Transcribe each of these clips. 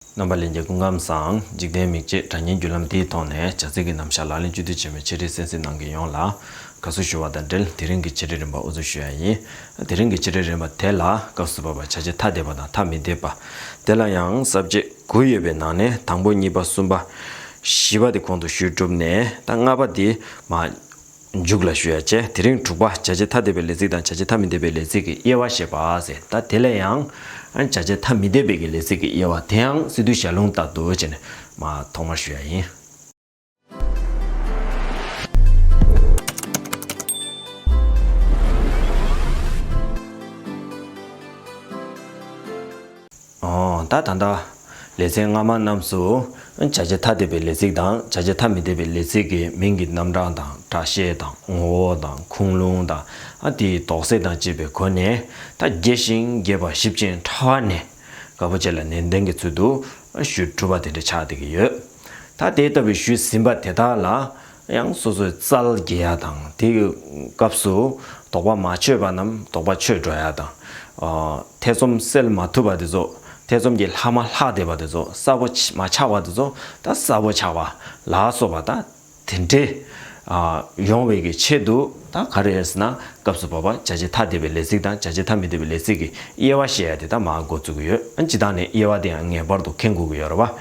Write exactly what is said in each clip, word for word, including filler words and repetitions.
རྣམ་པ་ལྷན་རྒྱས་སྐུ་ཁམས་བཟང་། འཇིག་རྟེན་མིག་འབྱེད་དྲ་བརྙན་བརྒྱུད་ལམ་འདིའི་ཐོག་ནས་བྱ་ཚིག་གི་རྣམ་གཞག་ལག་ལེན་བཅུད་བསྡུས་བྱས་པའི་འཆད་ཁྲིད་གསན་གཟིགས་གནང་མཁན་ཡོངས་ལ་དགའ་བསུ་ཞུ་བ་དང་འབྲེལ། དེ་རིང་གི་འཆད་ཁྲིད་རིམ་པ་དབུ་འཛུགས་ཞུ་ཡ་ཡིན། དེ་རིང་གི་འཆད་ཁྲིད་རིམ་པ་དེ་ལ་སྐབས་སུ་བབས་པ་བྱ་བྱེད་ཐ་དད་པ་དང་ཐ་མི་དད་པ། དེ་ལ་ཡང་ས་བཅད་དགུ་ཡོད་པའི་ནང་ནས་དང་པོ་གཉིས་པ་གསུམ་པ་བཞི་པ་དེ་གོང་དུ་ཞུས་གྲུབ་ནས། ད་ལྔ་པ་དེ་མ་མཇུག་ལ་ཞུ་ཡ་བྱས། དེ་རིང་དྲུག་པ་བྱ་བྱེད་ཐ་དད་པའི་ལས་ཚིག་དང་བྱ་བྱེད་ཐ་མི་དད་པའི་ལས་ཚིག་གི་དབྱེ་བ་བཤད་པ་ཟེར། ད་དེ་ལས་ཡང་བྱ་བྱེད་ཐ་མི་དད་པའི་གི་ལས་ཚིག་གི་དབྱེ་བ་དེའང་སི་ཏུའི་ཞལ་ལུང་ལྟར་དུ་བྱས་ནས་མ་ཐོག་མར་ཞུ་ཡ་ཡིན། ཨོ། ད་ད་ལྟ་ལེ་ཚན་སྔ་མ་རྣམས་སུ་བྱ་བྱེད་ཐ་དད་པའི་ལས་ཚིག་དང་བྱ་བྱེད་ཐ་མི་དད་པའི་ལས་ཚིག་གི་མིང་གི་རྣམ་གྲངས་དང་སྒྲ་བཤད་དང་ངོ་བོ་དང་ཁུངས་ལུང་དང་། ཨ། དེའི་དོགས་སེལ་དང་བཅས་པའི་སྒོ་ནས། ད་རྒྱས་ཤིང་རྒྱས་པ་ཞིབ་ཅིང་ཕྲ་བ་ནས་དཀར་པོ་བཅས་ལ་ནན་ཏན་གྱི་ཚུལ་དུ་ཞུ་གྲུབ་པ་དེ་འདྲ་ཆགས་བསྡད་ཀྱི་ཡོད། ད་དེ་ལྟ་བུའི་ཞུས་ཟིན་པ་དེ་དག་ལ་ཡང་སོ་སོའི་རྩལ་རྒྱས་ཡ་དང་། དེའི་སྐབས་སུ་དོགས་པ་མ་ཆོད་པ་རྣམས་དོགས་པ་ཆོད་འགྲོ་ཡ་དང་། ཨ། ཐེ་ཚོམ་སེལ་མ་ཐུབ་པ་དེ་ཚོ། ཐེ་ཚོམ་གྱི་ལྷག་མ་ལྷག་བསྡད་པ་དེ་ཚོ། གསལ་པོ་ཆ- མ་ཆགས་པ་དེ་ཚོ་ད་གསལ་པོ་ཆགས་པ་ལ་སོགས་པ། ད་དེ་འདྲའི་ཨ་ཡོང་བའི་གི་ཆེད་དུ། ད་ག་རེ་ཟེར་ན། སྐབས་སུ་བབས་པ་བྱ་བྱེད་ཐ་དད་པའི་ལས་ཚིག་དང་བྱ་བྱེད་ཐ་མི་དད་པའི་ལས་ཚིག་གི་དབྱེ་བ་བཤད་ཡ་དེ་ད་མར་འགོ་བཙུགས་ཀྱི་ཡོད། ཨ། སྤྱིར་བཏང་ནས་དབྱེ་བ་དེ་ཡང་ངེས་པར་དུ་མཁྱེན་དགོས་ཀྱི་ཡོད་རེད་པ།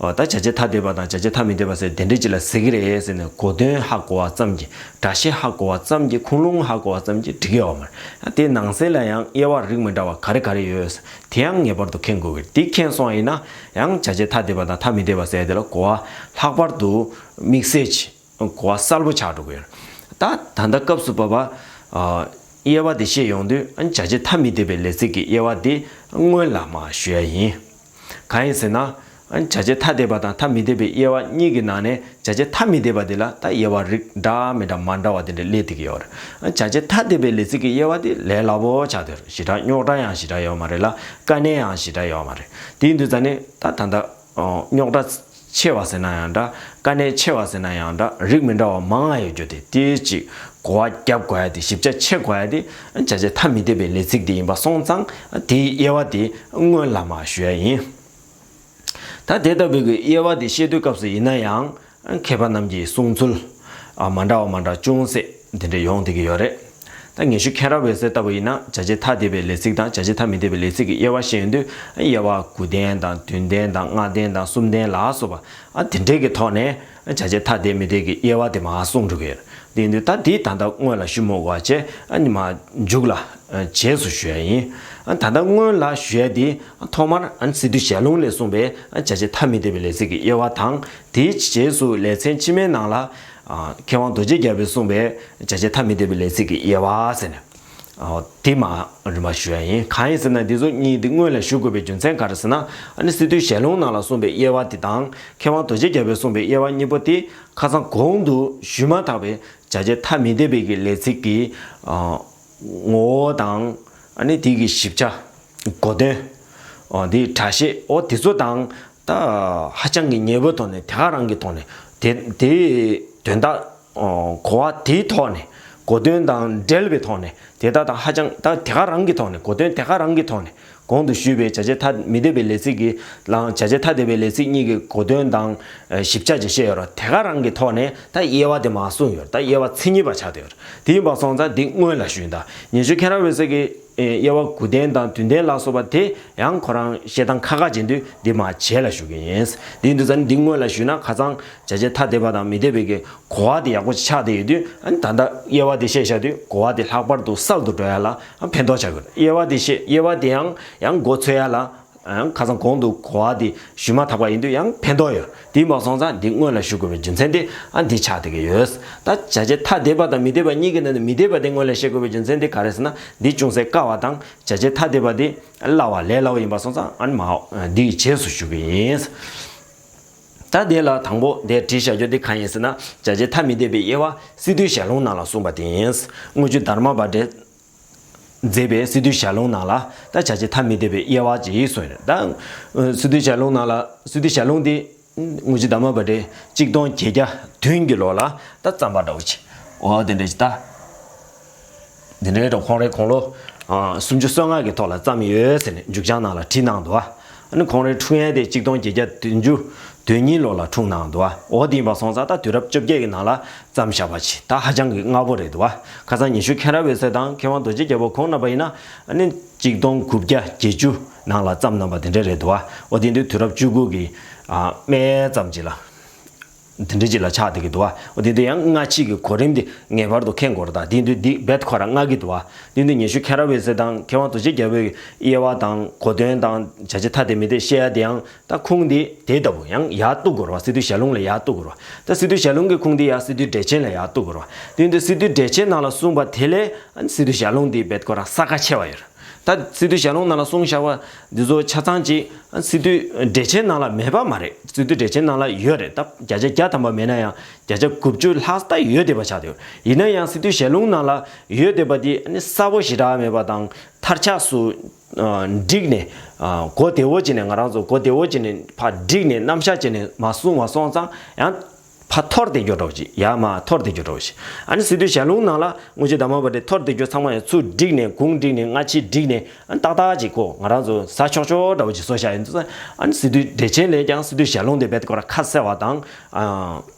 ཨོ། ད་བྱ་བྱེད་ཐ་དད་པ་དང་བྱ་བྱེད་ཐ་མི་དད་པ་ཟེར་དེ་འདྲའི་ཅིག་ལ་ཟེར་གྱི་རེད་ཟེར་ནས་གོ་དོན་ཧ་གོ་བ་ཙམ་གྱིས། སྒྲ་བཤད་ཧ་གོ་བ་ཙམ་གྱིས། ཁུངས་ལུང་ཧ་གོ་བ་ཙམ་གྱིས་འགྲིག་གི་ཡོད་མ་རེད། ཨ། དེའི་ནང་གསེས་ལ་ཡང་དབྱེ་བ་རིགས་མི་འདྲ་བ་ག་རེ་ག་རེ་ཡོད་དེ་ཡང་ངེས་པར་དུ་མཁྱེན་དགོས་ཀྱི་རེད། དེ་མཁྱེན་སོང་བ་ཡིན་ན་ཡང་བྱ་བྱེད་ཐ་དད་པ་དང་ཐ་མི་དད་པ་ཟེར་དེ་ལ་གོ་བ་ལྷག་པར་དུ་དམིགས་བསལ་གྱི་གོ་བ་གསལ་པོ་ཆགས་འགྲོ་གི་ཡོད། ད་ད་ལྟ་སྐབས་སུ་བབས་པ། ཨ། དབྱེ་བ་དེ་བཤད་ཡོང་དུས། ཨ། བྱ་བྱེད་ཐ་མི་དད་པའི་ལས་ཚིག་གི་དབྱེ་བ་དེ་སྔོན་ལ་མར་ཞུ་ཡ་ཡིན། གང་ཡིན་ཟེར་ན། ཨ། བྱ་བྱེད་ཐ་དད་པ་དང་ཐ་མི་དད་པའི་དབྱེ་བ་གཉིས་ཀྱི་ནང་ནས་བྱ་བྱེད་ཐ་མི་དད་པ་དེ་ལ་ད་དབྱེ་བ་རིགས་འདྲ་མི་འདྲ་མ་འདྲ་བ་དེ་འདྲ་སླེབས་བསྡད་ཀྱི་ཡོད་རེད། ཨ། བྱ་བྱེད་ཐ་དད་པའི་ལས་ཚིག་གི་དབྱེ་བ་དེ་ལས་སླ་པོ་ཆགས་བསྡད་ཡོད་རེད། ཞེ་དྲག་རྙོག་དྲ་ཡང་ཞེ་དྲག་ཡོད་མ་རེད་ལ། དཀའ་གནད་ཡང་ཞེ་དྲག་ཡོད་མ་རེད། དེ་ཡིན་དུས་ཙང་ནས་ད་ད་ལྟ། ཨོ། རྙོག་དྲ་ཆེ་བ་ཟེར་ན་ཡང་འདྲ། དཀའ་གནད་ཆེ་བ་ཟེར་ན་ཡང་འདྲ། རིགས་མི་འདྲ་བ་མང་ང་ཡོད་རྒྱུ་དེ། དེ་ཅིག་གོ་བ་རྒྱབ་དགོས་ཡ་དེ། ཞིབ་ཆ་ཕྱེ་དགོས་ཡ་དེ་བྱ་བྱེད་ཐ་མི་དད་པའི་ལས་ཚིག་དེ་ཡིན་པ་སོང་ཙང་། དེའི་དབྱེ་བ་དེ་སྔོན་ལ་མར་ཞུ་ཡ་ཡིན། ད་དེ་ལྟ་བུའི་གི་དབྱེ་བ་དེ་བཤད་དུས་སྐབས་སུ་ཡིན་ན་ཡང་། མཁས་པ་རྣམས་ཀྱི་གསུང་ཚུལ། ཨ། མ་འདྲ་བ་མ་འདྲ་ཅུང་ཟད་འདི་འདྲ་ཡོང་བསྡད་ཀྱི་ཡོད་རེད། ད་ཉི་ཤུ་མཁྱེན་རབ་འོད་ཟེར་ལྟ་བུ་ཡིན་ན། བྱ་བྱེད་ཐ་དད་པའི་ལས་ཚིག་དང་བྱ་བྱེད་ཐ་མི་དད་པའི་ལས་ཚིག་གི་དབྱེ་བ་བཤད་ཡོང་དུས། དབྱེ་བ་དགུ་ལྡན་དང་བདུན་ལྡན་དང་ལྔ་ལྡན་དང་གསུམ་ལྡན་ལ་སོགས་པ། ཨ། དེ་འདྲའི་གི་ཐོག་ནས་བྱ་བྱེད་ཐ་དད་མི་དད་ཀྱི་དབྱེ་བ་དེ་མར་གསུངས་འགྲོ་གི་ཡོད། དེ་ཡིན་དུས་ད་དེ་ད་ལྟ་སྔོན་ལ་ཞུ་མ་དགོས་པ་བྱས། ཨ་ནི་མར་མཇུག་ལ། ཨ། རྗེས་སུ་ཞུ་ཡ་ཡིན། ཨ། ད་ལྟ་སྔོན་ལ་ཞུ་ཡ་དེ་ཐོག་མར། ཨ། སི་ཏུའི་ཞལ་ལུང་ལས་གསུངས་པའི། ཨ། བྱ་བྱེད་ཐ་མི་དད་པའི་ལས་ཚིག་གི་དབྱེ་བ་དང་། དེའི་རྗེས་སུ་ལེ་ཚན་ཕྱི་མའི་ནང་ལ། ཨ། མཁས་དབང་རྡོ་རྗེ་རྒྱལ་པོས་གསུངས་པའི་བྱ་བྱེད་ཐ་མི་དད་པའི་ལས་ཚིག་གི་དབྱེ་བ་ཟེར་ནས། ཨ། དེ་མར་རིམ་པ་ཞུ་ཡ་ཡིན། གང་ཡིན་ཟེར་ན། འདི་ཚོ་གཉིས་འདི་སྔོན་ལ་ཞུ་དགོས་པའི་རྒྱུ་མཚན་ག་རེ་ཟེར་ན། ཨ་ནི་སི་ཏུའི་ཞལ་ལུང་ནང་ལ་གསུངས་པའི་དབྱེ་བ་འདི་དང་། མཁས་དབང་རྡོ་རྗེ་རྒྱལ་པོས་གསུངས་པའི་དབྱེ་བ་གཉིས་པོ་དེ་ཁ་སང་གོང་དུ་ཞུས་མ་ཐག་པའི་བྱ་བྱེད་ཐ་མི་དད་པའི་གི་ལས་ཚིག་གི། ཨ། ངོ་བོ་དང་། ཨ་ནི་དེ་གི་ཞིབ་ཆ། གོ་དོན། ཨ། དེའི་སྒྲ་བཤད། ཨོ། དེ་ཚོ་དང་། ད་ཧ་ཅང་གི་ཉེ་བོའི་ཐོག་ནས། དེ་ག་རང་གི་ཐོག་ནས། དེ་དེའི་དོན་དག་ཨོ། གོ་བ་དེའི་ཐོག་ནས། གོ་དོན་དང་འབྲེལ་བའི་ཐོག་ནས། དེ་དག་དང་ཧ་ཅང་ད་དེ་ག་རང་གི་ཐོག་ནས། གོ་དོན་དེ་ག་རང་གི་ཐོག་ནས། གོང་དུ་ཞུས་པའི་བྱ་བྱེད་ཐ་མི་དད་པའི་ལས་ཚིག་གི་ལའང་། བྱ་བྱེད་ཐ་དད་པའི་ལས་ཚིག་གཉིས་ཀྱི་གོ་དོན་དང་། ཨ། ཞིབ་ཆ་ཅིག་བཤད་ཡོད་རེད། དེ་ག་རང་གི་ཐོག་ནས་ད་དབྱེ་བ་དེ་མར་གསུངས་ཡོད་རེད། ད་དབྱེ་བ་མཚན་ཉིད་པ་ཆགས་བསྡད་ཡོད་རེད། དེ་ཡིན་པ་སོང་ཙང་འདི་སྔོན་ལ་ཞུས་ཡིན། ད་ཉི་ཤུ་མཁྱེན་རབ་འོད་ཟེར་གྱི། ཨེ། དབྱེ་བ་དགུ་ལྡན་དང་བདུན་ལྡན་ལ་སོགས་པ་དེ་ཡང་ཁོ་རང་བཤད་སྟངས་ཁ་ཁ་ཅན་དུས། འདི་མར་རྗེས་ལ་ཞུ་གི་ཡིན། འདི་ཡིན་དུས་ཙང་འདི་སྔོན་ལ་ཞུས་ན། ཁ་སང་བྱ་བྱེད་ཐ་དད་པ་དང་མི་དད་པའི་གི་གོ་བ་དེ་ཡག་པོ་ཆགས་བསྡད་ཡོད་དུས། ཨ་ནི་ད་ལྟ་དབྱེ་བ་དེ་བཤད་བཞག་དུས་གོ་བ་དེ་ལྷག་པར་དུ་གསལ་དུ་འགྲོ་ཡ་ལ། ཨ། ཕན་ཐོགས་ཆགས་ཀྱི་རེད། དབྱེ་བ་དེ་བཤད། དབྱེ་བ་དེ་ཡང་ཡང་མགོ་ཚོད་ཡ་ལ། ཨ། ཁ་སང་གོང་དུ་གོ་བ་དེ་ཞུས་མ་ཐག་པ་ཡིན་དུས་ཡང་ཕན་ཐོགས་ཡོད། དེ་ཡིན་པ་སོང་ཙང་འདི་སྔོན་ལ་ཞུ་དགོས་པའི་རྒྱུ་མཚན་དེ། ཨ། འདི་ཆགས་བསྡད་ཀྱི་ཡོད། ད་བྱ་བྱེད་ཐ་དད་པ་དང་མི་དད་པ་གཉིས་ཀྱི་ནང་ནས་མི་དད་པ་དེ་སྔོན་ལ་བཤད་དགོས་པའི་རྒྱུ་མཚན་དེ་ག་རེ་ཟེར་ན། འདི་ཅུང་ཟད་དཀའ་བ་དང་། བྱ་བྱེད་ཐ་དད་པ་དེ་སླ་བ། ལས་སླ་བ་ཡིན་པ་སོང་ཙང་། ཨ་ནི་མར་འདི་ཡི་རྗེས་སུ་ཞུ་གི་ཡིན། ད་དེ་ལ་དང་པོ་དེ་བྲིས་བཞག་རྒྱུ་དེ་གང་ཡིན་ཟེར་ན། བྱ་བྱེད་ཐ་མི་དད་པའི་དབྱེ་བ་སི་ཏུའི་ཞལ་ལུང་ནང་ལ་གསུངས་པ་དེ་ཡིན། དངུལ་ཆུ་དྷརྨ་བྷ་དྲས་མཛད་པའི་སི་ཏུའི་ཞལ་ལུང་ནང་ལ་ད་བྱ་བྱེད་ཐ་མི་དད་པའི་དབྱེ་བ་ཅིག་གསུངས་ཡོད། ད་སི་ཏུའི་ཞལ་ལུང་ནང་ལ། སི་ཏུའི་ཞལ་ལུང་དེ་དངུལ་ཆུ་དྷརྨ་བྷ་དྲས་གཅིག་སྟོང་བརྒྱད་བརྒྱ་བདུན་གྱི་ལོ་ལ་ད་བརྩམས་པ་འདྲ་བོ་ཅིག་འོ། དེ་འདྲ་ཅིག་ད། དེ་འདྲའི་འགྲོ། ཁོང་རང་དགུང་ལོ། ཨ། སུམ་ཅུ་སོ་ལྔ་གི་ཐོག་ལ་བརྩམས་ཡོད་ཟེར་ནས་མཇུག་བྱང་ནང་ལ་བྲིས་གནང་འདུག་ཨ་ནི་ཁོང་རའི་འཁྲུངས་ཡས་དེ་གཅིག་སྟོང་བརྒྱད་བརྒྱ་བདུན་ཅུ་དོན་གཉིས་ལོ་ལ་འཁྲུངས་གནང་འདུག་བ། འོ་དེ་ཡིན་པ་སོང་ཙང་ད་དུས་རབས་བཅོ་བརྒྱད་ཀྱི་ནང་ལ་བརྩམས་བཞག་པ་ཅིག་ད་ཧ་ཅང་གི་སྔ་པོ་རེད་འདུག་བ། ཁ་སང་ཉི་ཤུ་མཁྱེན་རབ་འོད་ཟེར་དང་མཁས་དབང་རྡོ་རྗེ་རྒྱལ་པོ་ཁོང་རྣམ་པ་ཡིན་ན་ཨ་ནི་གཅིག་སྟོང་དགུ་བརྒྱ་བརྒྱད་ཅུ་ནང་ལ་བརྩམས་གནང་པ་དེ་འདྲ་རེད་འདུག་བ། འོ་དེ་དུས་དུས་རབས་བཅུ་དགུ་གི་ཨ་སྨད་ཙམ་ཅིག་ལ། འདི་འདྲ་ཅིག་ལ་ཆགས་བསྡད་ཀྱི་འདུག་བ། འོ་དེ་དུས་ཡང་སྔ་ཕྱི་གི་གོ་རིམ་འདི་ངེས་པར་དུ་མཁྱེན་དགོས་རེད། ད་དེ་དུས་འདི་རྦད་ཁོ་རང་སྔ་གི་འདུག་བ། དེ་དུས་ཉི་ཤུ་མཁྱེན་རབ་འོད་ཟེར་དང་མཁས་དབང་རྡོ་རྗེ་རྒྱལ་པོའི་དབྱེ་བ་དང་གོ་དོན་དང་བྱ་བྱེད་ཐ་དད་མི་དད་བཤད་ཡ་དེ་ཡང་ད་ཁུངས་འདི་དེ་ལྟ་བུ་ཡང་ཡར་གཏུག་དགོས་རེད་བ། སི་ཏུ་ཞལ་ལུང་ལ་ཡར་གཏུག་དགོས་རེད་བ། ད་སི་ཏུ་ཞལ་ལུང་གི་ཁུངས་འདི་ཡང་སི་ཏུ་འགྲེལ་ཆེན་ལ་ཡར་གཏུག་དགོས་རེད་བ། དེ་དུས་སི་ཏུ་འགྲེལ་ཆེན་ནང་ལ་གསུངས་པ་དེ་ལས་ཨ་ནི་སི་ཏུ་ཞལ་ལུང་འདི་རྦད་ཁོ་རང་ས་ཁ་ཕྱེ་བ་ཡོད་རེད། ད་སི་ཏུ་ཞལ་ལུང་ནང་ལ་གསུངས་བཞག་པ་འདི་ཚོ་ཆ་ཚང་ཅིག་སི་ཏུ་འགྲེལ་ཆེན་ནང་ལ་མེད་པ་མ་རེད། སི་ཏུ་འགྲེལ་ཆེན་ནང་ལ་ཡོད་རེད། ད་བརྒྱ་ཆ་བརྒྱ་ཐམ་པ་མེད་ན་ཡང་བརྒྱ་ཆ་དགུ་བཅུ་ལྷག་ཙམ་ད་ཡོད་བསྡད་པ་ཆགས་བསྡད་ཡོད། ཡིན་ན་ཡང་སི་ཏུ་ཞལ་ལུང་ནང་ལ་ཡོད་བསྡད་པ་འདི་ཨ་ནི་གསལ་པོ་ཞེ་དྲག་མེད་པ་དང་མཐར་ཆགས་སུ་ཨ་བསྒྲིགས་ནས་ཨ་གོ་བདེ་བོ་བྱས་ནས་ང་རང་ཚོ་གོ་བདེ་བོ་བྱས་ནས་ཕར་བསྒྲིགས་ནས་རྣམ་གཞག་བྱས་ནས་མ་གསུངས་པ་སོང་ཙང་ཡང་ཕར་འཐོར་བསྡད་རྒྱུ་འདྲ་བོ་ཅིག་ཡར་མར་འཐོར་བསྡད་རྒྱུ་འདྲ་བོ་ཅིག་ཨ་ནི་སི་ཏུ་ཞལ་ལུང་ནང་ལ་དངོས་གཞི་དྷརྨ་པོ་ཊའི་འཐོར་བསྡད་རྒྱུ་ཚང་མ་ཡང་ཚུར་བསྒྲིགས་ནས་གུང་བསྒྲིགས་ནས་སྔ་ཕྱི་བསྒྲིགས་ནས་ཨ་ནི་ཏག་ཏག་ཅིག་ཁོ་ང་རང་ཚོ་ཟ་ཆོག་ཆོག་འདྲ་བོ་ཅིག་བཟོ་བཞག་ཡོད་འདུག་ཨ་ནི་སི་ཏུ་འགྲེལ་ཆེན་ལས་ཀྱང་སི་ཏུ་ཞལ་ལུང་དེ་རྦད་ཁོ་རང་ཁ་གསལ་བ་དང་ཨ་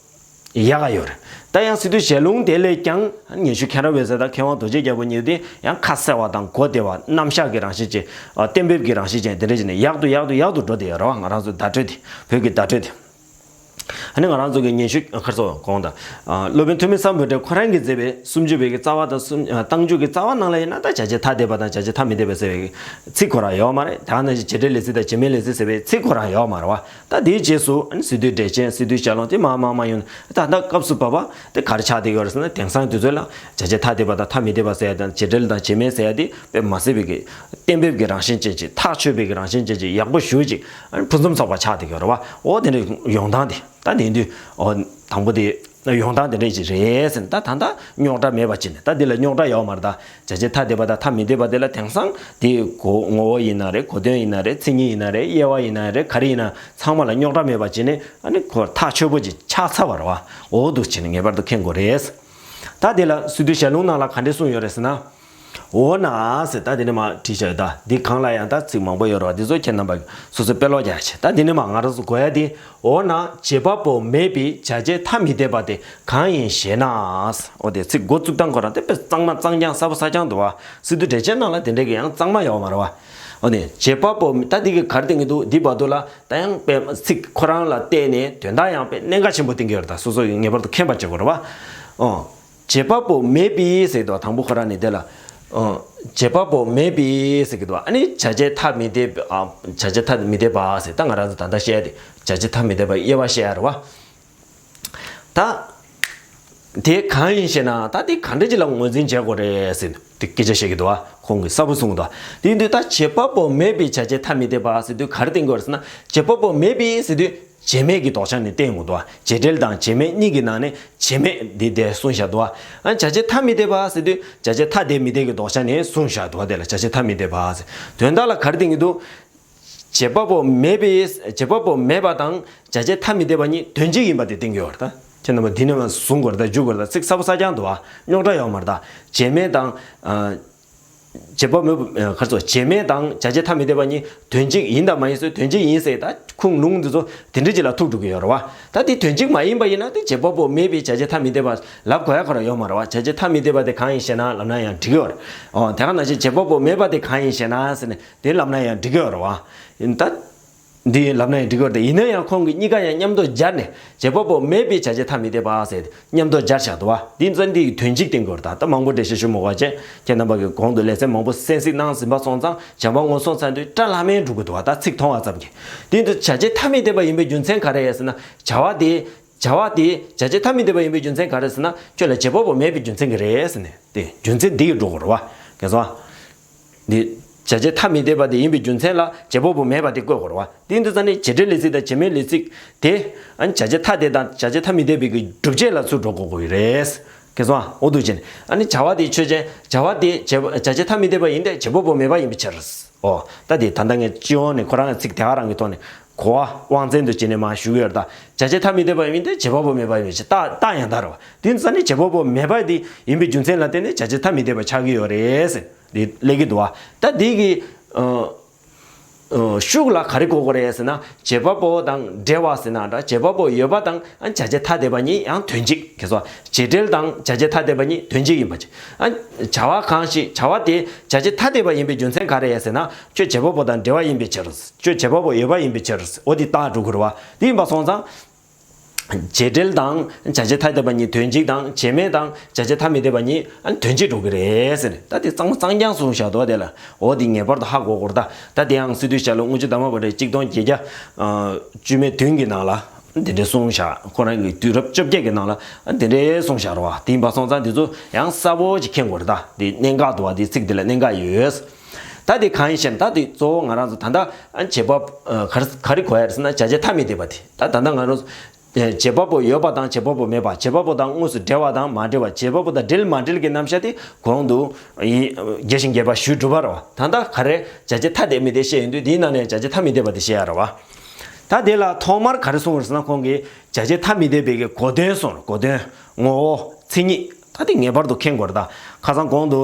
ཡག་ག་ཡོད་རེད། ད་ཡང་སི་ཏུ་ཞལ་ལུང་དེ་ལས་ཀྱང་ཨ་ནི་ཉི་ཤུ་མཁྱེན་རབ་འོད་ཟེར་དང་མཁས་དབང་རྡོ་རྗེ་རྒྱལ་པོ་གཉིས་དེ་ཡང་ཁ་གསལ་བ་དང་གོ་བདེ་བ་རྣམ་གཞག་གི་རང་བཞིན་ཅན་ཨ་གཏན་འབེབས་ཀྱི་རང་བཞིན་ཅན་དེ་འདྲ་ཅིག་ནས་ཡག་ཏུ་ཡག་ཏུ་ཡག་ཏུ་འགྲོ་བསྡད་ཡོད་རེད་བ། ང་རང་ཚོའི་བརྡ་སྤྲོད་དེ་བོད་ཀྱི་བརྡ་སྤྲོད་དེ། ཨ་ནི་ང་རང་ཚོ་གི་ཉན་ཤུགས་ཁར་སོ་གོང་དང་། སློབ་དཔོན་ཐོན་མི་སམ་བྷོ་ཊ་ཁོ་རང་གིས་མཛད་པའི་སུམ་ཅུ་པའི་གི་རྩ་བ་དང་སུམ་རྟགས་འཇུག་གི་རྩ་བ་ནང་ལ་ཡིན་ན་ད་བྱ་བྱེད་ཐ་དད་པ་དང་བྱ་བྱེད་ཐ་མི་དད་པ་ཟེར་བའི་ཚིག་ཁོ་རང་ཡོད་མ་རེད། ད་ནང་བཞིན་བྱེད་འབྲེལ་ལས་ཚིག་དང་བྱེད་མེད་ལས་ཚིག་ཟེར་བའི་ཚིག་ཁོ་རང་ཡོད་མ་རེད་བ། ད་དེའི་རྗེས་སུ་ཨ་ནི་སི་ཏུ་འགྲེལ་ཆེན་སི་ཏུ་ཞལ་ལུང་དེ་མ་མ་མ་ཡོང་ད་ལྟ་སྐབས་སུ་བབ་པ་དེ་ག་རེ་ཆགས་བསྡད་ཡོད་རེད་ཟེར་ན་དེང་སང་དུས་ཚོད་ལ་བྱ་བྱེད་ཐ་དད་པ་དང་ཐ་མི་དད་པ་ཟེར་ཡ་དང་བྱེད་འབྲེལ་དང་བྱེད་མེད་ཟེར་ཡ་དེ་དཔེ་མ་སྲིད་པའི་གི་གཏན་འབེབས་ཀྱི་རང་བཞིན་ཅན་ཅིག་ཐག་ཆོད་པའི་གི་རང་བཞིན་ཅན་ཅིག་ཡག་པོ་ཞེ་ཅིག་ཕུན་སུམ་ཚོགས་པ་ཆགས་བསྡད་ཡོད་རེད་བ། འོ་དེ་འདྲའི་ཡོང་སྟངས་དེ་ད་དེ་དུས་འོ་དང་པོ་དེ་ཡོང་སྟངས་དེ་འདྲ་ཅིག་རེད་ཟེར་ན་ད་ད་ལྟ་རྙོག་དྲ་མེད་པ་བྱས་ནས་ད་འདི་ལ་རྙོག་དྲ་ཡོད་མ་རེད། ད་བྱ་བྱེད་ཐ་དད་པ་དང་ཐ་མི་དད་པ་དེ་ལ་དེང་སང་དེ་གོ་ངོ་བོ་ཡིན་ན་རེད། གོ་དོན་ཡིན་ན་རེད། མཚན་ཉིད་ཡིན་ན་རེད། དབྱེ་བ་ཡིན་ན་རེད། ག་རེ་ཡིན་ན་ཚང་མ་ལ་རྙོག་དྲ་མེད་པ་བྱས་ནས་ཨ་ནི་ཁོ་ཐག་ཆོད་པོ་ཅིག་ཆགས་ཚར་བ་རེད་བ། འོ་འདུག་བྱས་ནས་ངེས་པར་དུ་མཁྱེན་དགོས་རེད། ད་དེ་ལ་སི་ཏུ་ཞལ་ལུང་ནང་ལ་ག་འདྲས་གསུངས་ཡོད་རེད་ཟེར་ན། འོ་ན་ཟེར་ད་དེ་ནས་མར་བྲིས་བཞག་ཡོད། ད་འདི་གང་ལ་ཡང་ད་ཚིག་མང་པོ་ཡོད་རེད་བ། འདི་ཚོ་ཁྱེད་རྣམ་པ་སོ་སོས་དཔེ་ཀློག་རྒྱག་བྱས། ད་འདི་ནས་མར་ང་རང་ཚོ་གོ་ཡ་འདི། འོ་ན་བྱེད་པ་པོ་མེད་པའི་བྱ་བྱེད་ཐ་མི་དད་པ་དེ་གང་ཡིན་ཞེ་ན། འོ་དེ་ཚིག་འགོ་བཙུགས་སྟངས་ཁོ་རང་དེ་དཔེ་གཙང་མ་གཙང་རྐྱང་གསལ་པོ་གསལ་རྐྱང་འདུག་བ། སི་ཏུ་འགྲེལ་ཆེན་ནང་ལ་དེ་འདྲའི་གི་ཡང་གཙང་མ་ཡོད་མ་རེད་བ། འོ་ནས་བྱེད་པ་པོ་ད་འདི་གི་ག་རེ་བསྟན་གྱི་འདུག་འདི་བར་དུ་ལ་ད་ཡང་དཔེ་ཚིག་ཁོ་རང་ལ་བལྟས་ནས་དོན་དག་ཡང་དཔེ་གནད་འགག་ཆེན་པོ་བསྟན་གྱི་ཡོད་རེད། ད་སོ་སོ་ཡིས་ངེས་པར་དུ་མཁྱེན་པར་བྱེད་དགོས་རེད་བ། ཨོ། བྱེད་པ་པོ་མེད་པའི་ཟེར་གྱི་འདུག་དང་པོ་ཁོ་རང་ནས་དེ་ལ། ཨོ། བྱེད་པ་པོ་མེད་པའི་ཟེར་གྱི་འདུག་ཨ་ནི་བྱ་བྱེད་ཐ་མི་དད་པ། ཨ། བྱ་བྱེད་ཐ་མི་དད་པ་ཟེར་ད་ང་རང་ཚོ་ད་ལྟ་བཤད་དེ་བྱ་བྱེད་ཐ་མི་དད་པ་དབྱེ་བ་བཤད་ཡ་རེད་བ། ད། དེ་གང་ཡིན་ཞེ་ན་ད་དེ་ག་འདྲ་ཅིག་ལ་ངོས་འཛིན་བྱེད་དགོས་རེད་ཟེར་ནས་དེ་སྐད་ཆ་བཤད་ཀྱི་འདུག་བ། ཁོང་གིས་གསལ་པོ་གསུངས་འདུག་དེ་ཡིན་དུས་ད་བྱེད་པ་པོ་མེད་པའི་བྱ་བྱེད་ཐ་མི་དད་པ་ཟེར་དུས་ག་རེ་བསྟན་དགོས་རེད་ཟེར་ན་བྱེད་པ་པོ་མེད་པའི་ཟེར་དུས་བྱེད་མེད་ཀྱི་ལྡོག་ཆ་ནས་བསྟན་དགོས་འདུག་བ། བྱེད་འབྲེལ་དང་བྱེད་མེད་གཉིས་ཀྱི་ནང་ནས་བྱེད་མེད་འདི་དེ་གསུངས་བཞག་འདུག་བ། ཨ་བྱ་བྱེད་ཐ་མི་དད་པ་ཟེར་དུས་བྱ་བྱེད་ཐ་དད་མི་དད་ཀྱི་ལྡོག་ཆ་ནས་གསུངས་བཞག་འདུག་བ། དེ་ལ་བྱ་བྱེད་ཐ་མི་དད་པ་ཟེར་དོན་དག་ལ་ག་རེ་བསྟན་གྱི་འདུག་བྱེད་པ་པོ་མེད་པའི་བྱེད་པ་པོ་མེད་པ་དང་བྱ་བྱེད་ཐ་མི་དད་པ་གཉིས་དོན་གཅིག་ཡིན་པ་དེ་བསྟན་གྱི་ཡོད་རེད་ད། ཁྱེད་རྣམ་པ་འདི་ནས་མར་བཟུང་དགོས་རེད་ད། འཇུག་དགོས་རེད་ད། ཚིག་གསལ་པོ་གསལ་རྐྱང་འདུག་བ། རྙོག་དྲ་ཡོད་མ་རེད་ད། བྱེད་མེད་དང་། ཨ། བྱེད་པ་མེད་པ། ཨ། ག་རེ་ཟེར། བྱེད་མེད་དང་བྱ་བྱེད་ཐ་མི་དད་པ་གཉིས་དོན་གཅིག་ཡིན་དང་མ་ཡིན་ཟེར་དོན་གཅིག་ཡིན་ཟེར་ད་ཁུངས་ལུང་འདི་ཚོ་དེ་འདྲ་ཅིག་ལ་ཐུག་འགྲོ་གི་ཡོད་རེད་བ། ད་དེ་དོན་གཅིག་མ་ཡིན་པ་ཡིན་ན་དེ་བྱེད་པ་པོ་མེད་པའི་བྱ་བྱེད་ཐ་མི་དད་པ་ལབ་དགོས་ཡ་ག་རེ་ཡོད་མ་རེད་བ། བྱ་བྱེད་ཐ་མི་དད་པ་དེ་གང་ཡིན་ཞེ་ན་ལབ་ན་ཡང་འགྲིག་གི་ཡོད་རེད། ཨོ་དེ་ག་ནང་བཞིན་བྱེད་པ་པོ་མེད་པ་དེ་གང་ཡིན་ཞེ་ན་ཟེར་ནས་དེ་ལབ་ན་ཡང་འགྲིག་གི་ཡོད་རེད་བ། ཡིན་ད། འདི་ལབ་ན་ཡང་འགྲིག་གི་རེད་དེ། ཡིན་ན་ཡང་ཁོང་གིས་གཉིས་ཀ་ཡང་མཉམ་དུ་སྦྱར་ནས་བྱེད་པ་པོ་མེད་པའི་བྱ་བྱེད་ཐ་མི་དད་པ་ཟེར་ཏེ་མཉམ་དུ་སྦྱར་བཞག་འདུག་བ། འདི་ཚོ་འདི་ཡི་དོན་གཅིག་བསྟན་གྱི་ཡོད་རེད་ད། ད་མང་པོ་འགྲེལ་བཤད་ཞུ་མི་དགོས་པ་བྱས། ཁྱེད་རྣམ་པ་གིས་གོང་དུ་ལེ་ཚན་མང་པོ་གསན་གཟིགས་གནང་ཟིན་པ་སོང་ཙང་བྱམས་པ་མངོན་སུམ་ཚར་དུས་སྐྲ་ལྷམ་མེ་འགྲོ་གི་འདུག་བ། ད་ཚིག་མཐོང་བ་ཙམ་གྱིས། འདི་འདི་བྱ་བྱེད་ཐ་མི་དད་པ་ཡིན་པའི་རྒྱུ་མཚན་ག་རེ་ཡིན་ཟེར་ན་བྱ་བ་དེ་བྱ་བ་དེ་བྱ་བྱེད་ཐ་མི་དད་པ་ཡིན་པའི་རྒྱུ་མཚན་ག་རེ་ཟེར་ན་ཁྱོད་ལ་བྱེད་པ་པོ་མེད་པའི་རྒྱུ་མཚན་གྱིས་རེད་ཟེར་ནས་དེ་རྒྱུ་མཚན་འདི་ཡི་འགྲོ་དགོས་རེད་བ། གལ་སོང་། འདི་བྱ་བྱེད་ཐ་མི་དད་པ་དེ་ཡིན་པའི་རྒྱུ་མཚན་ལ་བྱེད་པ་པོ་མེད་པ་དེ་བཀོད་དགོས་རེད་བ། དེ་འདི་ཙ་ནི་བྱེད་འབྲེལ་ལས་ཚིག་དང་བྱེད་མེད་ལས་ཚིག་དེ་ཨ་ནི་བྱ་བྱེད་ཐ་དད་དང་བྱ་བྱེད་ཐ་མི་དད་པའི་གི་སྒྲུབ་བྱེད་ལ་ཚུར་འགྲོ་དགོས་ཀྱི་རེད། གལ་སོང་ཨ། འོ་འདུག་ཅན་ཨ་ནི་བྱ་བ་དེ་ཆོས་ཅན། བྱ་བ་དེ་བྱེད་པ་བྱ་བྱེད་ཐ་མི་དད་པ་ཡིན་ཏེ་བྱེད་པ་པོ་མེད་པ་ཡིན་པའི་ཕྱིར། ཨོ་ད་དེ་ད་ལྟ་ངས་སྤྱི་ཡོངས་ནས་ཁོ་རང་གི་ཚིག་དེ་ག་རང་གི་ཐོག་ནས་གོ་བ་དབང་བཙན་དུ་བྱས་ནས་མར་ཞུ་གི་ཡོད་རེད་ད། བྱ་བྱེད་ཐ་མི་དད་པ་ཡིན་ཏེ་བྱེད་པ་པོ་མེད་པ་ཡིན་པའི་ཕྱིར། རྟགས་རྟགས་ཡང་དག་རེད་བ། དེ་ཙ་ནི་བྱེད་པ་པོ་མེད་པ་དེ་ཡིན་པའི་རྒྱུ་མཚན་ལ་བརྟེན་ནས་བྱ་བྱེད་ཐ་མི་དད་པ་ཆགས་ཀྱི་ཡོད་རེད་ཟེར། འདི་སླེབས་ཀྱི་འདུག་བ། ད་འདི་གི་ཨ། ཤུགས་ལ་ག་རེ་གོ་དགོས་རེད་ཟེར་ན། བྱེད་པ་པོ་དང་འབྲེལ་བ་ཟེར་ན་འདྲ། བྱེད་པ་པོ་ཡོད་པ་དང་བྱ་བྱེད་ཐ་དད་པ་གཉིས་ཡང་དོན་གཅིག་གལ་སྲིད་བྱེད་འབྲེལ་དང་བྱ་བྱེད་ཐ་དད་པ་གཉིས་དོན་གཅིག་ཡིན་པ་ཅིག་བྱ་བ་གང་ཞིག་བྱ་བ་དེ་བྱ་བྱེད་ཐ་དད་པ་ཡིན་པའི་རྒྱུ་མཚན་ག་རེ་ཡིན་ཟེར་ན། ཁྱོད་བྱེད་པ་པོ་དང་འབྲེལ་བ་ཡིན་པའི་ཕྱིར། ཁྱོད་བྱེད་པ་པོ་ཡོད་པ་ཡིན་པའི་ཕྱིར། འོ་དེ་རྟགས་སྒྲུབ་དགོས་རེད་བ། དེ་ཡིན་པ་སོང་ཙང་། བྱེད་འབྲེལ་དང་བྱ་བྱེད་ཐ་དད་པ་གཉིས་དོན་གཅིག་དང་། བྱེད་མེད་དང་བྱ་བྱེད་ཐ་མི་དད་པ་གཉིས་དོན་གཅིག་འགྲོ་གི་རེད་ཟེར་ནས། ད་དེ་གཙང་མ་གཙང་རྐྱང་གསུངས་བཞག་འདུག་དེ་ལ། འོ་དེ་ངེས་པར་དུ་ཧ་གོ་དགོས་རེད་ད། ད་དེ་ཡང་སི་ཏུ་ཞལ་ལུང་དངུལ་ཆུ་དར་མ་བྷ་དྲའི་གཅིག་སྟོང་བརྒྱད་བརྒྱ་བཅུ་མེད་བདུན་གྱི་ནང་ལ་དེ་འདྲས་གསུངས་བཞག་ཁོ་རང་གི་དུས་རབས་བཅོ་བརྒྱད་ཀྱི་ནང་ལ་དེ་འདྲས་གསུངས་བཞག་རེད་བ། དེ་ཡིན་པ་སོང་ཙང་དེ་ཚོ་ཡང་གསལ་པོ་ཅིག་མཁྱེན་དགོས་རེད་ད། དེ་གནད་འགག་འདུག་བ། དེ་ཚིག་དེ་ལ་གནད་འགག་ཡོད། ད་དེ་གང་ཡིན་ཞེ་ན། ད་དེ་གཙོ་བོ་ང་རང་ཚོ་ད་ལྟ་བྱེད་པ་ག་རེ་ག་རེ་གོ་ཡ་རེད་ཟེར་ན། བྱ་བྱེད་ཐ་མི་དད་པ་དེ། ད་ད་ལྟ་ང་རང་ཚོ་བྱེད་པ་པོ་ཡོད་པ་དང་བྱེད་པ་པོ་མེད་པ། བྱེད་པ་པོ་དང་དངོས་སུ་འབྲེལ་བ་དང་མ་འབྲེལ་བ། བྱེད་པ་པོ་དང་འབྲེལ་མ་འབྲེལ་གྱི་རྣམ་གཞག་དེ་གོང་དུ་རྒྱས་ཤིང་རྒྱས་པ་ཞུས་གྲུབ་པ་རེད་བ། ད་ལྟ་ག་རེ་བྱ་བྱེད་ཐ་དད་མི་དད་བཤད་ཡོང་དུས། དེའི་ནང་ནས་བྱ་བྱེད་ཐ་མི་དད་པ་དེ་བཤད་ཡ་རེད་བ། ད་དེ་ལ་ཐོག་མར་ག་རེ་གསུངས་རེད་ཟེར་ན། ཁོང་གིས་བྱ་བྱེད་ཐ་མི་དད་པའི་གི་གོ་དོན་གསུངས་རེད། གོ་དོན། ངོ་བོ། མཚན་ཉིད། ད་དེ་ངེས་པར་དུ་མཁྱེན་དགོས་རེད་ད། ཁ་སང་གོང་དུ་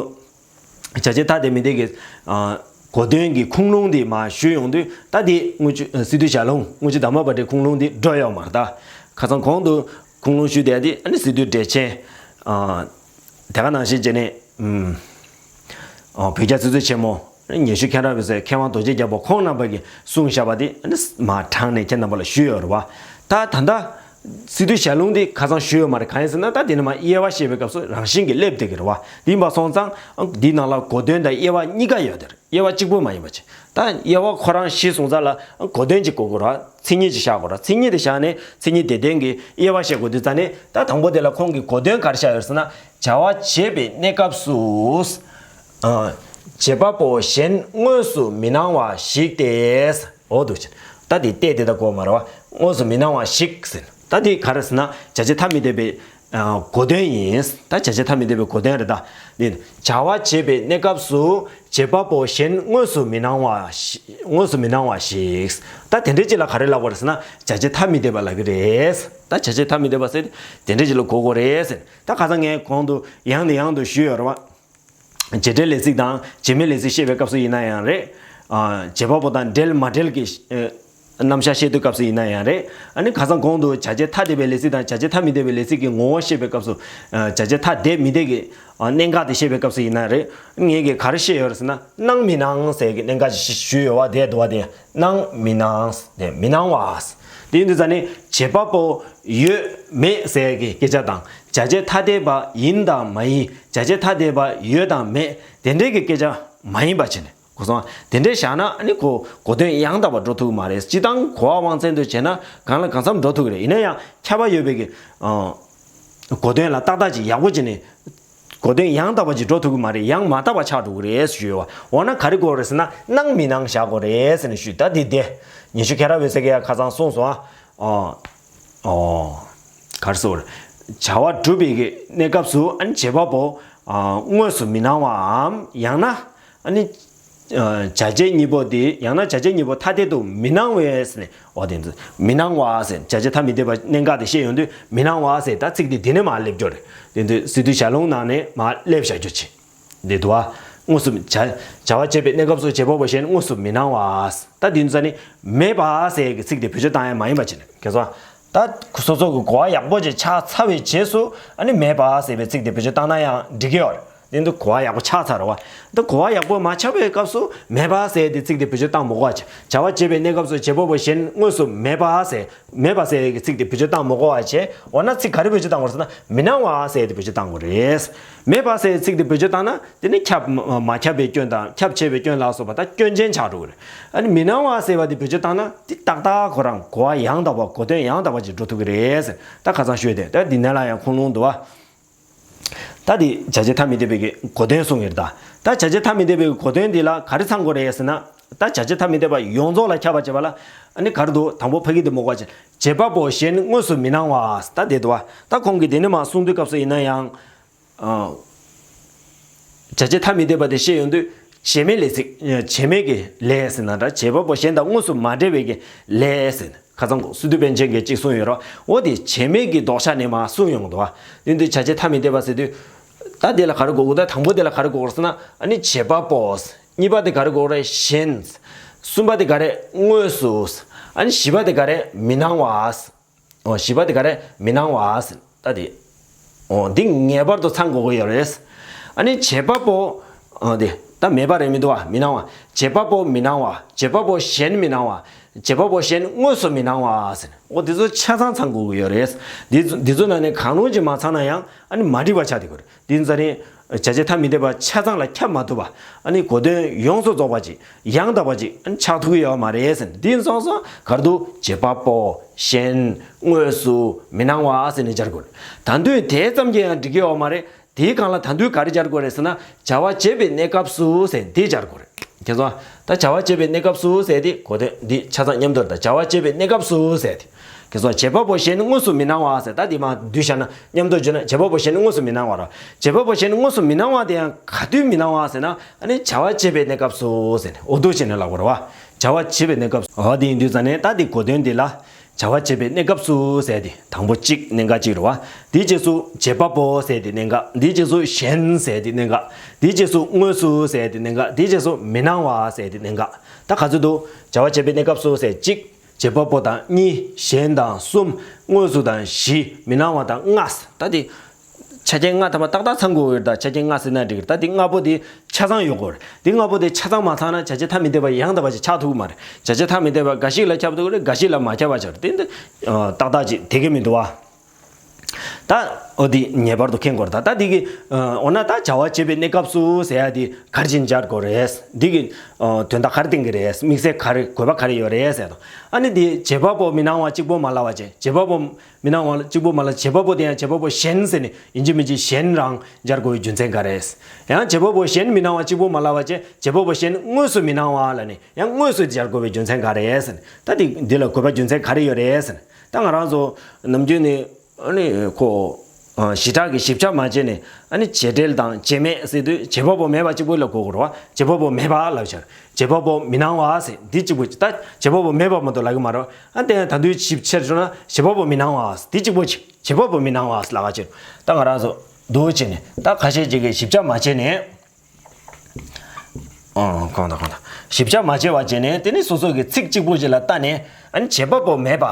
བྱ་བྱེད་ཐ་དད་མི་དད་ཀྱི་ཨ་གོ་དོན་གྱི་ཁུངས་ལུང་དེ་མར་ཞུས་ཡོང་དུས། ད་དེ་དངུལ་ཆུ་ཨ་སི་ཏུ་ཞལ་ལུང་དངུལ་ཆུ་དར་མ་བྷ་དྲའི་ཁུངས་ལུང་དེ་འགྲོ་ཡོད་མ་རེད་ད། ཁ་སང་གོང་དུ་ཁུངས་ལུང་ཞུས་བསྡད་དེ། ཨ་ནི་སི་ཏུ་འགྲེལ་ཆེན་ཨ་དེ་ག་ནང་བཞིན་བྱས་ནས། ཨུམ། ཨ་བོད་རྒྱ་ཚིག་མཛོད་ཆེན་མོ་ཉན་ཤུལ་མཁྱེན་རབ་འོད་ཟེར་མཁས་དབང་རྡོ་རྗེ་རྒྱལ་པོ་ཁོང་རྣམ་པ་གིས་གསུངས་བཞག་པ་དེ་ཨ་ནི་མར་དྲངས་ནས་ཁྱེད་རྣམ་པ་ལ་ཞུས་ཡོད་རེད་བ། ད་ད་ལྟ་སི་ཏུ་ཞལ་ལུང་འདི་ཁ་སང་ཞུས་ཡོད་མ་རེད། གང་ཡིན་ཟེར་ན། ད་དེ་ནི་མར་དབྱེ་བ་བཤད་པའི་སྐབས་སུ་རང་བཞིན་གྱིས་སླེབས་བསྡད་ཀྱི་རེད་བ། དེ་ཡིན་པ་སོང་ཙང་འདིའི་ནང་ལ་གོ་དོན་དང་དབྱེ་བ་གཉིས་ཀ་ཡོད་དེ་རེད། དབྱེ་བ་གཅིག་པོ་མ་ཡིན་པ་ཅིག་ད་དབྱེ་བ་ཁོ་རང་གཞི་བཟུང་ས་ལ་གོ་དོན་ཅིག་དགོས་ཀྱི་རེད་བ། མཚན་ཉིད་ཅིག་བཞག་དགོས་རེད། མཚན་ཉིད་དེ་བཞག་ནས་མཚན་ཉིད་དེ་ལྡན་གྱི་དབྱེ་བ་བཤད་དགོས་དུས་ཙ་ནས། ད་དང་པོ་དེ་ལ་ཁོང་གིས་གོ་དོན་ག་རེ་བཞག་ཡོད་ཟེར་ན། བྱ་བ་བྱེད་པའི་གནས་སྐབས་སུ། ཨ་བྱེད་པ་པོ་གཞན་དངོས་སུ་མི་སྣང་བ་ཞིག་སྟེ། འོ་འདུག་ཅིང་། ད་དེ་སྟེ་དེ་ད་གོ་མ་རེད་བ། དངོས་སུ་མི་སྣང་བ་ཞིག་ཟེར། ད་དེ་ག་རེ་ཟེར་ན། བྱ་བྱེད་ཐ་མི་དད་པའི་ཨ་གོ་དོན་ཡིན། ད་བྱ་བྱེད་ཐ་མི་དད་པའི་གོ་དོན་རེད་ད། དེ་བྱ་བ་བྱེད་པའི་གནས་སྐབས་སུ་བྱེད་པ་པོ་གཞན་དངོས་སུ་མི་སྣང་བ་ཞིག་དངོས་སུ་མི་སྣང་བ་ཞིག་ད་དེ་འདྲའི་ཅིག་ལ་ག་རེ་ལབ་པ་རེད་ཟེར་ན། བྱ་བྱེད་ཐ་མི་དད་པ་ལབ་ཀྱི་རེད། ད་བྱ་བྱེད་ཐ་མི་དད་པ་ཟེར་དེ་འདྲའི་ཅིག་ལ་གོ་དགོས་རེད་ཟེར། ད་ཁ་སང་ངས་གོང་དུ་ཡང་ནས་ཡང་དུ་ཞུས་ཡོད་རེད་བ། བྱེད་འབྲེལ་ལས་ཚིག་དང་བྱེད་མེད་ལས་ཚིག་བཤད་པའི་སྐབས་སུ་ཡིན་ན་ཡང་རེད། ཨ་བྱེད་པ་པོ་དང་འབྲེལ་མ་འབྲེལ་གྱི་ཨ་རྣམ་གཞག་བཤད་དུས་སྐབས་སུ་ཡིན་ན་ཡང་རེད། ཨ་ནི་ཁ་སང་གོང་དུ་བྱ་བྱེད་ཐ་དད་པའི་ལས་ཚིག་དང་བྱ་བྱེད་ཐ་མི་དད་པའི་ལས་ཚིག་གི་ངོ་བོ་བཤད་པའི་སྐབས་སུ། ཨ་བྱ་བྱེད་ཐ་དད་མི་དད་ཀྱི་ཨ་གནད་འགག་དེ་བཤད་པའི་སྐབས་སུ་ཡིན་ན་རེད། ངས་ཀྱིས་ག་རེ་བཤད་ཡོད་རེད་ཟེར་ན། སྣང་མི་སྣང་ཟེར་གྱི་གནད་འགག་ཅིག་ཞུས་ཡོད་བ། དེ་འདུག་བ། དེ་སྣང་མི་སྣང་། དེ་མི་སྣང་བ། དེ་ཡིན་དུས་ཙ་ནས་བྱེད་པ་པོ་ཡོད་མེད་ཟེར་གྱི་སྐད་ཆ་དང་། བྱ་བྱེད་ཐ་དད་པ་ཡིན་དང་མ་ཡིན། བྱ་བྱེད་ཐ་དད་པ་ཡོད་དང་མེད། དེ་འདྲའི་གི་སྐད་ཆ་མ་ཡིན་པ་བྱས་ནས། གོ་སོང་། དེ་འདྲའི་བཞག་ན་ཨ་ནི་གོ་གོ་དོན་ཡང་དག་པ་འགྲོ་ཐུབ་ཀྱི་མ་རེད། སྤྱིར་བཏང་གོ་བ་དབང་བཙན་དུ་བྱས་ན་གང་ལ་གང་འཚམ་འགྲོ་ཐུབ་ཀྱི་རེད། ཡིན་ན་ཡང་ཁྱབ་པ་ཡོད་པའི་གི་ཨ་གོ་དོན་ལ་ཏག་ཏག་ཅིག་ཡག་པོ་བྱས་ནས། གོ་དོན་ཡང་དག་པ་ཅིག་འགྲོ་ཐུབ་ཀྱི་མ་རེད། ཡང་མ་དག་པ་ཆགས་འགྲོ་གི་རེད་ཞུས་ཡོད་བ། འོ་ན་ག་རེ་དགོས་རེད་ཟེར་ན། སྣང་མི་སྣང་བཞག་དགོས་རེད་ཟེར་ནས་ཞུས། ད་འདི་དེ་ཉི་ཤུ་ཁ་ར་བའི་ས་ག་ཡ་ཁ་སང་གསུངས་སོང་ཨ། ཨོ། ཨོ། ག་རེ་ཟེར་དགོས་རེད། བྱ་བ་སྒྲུབ་པའི་གི་གནས་སྐབས་སུ་ཨ་ནི་བྱེད་པ་པོ་ཨ་དངོས་སུ་མི་སྣང་བའམ། ཡང་ན་ཨ་ནི་ཨ་བྱ་བྱེད་གཉིས་པོ་དེ། ཡང་ན་བྱ་བྱེད་གཉིས་པོ་ཐ་དད་དུ་མི་སྣང་བས་ཟེར་ནས། འོ་དེ་ཚོ་མི་སྣང་བ་ཟེར། བྱ་བྱེད་ཐ་མི་དད་པ་གནད་འགག་དེ་བཤད་ཡོང་དུས་མི་སྣང་བ་ཟེར། ད་ཚིག་དེ་དེ་ནས་མར་སླེབས་རྒྱུ་རེད། དེ་དུས་སི་ཏུ་ཞལ་ལུང་ནང་ནས་མར་སླེབས་བཞག་རྒྱུ་བྱེད། འདི་འདུག་བ། དངོས་སུ་བྱ་བྱ་བ་བྱེད་པའི་གནས་སྐབས་སུ་བྱེད་པ་པོ་གཞན་དངོས་སུ་མི་སྣང་བ། ད་དེ་ཚོ་ནི་མེད་པ་ཟེར་གྱི་ཚིག་དེ་བེད་སྤྱོད་བཏང་ཡ་མ་ཡིན་པ་བྱས་ནས། གལ་སྲིད་ད་སོ་སོ་གི་གོ་བ་ཡག་པོ་ཅིག་ཆགས་ཚར་བའི་རྗེས་སུ་ཨ་ནི་མེད་པ་ཟེར་བའི་ཚིག་དེ་བེད་སྤྱོད་བཏང་ན་ཡང་འགྲིག་གི་ཡོད་རེད། དེ་འདུག་གོ་བ་ཡག་པོ་ཆགས་ཚར་བ། ད་གོ་བ་ཡག་པོ་མ་ཆགས་པའི་སྐབས་སུ་མེད་པ་ཟེར་དེ་ཚིག་དེ་བེད་སྤྱོད་བཏང་མི་དགོས་པ་བྱས། བྱ་བ་བྱེད་པའི་གནས་སྐབས་སུ་བྱེད་པ་པོ་གཞན་དངོས་སུ་མེད་པ་ཟེར། མེད་པ་ཟེར་གྱི་ཚིག་དེ་བེད་སྤྱོད་བཏང་མི་དགོས་པ་བྱས། འོ་ན་ཚིག་ག་རེ་བེད་སྤྱོད་བཏང་དགོས་རེད་ཟེར་ན། མི་སྣང་བ་ཟེར་དེ་བེད་སྤྱོད་བཏང་དགོས་རེད། མེད་པ་ཟེར་ཚིག་དེ་བེད་སྤྱོད་བཏང་ན་དེ་ནི་ཁྱབ་མ་མ་ཁྱབ་པའི་སྐྱོན་དང་ཁྱབ་ཆེ་བའི་སྐྱོན་ལ་སོགས་པ་ད་སྐྱོན་ཅན་ཆགས་འགྲོ་གི་རེད། ཨ་ནི་མི་སྣང་བ་ཟེར་བ་དེ་བེད་སྤྱོད་བཏང་ན་དེ་ཏག་ཏག་ཁོ་རང་གོ་བ་ཡང་དག་པ་གོ་དོན་ཡང་དག་པ་ཅིག་འགྲོ་ཐུབ་ཀྱི་རེད་ཟེར། ད་ཁ་སང་ཞུས་ཏེ། ད་འདི་ནང་ལ་ཡང་ཁུངས་ལུང་འདུག་བ། ད་འདི་བྱ་བྱེད་ཐ་མི་དད་པའི་གི་གོ་དོན་གསུང་གི་རེད་ད། ད་བྱ་བྱེད་ཐ་མི་དད་པའི་གི་གོ་དོན་འདི་ལ་ག་རེ་ཚང་དགོས་རེད་ཟེར་ན། ད་བྱ་བྱེད་ཐ་མི་དད་པ་ཡོངས་རྫོགས་ལ་ཁྱབ་པ་བྱེད་པ་ལ་ཨ་ནི་ག་རེ་འདུག་དང་པོ་ཕ་གི་དེ་མོ་ག་བྱེད། བྱེད་པ་པོ་གཞན་དངོས་སུ་མི་སྣང་བ། ད་དེ་འདུག་བ། ད་ཁོང་གིས་དེ་ནི་མ་གསུང་དུས་སྐབས་སུ་ཡིན་ན་ཡང་། ཨ། བྱ་བྱེད་ཐ་མི་དད་པ་དེ་བཤད་ཡོང་དུས་བྱེད་མེད་ལས་ཚིག་བྱེད་མེད་ཀྱི་ལས་ཟེར་ན་འདྲ། བྱེད་པ་པོ་གཞན་དང་དངོས་སུ་མ་འབྲེལ་བའི་གི་ལས་ཟེར་ན། ཁ་སང་སི་ཏུ་པཎ་ཆེན་གྱིས་གཅིག་གསུངས་ཡོད་རེད། འོ་དེ་བྱེད་མེད་ཀྱི་ལྡོག་ཆ་ནས་མར་གསུངས་ཡོང་འདུག་བ། དེ་འདི་བྱ་བྱེད་ཐ་མི་དད་པ་ཟེར་དུས། ད་དེ་ལ་ག་རེ་གོ་དགོས། ད་དང་པོ་དེ་ལ་ག་རེ་གོ་དགོས་ཟེར་ན། ཨ་ནི་བྱེད་པ་པོ། གཉིས་པ་དེ་ག་རེ་གོ་དགོས་རེད། གཞན། གསུམ་པ་དེ་ག་རེ། དངོས་སུ། ཨ་ནི་བཞི་པ་དེ་ག་རེ། མི་སྣང་བ། ཨོ། བཞི་པ་དེ་ག་རེ། མི་སྣང་བ། ད་དེ། ཨོ། འདི་ངེས་པར་དུ་ཚང་དགོས་ཀྱི་ཡོད་རེད། ཨ་ནི་བྱེད་པ་པོ། ཨོ། དེ་ད་མེད་པ་རེད་མི་འདུག་བ། མི་སྣང་བ། བྱེད་པ་པོ་མི་སྣང་བ། བྱེད་པ་པོ་གཞན་མི་སྣང་བ། བྱེད་པ་པོ་གཞན་དངོས་སུ་མི་སྣང་བ་ཟེར། ཨོ། དེ་ཚོ་ཆ་ཚང་ཚང་དགོས་ཀྱི་ཡོད་རེད། འདི་ཚོ་འདི་ཚོ་ནང་ནས་གང་རུང་ཅིག་མ་ཚང་ན་ཡང་ཨ་ནི་མ་འགྲིག་པ་ཆགས་བསྡད་ཀྱི་ཡོད་རེད། འདི་ཚོ་ནི་བྱ་བྱེད་ཐ་མི་དད་པ་ཆ་ཚང་ལ་ཁྱབ་མ་ཐུབ་པ། ཨ་ནི་གོ་དོན་ཡོངས་སུ་རྫོགས་པ་ཅིག་ཡང་དག་པ་ཅིག་ཨ་ནི་ཆགས་ཐུབ་ཀྱི་ཡོད་མ་རེད་ཟེར། འདི་སོང་ཙང་ག་རེ་འདུག་བྱེད་པ་པོ། གཞན། དངོས་སུ། མི་སྣང་བ་ཟེར་ནས་སྦྱར་དགོས་རེད། ད་དུང་དེ་ཙམ་གྱིས་ཡང་འགྲིག་གི་ཡོད་མ་རེད། དེའི་སྒང་ལ་ད་དུང་ག་རེ་སྦྱར་དགོས་རེད་ཟེར་ན། བྱ་བ་བྱེད་པའི་གནས་སྐབས་སུ་ཟེར་འདི་སྦྱར་དགོས་རེད། ཁྱེད་ཚོ། ད་བྱ་བ་བྱེད་པའི་གནས་སྐབས་སུ་ཟེར་དེ་གོ་དོན་འདི་ཆ་ཚང་མཉམ་དུ་རེད། ད་བྱ་བ་བྱེད་པའི་གནས་སྐབས་སུ་ཟེར་དེ། ཁྱེད་ཚོ། བྱེད་པ་པོ་གཞན་དངོས་སུ་མི་སྣང་བ་ཟེར། ད་འདི་མ་བསྡུས་བཞག་ན་མཉམ་དུ་བརྗོད་ན་བྱེད་པ་པོ་གཞན་དངོས་སུ་མི་སྣང་བ་རེད། བྱེད་པ་པོ་གཞན་དངོས་སུ་མི་སྣང་བ་དེ་ཡང་ག་དུས་མི་སྣང་བ་ཟེར་ན། ཨ་ནི་བྱ་བ་བྱེད་པའི་གནས་སྐབས་སུ་ཟེར་ནས་འོ་འདུག་བྱས་ནས་ལབ་དགོས་རེད་བ། བྱ་བ་བྱེད་པའི་གནས་སྐབས་སུ། འོ་དེ་ཡིན་དུས་ཙང་ནས་ད་འདི་གོ་དོན་འདི་ལ། བྱ་བ་བྱེད་པའི་གནས་སྐབས་སུ་ཟེར་དེ་དང་པོ་གཅིག་གནད་འགག་གཅིག་རེད་བ། དེའི་རྗེས་སུ་བྱེད་པ་པོ་ཟེར་དེ་གནད་འགག་དེའི་རྗེས་སུ་གཞན་ཟེར་དེ་གནད་འགག་དེའི་རྗེས་སུ་དངོས་སུ་ཟེར་དེ་གནད་འགག་དེའི་རྗེས་སུ་མི་སྣང་བ་ཟེར་དེ་གནད་འགག་ད་ག་ཚོད་འདུག་བྱ་བ་བྱེད་པའི་གནས་སྐབས་སུ་ཟེར་གཅིག་བྱེད་པ་པོ་དང་གཉིས། གཞན་དང་གསུམ། དངོས་སུ་དང་བཞི། མི་སྣང་བ་དང་ལྔ། ད་དེ་ཆ་རྐྱེན་ལྔ་ཐམ་པ་ཏག་ཏག་ཚང་དགོས་ཡོད། ད་ཆ་རྐྱེན་ལྔ་ཟེར་ན་འགྲིག་གི་རེད། ད་དེ་ལྔ་པོ་དེ་ཆ་ཚང་ཡོད་དགོས་རེད། དེ་ལྔ་པོ་དེ་ཆ་ཚང་མ་ཚང་ན་བྱ་བྱེད་ཐ་མི་དད་པ་ཡང་དག་པ་ཞིག་ཆགས་ཐུབ་ཀྱི་མ་རེད། བྱ་བྱེད་ཐ་མི་དད་པ་འགའ་ཞིག་ལ་ཁྱབ་ཐུབ་ཀྱི་རེད། འགའ་ཞིག་ལ་མ་ཁྱབ་པ་ཆགས་རེད། དེ་འདི་ཏག་ཏག་ཅིག་དེ་གི་མི་འདུག་བ། ད་འོ་དེ་ངེས་པར་དུ་མཁྱེན་དགོས་རེད། ད་ད་དེ་གི་འོ་ན་ད་བྱ་བ་བྱེད་པའི་གནས་སྐབས་སུ་ཟེར་ཡ་དེ་ག་རེ་བྱས་ནས་སྦྱར་དགོས་རེད། འདི་གི་དོན་དག་ག་རེ་བསྟན་གྱི་རེད། དམིགས་བསལ་ག་རེ་དགོས་པ་ག་རེ་ཡོད་རེད་ཟེར་དང་། ཨ་ནི་དེ་བྱེད་པ་པོ་མི་སྣང་བ་གཅིག་པོ་མ་ལབ་པ་བྱས། བྱེད་པ་པོ་མི་སྣང་བ་གཅིག་པོ་མ་ལབ། བྱེད་པ་པོ་དེ་ཡང་བྱེད་པ་པོ་གཞན་ཟེར་ནས་ཡིན་གཅིག་མིན་གཅིག་གཞན་རང་སྦྱར་དགོས་པའི་རྒྱུ་མཚན་ག་རེ། ཡང་བྱེད་པ་པོ་གཞན་མི་སྣང་བ་གཅིག་པོ་མ་ལབ་པ་བྱས། བྱེད་པ་པོ་གཞན་དངོས་སུ་མི་སྣང་བ་ལབ་ནས་ཡང་དངོས་སུ་སྦྱར་དགོས་པའི་རྒྱུ་མཚན་ག་རེ་ཟེར་ནས། ད་དེ་འདི་ལ་དགོས་པ་རྒྱུ་མཚན་ག་རེ་ཡོད་རེད་ཟེར་ནས། ད་ང་རང་ཚོ་ནམ་རྒྱུན་ནས་ཨ་ནི་ཁོ་ཞེ་དྲག་གི་ཞིབ་ཆ་མ་བྱས་ནས། ཨ་ནི་བྱེད་འབྲེལ་དང་བྱེད་མེད་ཟེར་དུས་བྱེད་པ་པོ་མེད་པ་གཅིག་པོ་ལ་གོ་དགོས་རེད་བ། བྱེད་པ་པོ་མེད་པ་ལབ་ཤར། བྱེད་པ་པོ་མི་སྣང་བ་ཟེར་འདི་གཅིག་པོ། ད་བྱེད་པ་པོ་མེད་པ་མ་གཏོགས་ལབ་ཀྱི་མ་རེད། ཨ་དེ་ཡང་ད་དུང་ཞིབ་ཆ་བྱུང་ན་བྱེད་པ་པོ་མི་སྣང་བ་འདི་གཅིག་པོ་ཅིག་བྱེད་པ་པོ་མི་སྣང་བ་ལབ་པ་ཅིག་ད་ང་རང་ཚོ་འདུག་བྱས་ནས་ད་ཁ་ཤས་ཅིག་གིས་ཞིབ་ཆ་མ་བྱས་ནས། ཨང་། གང་དང་གང་དང་ཞིབ་ཆ་མ་བྱས་པ་བྱས་ནས། དེ་ནི་སོ་སོ་གི་ཚིག་གཅིག་པོ་ཅིག་ལ་ལྟ་ནས། ཨ་ནི་བྱེད་པ་པོ་མེད་པ་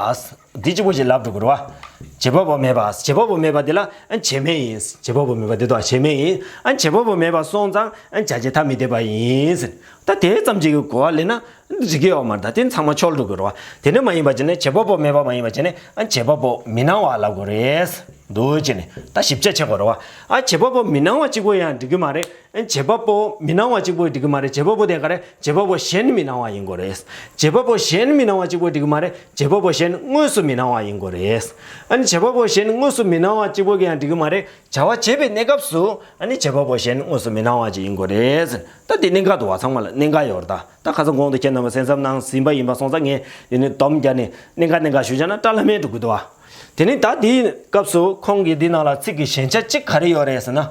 འདི་གཅིག་པོ་ཅིག་ལབ་འགྲོ་གི་རེད་བ། བྱེད་པ་པོ་མེད་པ། བྱེད་པ་པོ་མེད་པ་འདི་ལ་ཨ་ནི་བྱེད་མེད་ཡིན། བྱེད་པ་པོ་མེད་པ་འདི་དང་བྱེད་མེད་ཡིན། ཨ་ནི་བྱེད་པ་པོ་མེད་པ་སོང་ཙང་ཨ་ནི་བྱ་བྱེད་ཐ་མི་དད་པ་ཡིན་ཟེར། ད་དེ་ཙམ་ཅིག་གི་གོ་བ་ལེན་ན་འགྲིག་གི་ཡོད་མ་རེད། ད་དེ་ཚང་མ་འཆོལ་འགྲོ་གི་རེད་བ། དེ་ནི་མ་ཡིན་པ་བྱས་ནས། བྱེད་པ་པོ་མེད་པ་མ་ཡིན་པ་བྱས་ནས། ཨ་ནི་བྱེད་པ་པོ་མི་སྣང་བ་ལབ་དགོས་རེད། འདུག་བྱས་ནས་ད་ཞིབ་ཆ་བྱེད་དགོས་རེད་བ། ཨ་བྱེད་པ་པོ་མི་སྣང་བ་གཅིག་པོ་ཡང་འགྲིག་གི་མ་རེད། ཨ་བྱེད་པ་པོ་མི་སྣང་བ་གཅིག་པོ་འགྲིག་གི་མ་རེད། བྱེད་པ་པོ་དེ་ག་རེ། བྱེད་པ་པོ་གཞན་མི་སྣང་བ་ཡིན་དགོས་རེད། བྱེད་པ་པོ་གཞན་མི་སྣང་བ་གཅིག་པོ་འགྲིག་གི་མ་རེད། བྱེད་པ་པོ་གཞན་དངོས་སུ་མི་སྣང་བ་ཡིན་དགོས་རེད། ཨ་ནི་བྱེད་པ་པོ་གཞན་དངོས་སུ་མི་སྣང་བ་གཅིག་པོ་གི་ཡང་འགྲིག་གི་མ་རེད། བྱ་བ་བྱེད་པའི་གནས་སྐབས་སུ་ཨ་ནི་བྱེད་པ་པོ་གཞན་དངོས་སུ་མི་སྣང་བ་ཅིག་ཡིན་དགོས་རེད། ད་དེ་གནད་འགག་འདུག་བ། ཚང་མ་ལ་གནད་འགག་ཡོད་རེད། ད་ད་ཁ་སང་གོང་དུ་ཁྱེད་རྣམ་པ་གསན་བསམ་གནང་ཟིན་པ་ཡིན་པ་སོང་ཙང་། ངས་དེ་ནི་སྡོམ་རྒྱག་ནས་གནད་འགག་གནད་འགག་ཞུ་བྱས་ན་སྐྲག་ལྷ་མེད་འགྲོ་གི་འདུག་བ། དེ་ནི་ད་དེའི་སྐབས་སུ་ཁོང་གིས་འདི་ནང་ལ་ཚིག་གི་ཞན་ཆ་གཅིག་ག་རེ་ཡོད་རེད་ཟེར་ན།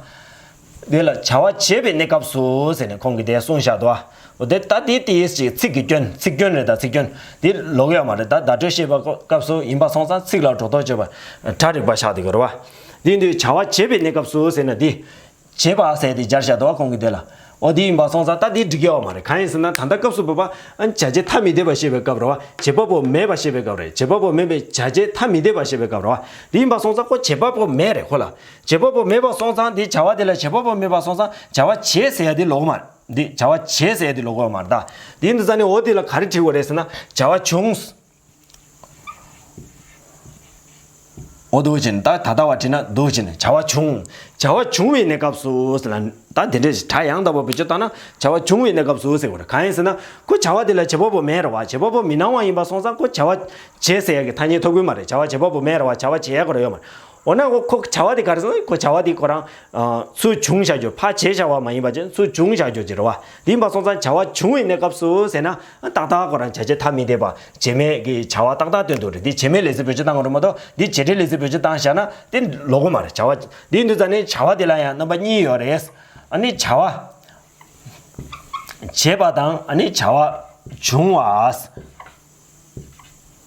དེ་ལ་བྱ་བ་བྱེད་པའི་གནས་སྐབས་སུ་ཟེར་ནས་ཁོང་གིས་དེ་གསུངས་བཞག་འདུག་བ། འོ་དེ་ད་དེ་དེའི་ཅིག་ཚིག་གི་སྐྱོན། ཚིག་སྐྱོན་རེད། ད་ཚིག་སྐྱོན་དེ་ལོག་ཡོད་མ་རེད། ད་བརྡ་སྤྲོད་བཤད་པའི་སྐབས་སུ་ཡིན་པ་སོང་ཙང་ཚིག་ལ་སྒྲོ་འདོགས་གཅོད་པ་གྲ་རིག་པ་ཆགས་བསྡད་ཀྱི་རེད་བ། དེ་ཡིན་དུས་བྱ་བ་བྱེད་པའི་གནས་སྐབས་སུ་ཟེར་ན་འདི། བྱེད་པ་ཟེར་དེ་སྦྱར་བཞག་འདུག་བ། ཁོང་གིས་དེ་ལ། འོ་དེ་ཡིན་པ་སོང་ཙང་ད་དེ་འགྲིག་གི་ཡོད་མ་རེད། གང་ཡིན་ཟེར་ན་ད་ལྟ་སྐབས་སུ་བབ་པ་ཨ་ནི་བྱ་བྱེད་ཐ་མི་དད་པ་བཤད་པའི་སྐབས་རེད་བ། བྱེད་པ་པོ་མེད་པ་བཤད་པའི་སྐབས་རེད། བྱེད་པ་པོ་མེད་པའི་བྱ་བྱེད་ཐ་མི་དད་པ་བཤད་པའི་སྐབས་རེད་བ། དེ་ཡིན་པ་སོང་ཙང་ཁོ་བྱེད་པ་པོ་མེད་རེད་ཁོ་ལ། བྱེད་པ་པོ་མེད་པ་སོང་ཙང་དེ་བྱ་བ་དེ་ལ་བྱེད་པ་པོ་མེད་པ་སོང་ཙང་བྱ་བ་བྱེད་ཟེར་ཡ་དེ་ལོག་མ་རེད། འདི་བྱ་བ་བྱེད་ཟེར་ཡ་དེ་ལོག་གི་ཡོད་མ་རེད། ད་དེ་ཡིན་དུས་ཙང་ནས་འོ་དེ་ལ་ག་རེ་བྲིས་དགོས་རེད་ཟེར་ན་བྱ་བ་བྱུང་། འོ་འདུག་བྱས་ནས་ད་ད་ལྟ་བ་བྲིས་ན་འདུག་བྱས་ནས་བྱ་བ་བྱུང་། བྱ་བ་བྱུང་བའི་གནས་སྐབས་སུ་ཟེར་ན། ད་དེ་འདྲས་སྒྲ་ཡང་དག་པ་བེད་སྤྱོད་བཏང་ན་བྱ་བ་བྱུང་བའི་གནས་སྐབས་སུ་ཟེར་དགོས་རེད། གང་ཡིན་ཟེར་ན་ཁོ་བྱ་བ་དེ་ལ་བྱེད་པ་པོ་མེད་རེད་བ། བྱེད་པ་པོ་མི་སྣང་བ་ཡིན་པ་སོང་ཙང་ཁོ་བྱ་བ་བྱེད་ཟེར་ཡ་གི་ཐ་སྙད་ཐོབ་ཀྱི་མ་རེད། བྱ་བ་བྱེད་པ་པོ་མེད་རེད་བ། བྱ་བ་བྱེད་ཡ་ཁོ་རང་ཡོད་མ་རེད། འོ་ན་ཁོ་ཁོ་བྱ་བ་དེ་ག་རེ་ཟེར་ན་ཁོ་བྱ་བ་དེ་ཁོ་རང་ཚུར་བྱུང་བཞག་རྒྱུ། ཕར་བྱས་བཞག་པ་མ་ཡིན་པ་ཅན་ཚུར་བྱུང་བཞག་རྒྱུ་ཅིག་རེད་བ། དེ་ཡིན་པ་སོང་ཙང་བྱ་བ་བྱུང་བའི་གནས་སྐབས་སུ་ཟེར་ན་ཏག་ཏག་ཁོ་རང་བྱ་བྱེད་ཐ་མི་དད་པ། བྱེད་མེད་ཀྱི་བྱ་བ་ཏག་ཏག་སྟོན་དགོས་རེད། འདི་བྱེད་མེད་ལས་ཚིག་བེད་སྤྱོད་བཏང་དགོས་རེད་མ་གཏོགས་འདི་བྱེད་འབྲེལ་ལས་ཚིག་བེད་སྤྱོད་བཏང་བཞག་ན་དེ་ལོག་གི་མ་རེད། བྱ་བ་འདི་ཡིན་དུས་ཙང་ནས་བྱ་བ་དེ་ལ་ཡང་རྣམ་པ་གཉིས་ཡོད་རེད། ཨ་ནི་བྱ་བ་བྱེད་པ་དང་ཨ་ནི་བྱ་བ་བྱུང་བ།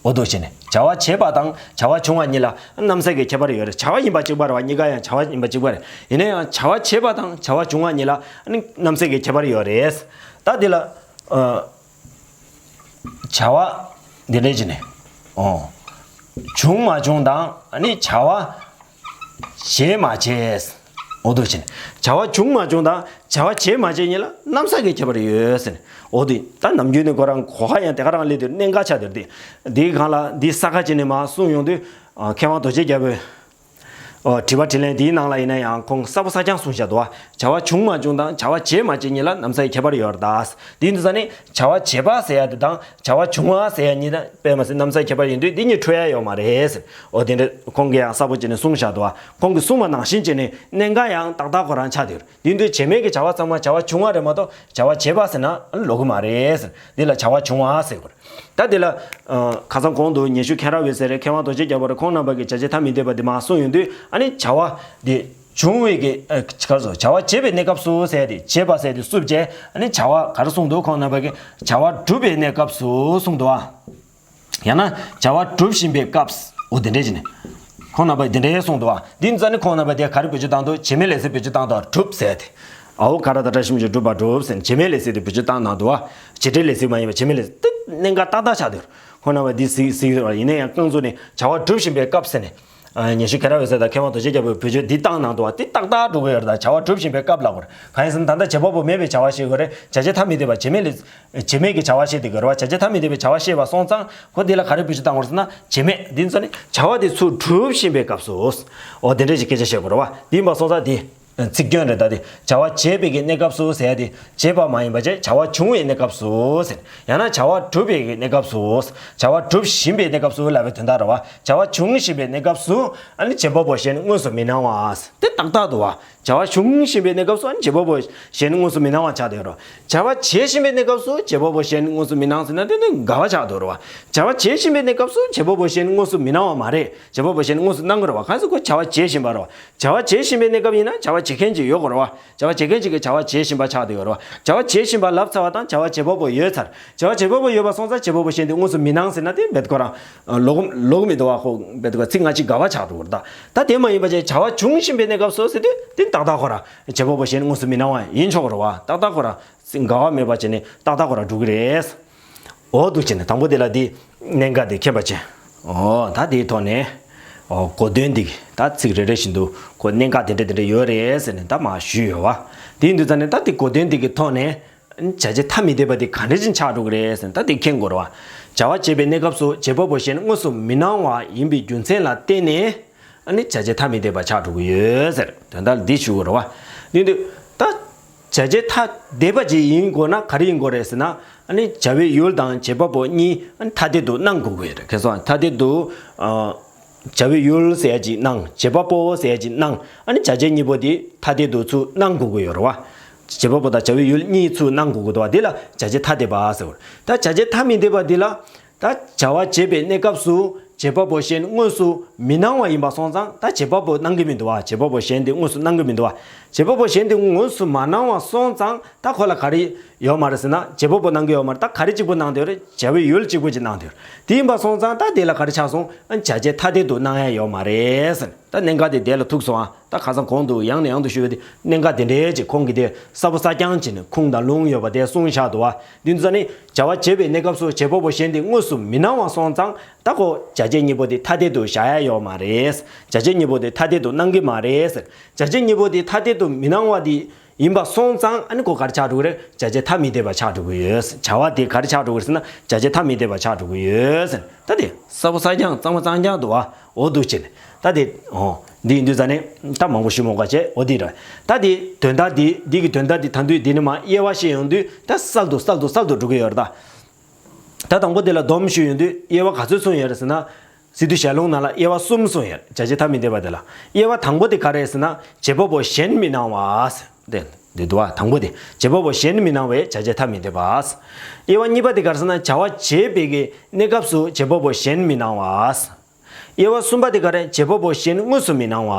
འོ་འདུག་བྱས་ནས་བྱ་བ་བྱེད་པ་དང་བྱ་བ་བྱུང་བ་གཉིས་ལ་རྣམ་གསལ་གྱི་ཁྱད་པར་ཡོད་རེད། བྱ་བ་ཡིན་པ་གཅིག་པ་རེད་བ། གཉིས་ཀ་ཡང་བྱ་བ་ཡིན་པ་གཅིག་པ་རེད། ཡིན་ན་ཡང་བྱ་བ་བྱེད་པ་དང་བྱ་བ་བྱུང་བ་གཉིས་ལ་རྣམ་གསལ་གྱི་ཁྱད་པར་ཡོད་རེད། ད་འདི་ལ། ཨ། བྱ་བ་འདི་འདྲ་བྱས་ནས། ཨོ། བྱུང་མ་བྱུང་དང་ཨ་ནི་བྱ་བ་བྱས་མ་བྱས། འོ་འདུག་བྱས་ནས། བྱ་བ་བྱུང་མ་བྱུང་དང་བྱ་བ་བྱས་མ་བྱས་གཉིས་ལ་གནམ་ས་གི་ཁྱད་པར་ཡོད་ཟེར་ནས། འོ་དེ་ད་ནམ་རྒྱུན་ནས་ཁོ་རང་གོ་ཁ་ཡང་དེ་ག་རང་སླེབས་དུས་གནད་འགག་ཆགས་དེར་དེ། འདིའི་སྒང་ལ་འདི་ས་ཁ་བྱས་ནས་མར་གསུངས་ཡོང་དུས། ཨ། མཁས་དབང་རྡོ་རྗེ་རྒྱལ་པོས། ཨོ། དྲི་བ་དྲིས་ལན་དེའི་ནང་ལ་ཡིན་ན་ཡང་ཁོང་གསལ་པོ་གསལ་རྐྱང་གསུངས་བཞག་འདུག་བ། བྱ་བ་བྱུང་མ་བྱུང་དང་བྱ་བ་བྱས་མ་བྱས་གཉིས་ལ་གནམ་ས་ཡི་ཁྱད་པར་ཡོད་རེད་ད། དེ་ཡིན་དུས་ཙང་ནས་བྱ་བ་བྱེད་པ་ཟེར་ཡ་དེ་དང་བྱ་བ་བྱུང་བ་ཟེར་ཡ་གཉིས་ལ་དཔེ་མ་སྲིད་གནམ་ས་ཡི་ཁྱད་པར་ཡིན་དུས་འདི་གཉིས་འཕྲོད་ཡ་ཡོད་མ་རེད་ཟེར། ཨོ་དེ་འདྲ་ཁོང་གིས་ཡང་གསལ་པོ་བྱས་ནས་གསུངས་བཞག་འདུག་བ། ཁོང་གིས་གསུངས་པ་ནང་བཞིན་བྱས་ནས་གནད་འགག་ཡང་ཏག་ཏག་ཁོ་རང་ཆགས་བསྡད་ཡོད་རེད། དེ་ཡིན་དུས་བྱེད་མེད་ཀྱི་བྱ་བ་ཚང་མ་བྱ་བ་བྱུང་བ་རེད་མ་གཏོགས་བྱ་བ་བྱེད་པ་ཟེར་ན་ལོག་གི་མ་རེད་ཟེར། འདི་ལ་བྱ་བ་བྱུང་བ་ཟེར་དགོས་རེད། ད་དེ་ལ། ཨ། ཁ་སང་གོང་དུ་ཉི་ཤུ་མཁྱེན་རབ་འོད་ཟེར་རེད། མཁས་དབང་རྡོ་རྗེ་རྒྱལ་པོ་རེད། ཁོང་རྣམ་པ་གིས་བྱ་བྱེད་ཐ་མི་དད་པ་འདི་མར་གསུངས་ཡོང་དུས་ཨ་ནི་བྱ་བ་འདི་བྱུང་བའི་གི། ཨ། ག་རེ་ཟེར། བྱ་བ་བྱེད་པའི་གནས་སྐབས་སུ་ཟེར་ཏེ་བྱེད་པ་ཟེར་ཏེ་བསུབས་བྱས་ཨ་ནི་བྱ་བ་ག་རེ་གསུངས་འདུག་ཁོང་རྣམ་པ་གིས་བྱ་བ་གྲུབ་པའི་གནས་སྐབས་སུ་གསུངས་འདུག་ཨ། ཡང་ན་བྱ་བ་གྲུབ་བཞིན་པའི་སྐབས། འོ་དེ་འདྲས་ཀྱི་ནི། ཁོང་རྣམ་པས་དེ་འདྲས་གསུངས་འདུག་བ། འདི་ཙ་ནི་ཁོང་རྣམ་པས་དེ་ག་རེ་བེད་སྤྱོད་བཏང་འདུག་བྱེད་མེད་ལས་ཚིག་བེད་སྤྱོད་བཏང་འདུག་གྲུབ་ཟེར་ཏེ། ཨའོ་ཀ་ར་ད་ཏྲ་ཞབས་ཀྱུ་གྲུབ་པ་གྲུབ་ཟེར་ནས་བྱེད་མེད་ལས་ཚིག་དེ་བེད་སྤྱོད་བཏང་གནང་འདུག་བ། བྱེད་འབྲེལ་ལས་ཚིག་མ་ཡིན་པ་བྱེད་མེད་ལས་ཚིག་དེ་གནད་འགག་ཏག་ཏག་ཆགས་འདུག་ཁོང་རྣམ་པས་འདི་གཟིགས་གཟིགས་ཡོད་པ་ཡིན་ན་ཡང་རྐང་བཙུགས་ནས་བྱ་བ་གྲུབ་བཞིན་པའི་སྐབས་ཟེར་ནས། ཨ། ཉི་ཤུ་མཁྱེན་རབ་འོད་ཟེར་དང་མཁས་དབང་རྡོ་རྗེ་རྒྱལ་པོས་བེད་སྤྱོད་འདི་བཏང་གནང་འདུག་བ། འདི་ཏག་ཏག་འགྲོ་གི་ཡོད་རེད། ད་བྱ་བ་གྲུབ་བཞིན་པའི་སྐབས་ལབ་དགོས་རེད། གང་ཡིན་ཟེར་ན་ད་ལྟ་བྱེད་པ་པོ་མེད་པའི་བྱ་བ་ཞིག་དགོས་རེད། བྱ་བྱེད་ཐ་མི་དད་པ་བྱེད་མེད་ལས། བྱེད་མེད་ཀྱི་བྱ་བ་ཞིག་དེ་དགོས་རེད་བ། བྱ་བྱེད་ཐ་མི་དད་པའི་བྱ་བ་ཤེས་པ་སོང་ཙང་ཁོ་འདི་ལ་ག་རེ་བེད་སྤྱོད་བཏང་དགོས་རེད་ཟེར་ན་བྱེད་མེད། འདི་ཚོ་ནི་བྱ་བ་དེ་ཚུར་གྲུབ་བཞིན་པའི་སྐབས་སུ། འོ་དེ་འདྲ་ཞིག་སྐད་ཆ་བཤད་དགོས་རེད་བ། འདི་ཡིན་པ་སོང་ཙང་དེ། ཚིག་སྐྱོན་རེད། ད་དེ་བྱ་བ་བྱེད་པའི་གི་གནས་སྐབས་སུ་ཟེར་ཡ་དེ་བྱེད་པ་མ་ཡིན་པ་བྱས་བྱ་བ་བྱུང་བའི་གནས་སྐབས་སུ་ཟེར། ཡང་ན་བྱ་བ་གྲུབ་པའི་གི་གནས་སྐབས་སུ། བྱ་བ་གྲུབ་བཞིན་པའི་གནས་སྐབས་སུ་ལབ་པའི་དོན་དག་རེད་བ། བྱ་བ་བྱུང་བཞིན་པའི་གནས་སྐབས་སུ་ཨ་ནི་བྱེད་པ་པོ་གཞན་དངོས་སུ་མི་སྣང་བ། དེ་ཏག་ཏག་འདུག་བ། བྱ་བ་བྱུང་བཞིན་པའི་གནས་སྐབས་སུ་ཨ་ནི་བྱེད་པ་པོ་གཞན་དངོས་སུ་མི་སྣང་བ་ཆགས་བསྡད་ཡོད་རེད། བྱ་བ་བྱེད་བཞིན་པའི་གནས་སྐབས་སུ་བྱེད་པ་པོ་གཞན་དངོས་སུ་མི་སྣང་ཟེར་ན་དེ་ནི་འགལ་བ་ཆགས་བསྡད་ཡོད་རེད་བ། བྱ་བ་བྱེད་བཞིན་པའི་གནས་སྐབས་སུ་བྱེད་པ་པོ་གཞན་དངོས་སུ་མི་སྣང་བ་མ་རེད། བྱེད་པ་པོ་གཞན་དངོས་སུ་སྣང་གི་རེད་བ། གང་ཟེར་ཁོ་བྱ་བ་བྱེད་བཞིན་པ་རེད་བ། བྱ་བ་བྱེད་བཞིན་པའི་གནས་སྐབས་ཡིན་ན་བྱ་བ་བྱེད་མཁན་ཅིག་ཡོད་དགོས་རེད་བ། བྱ་བ་བྱེད་མཁན་ཅིག་གིས་བྱ་བ་བྱེད་བཞིན་པ་ཆགས་བསྡད་ཡོད་རེད་བ། བྱ་བ་བྱེད་བཞིན་པ་ལབ་ཚར་བ་དང་བྱ་བ་བྱེད་པ་པོ་ཡོད་ཚར། བྱ་བ་བྱེད་པ་པོ་ཡོད་པ་སོང་ཙང་བྱེད་པ་པོ་གཞན་དེ་དངོས་སུ་མི་སྣང་ཟེར་ན་དེ་རྦད་ཁོ་རང་ལོག་ལོག་མི་འདུག་བ། ཁོ་རྦད་ཁོ་ཚིག་སྔ་ཕྱི་འགལ་བ་ཆགས་འགྲོ་གི་རེད། ད་ད་དེ་མ་ཡིན་པ་བྱས་བྱ་བ་བྱུང་བཞིན་པའི་གནས་སྐབས་སུ་ཟེར་དུས་དེ་ཏག་ཏག་ཁོ་རང་བྱེད་པ་པོ་གཞན་དངོས་སུ་མི་སྣང་བ་ཡིན་ཆོག་གི་རེད་བ། ཏག་ཏག་ཁོ་རང་འགལ་བ་མེད་པ་བྱས་ནས་ཏག་ཏག་ཁོ་རང་འགྲོ་གི་རེད། འོ་འདུག་བྱས་ནས་དང་པོ་དེ་ལ་དེ་གནད་འགག་དེ་མཁྱེན་པ་བྱས། འོ་ད་དེའི་ཐོག་ནས། འོ་གོ་དོན་འདི་ད་ཚིག་རེ་རེ་བཞིན་དུ་ཁོ་གནད་འགག་དེ་འདྲ་དེ་འདྲ་ཡོད་རེད་ཟེར་ནས་ད་མར་ཞུས་ཡོད་བ། དེ་ཡིན་དུས་ཙང་ནས་ད་དེ་གོ་དོན་འདི་གི་ཐོག་ནས། བྱ་བྱེད་ཐ་མི་དད་པ་དེ་ག་འདྲ་ཅིག་ཆགས་འགྲོ་གི་རེད་ཟེར་ན་ད་དེ་མཁྱེན་དགོས་རེད་བ། བྱ་བ་བྱེད་པའི་གནས་སྐབས་སུ་བྱེད་པ་པོ་གཞན་དངོས་སུ་མི་སྣང་བ་ཡིན་པའི་རྒྱུ་མཚན་ལ་བརྟེན་ནས། ཨ་ནི་བྱ་བྱེད་ཐ་མི་དད་པ་ཆགས་འགྲོ་གི་ཡོད་ཟེར་དོན་དག་འདི་ཞུ་དགོས་རེད་བ། འདི་འདི་ད་བྱ་བྱེད་ཐ་དད་པ་ཅིག་ཡིན་དགོས་ན་ག་རེ་ཡིན་དགོས་རེད་ཟེར་ན། ཨ་ནི་བྱ་བའི་ཡུལ་དང་བྱེད་པ་པོ་གཉིས་ཨ་ནི་ཐ་དད་དུ་སྣང་དགོས་ཀྱི་ཡོད་རེད། ཁྱེད་ཚོ་ཐ་དད་དུ། ཨ། བྱ་བའི་ཡུལ་ཟེར་ཡ་ཅིག་སྣང་། བྱེད་པ་པོ་ཟེར་ཡ་ཅིག་སྣང་། ཨ་ནི་བྱ་བྱེད་གཉིས་པོ་དེ་ཐ་དད་དུ་ཚུར་སྣང་དགོས་ཀྱི་ཡོད་རེད་བ། བྱེད་པ་པོ་དང་བྱ་བའི་ཡུལ་གཉིས་ཚུར་སྣང་དགོས་ཀྱི་འདུག་བ། དེ་ལ་བྱ་བྱེད་ཐ་དད་པ་ཟེར་བ་རེད། ད་བྱ་བྱེད་ཐ་མི་དད་པ་འདི་ལ། ད་བྱ་བ་བྱེད་པའི་གནས་སྐབས་སུ་བྱེད་པ་པོ་གཞན་དངོས་སུ་མི་སྣང་བ་ཡིན་པ་སོང་ཙང་ད་བྱེད་པ་པོ་སྣང་གི་མི་འདུག་བ། བྱེད་པ་པོ་གཞན་དེ་དངོས་སུ་སྣང་གི་མི་འདུག་བ། བྱེད་པ་པོ་གཞན་དེ་དངོས་སུ་མ་སྣང་བ་སོང་ཙང་ད་ཁོ་ལ་ག་རེ་ཡོད་མ་རེད་ཟེར་ན། བྱེད་པ་པོ་སྣང་གི་ཡོད་མ་རེད། ད་ག་རེ་གཅིག་པུ་སྣང་བསྡད་ཡོད་རེད། བྱ་བའི་ཡུལ་གཅིག་པུ་ཅིག་སྣང་བསྡད་ཡོད་རེད། དེ་ཡིན་པ་སོང་ཙང་ད་དེ་ལ་ག་རེ་ཆགས་སོང་། ཨ། བྱ་བྱེད་ཐ་དད་དུ་སྣང་ཡ་ཡོད་མ་རེད་ཟེར། ད་གནད་འགག་དེ་དེ་ལ་ཐུག་སོང་ཨ། ད་ཁ་སང་གོང་དུ་ཡང་ནས་ཡང་དུ་ཞུས་པ་དེ་གནད་འགག་དེ་འདྲའི་ཅིག་ཁོང་གིས་དེ་གསལ་པོ་གསལ་རྐྱང་བྱས་ནས་ཁུངས་དང་ལུང་ཡོད་པ་དེ་གསུངས་བཞག་འདུག་བ། འདི་ཚོ་ནི་བྱ་བ་བྱེད་པའི་གནས་སྐབས་སུ་བྱེད་པ་པོ་གཞན་དེ་དངོས་སུ་མི་སྣང་བ་སོང་ཙང་ད་ཁོ་བྱ་བྱེད་གཉིས་པོ་དེ་ཐ་དད་དུ་བཞག་ཡ་ཡོད་མ་རེད། བྱ་བྱེད་གཉིས་པོ་དེ་ཐ་དད་དུ་སྣང་གི་མ་རེད་ཟེར། བྱ་བྱེད་གཉིས་པོ་དེ་ཐ་དད་དུ་མི་སྣང་བ་དེ་ཡིན་པ་སོང་ཙང་ཨ་ནི་ཁོ་ག་རེ་ཆགས་འགྲོ་གི་རེད། བྱ་བྱེད་ཐ་མི་དད་པ་ཆགས་འགྲོ་གི་ཡོད། བྱ་བ་དེ་ག་རེ་ཆགས་འགྲོ་གི་རེད་ཟེར་ན་བྱ་བྱེད་ཐ་མི་དད་པ་ཆགས་འགྲོ་གི་ཡོད་ཟེར། ད་དེ་གསལ་པོ་གསལ་རྐྱང་གཙང་མ་གཙང་རྐྱང་འདུག་བ། འོ་འདུག་བྱས་ནས་ད་དེ་འོ་འདི་ཡིན་དུས་ཙང་ནས་ད་མང་པོ་ཞུ་མ་དགོས་པ་བྱས། འོ་འདི་རེད། ད་དེ་དོན་དག་འདི་འདི་གི་དོན་དག་འདི་ད་དུས་འདི་ནས་མར་དབྱེ་བ་བཤད་ཡོང་དུས་ད་གསལ་དུ་གསལ་དུ་གསལ་དུ་འགྲོ་གི་ཡོད་རེད་ད། ད་དང་པོ་དེ་ལ་སྡོམ་ཞུས་ཡོང་དུས་དབྱེ་བ་ག་ཚོད་གསུངས་ཡོད་རེད་ཟེར་ན། སི་ཏུ་ཞལ་ལུང་ནང་ལ་དབྱེ་བ་གསུམ་གསུངས་ཡོད་རེད། བྱ་བྱེད་ཐ་མི་དད་པ་དེ་ལ། དབྱེ་བ་དང་པོ་དེ་ག་རེ་རེད་ཟེར་ན་བྱེད་པ་པོ་གཞན་མི་སྣང་བ་ཟེར། དེ་འདི་འདུག་བ། དང་པོ་དེ་བྱེད་པ་པོ་གཞན་མི་སྣང་བས་བྱ་བྱེད་ཐ་མི་དད་པ། དབྱེ་བ་གཉིས་པ་དེ་ག་རེ་ཟེར་ན་བྱ་བ་བྱེད་པའི་གི་གནས་སྐབས་སུ་བྱེད་པ་པོ་གཞན་མི་སྣང་བ། དབྱེ་བ་གསུམ་པ་དེ་ག་རེ། བྱེད་པ་པོ་གཞན་དངོས་སུ་མི་སྣང་བ།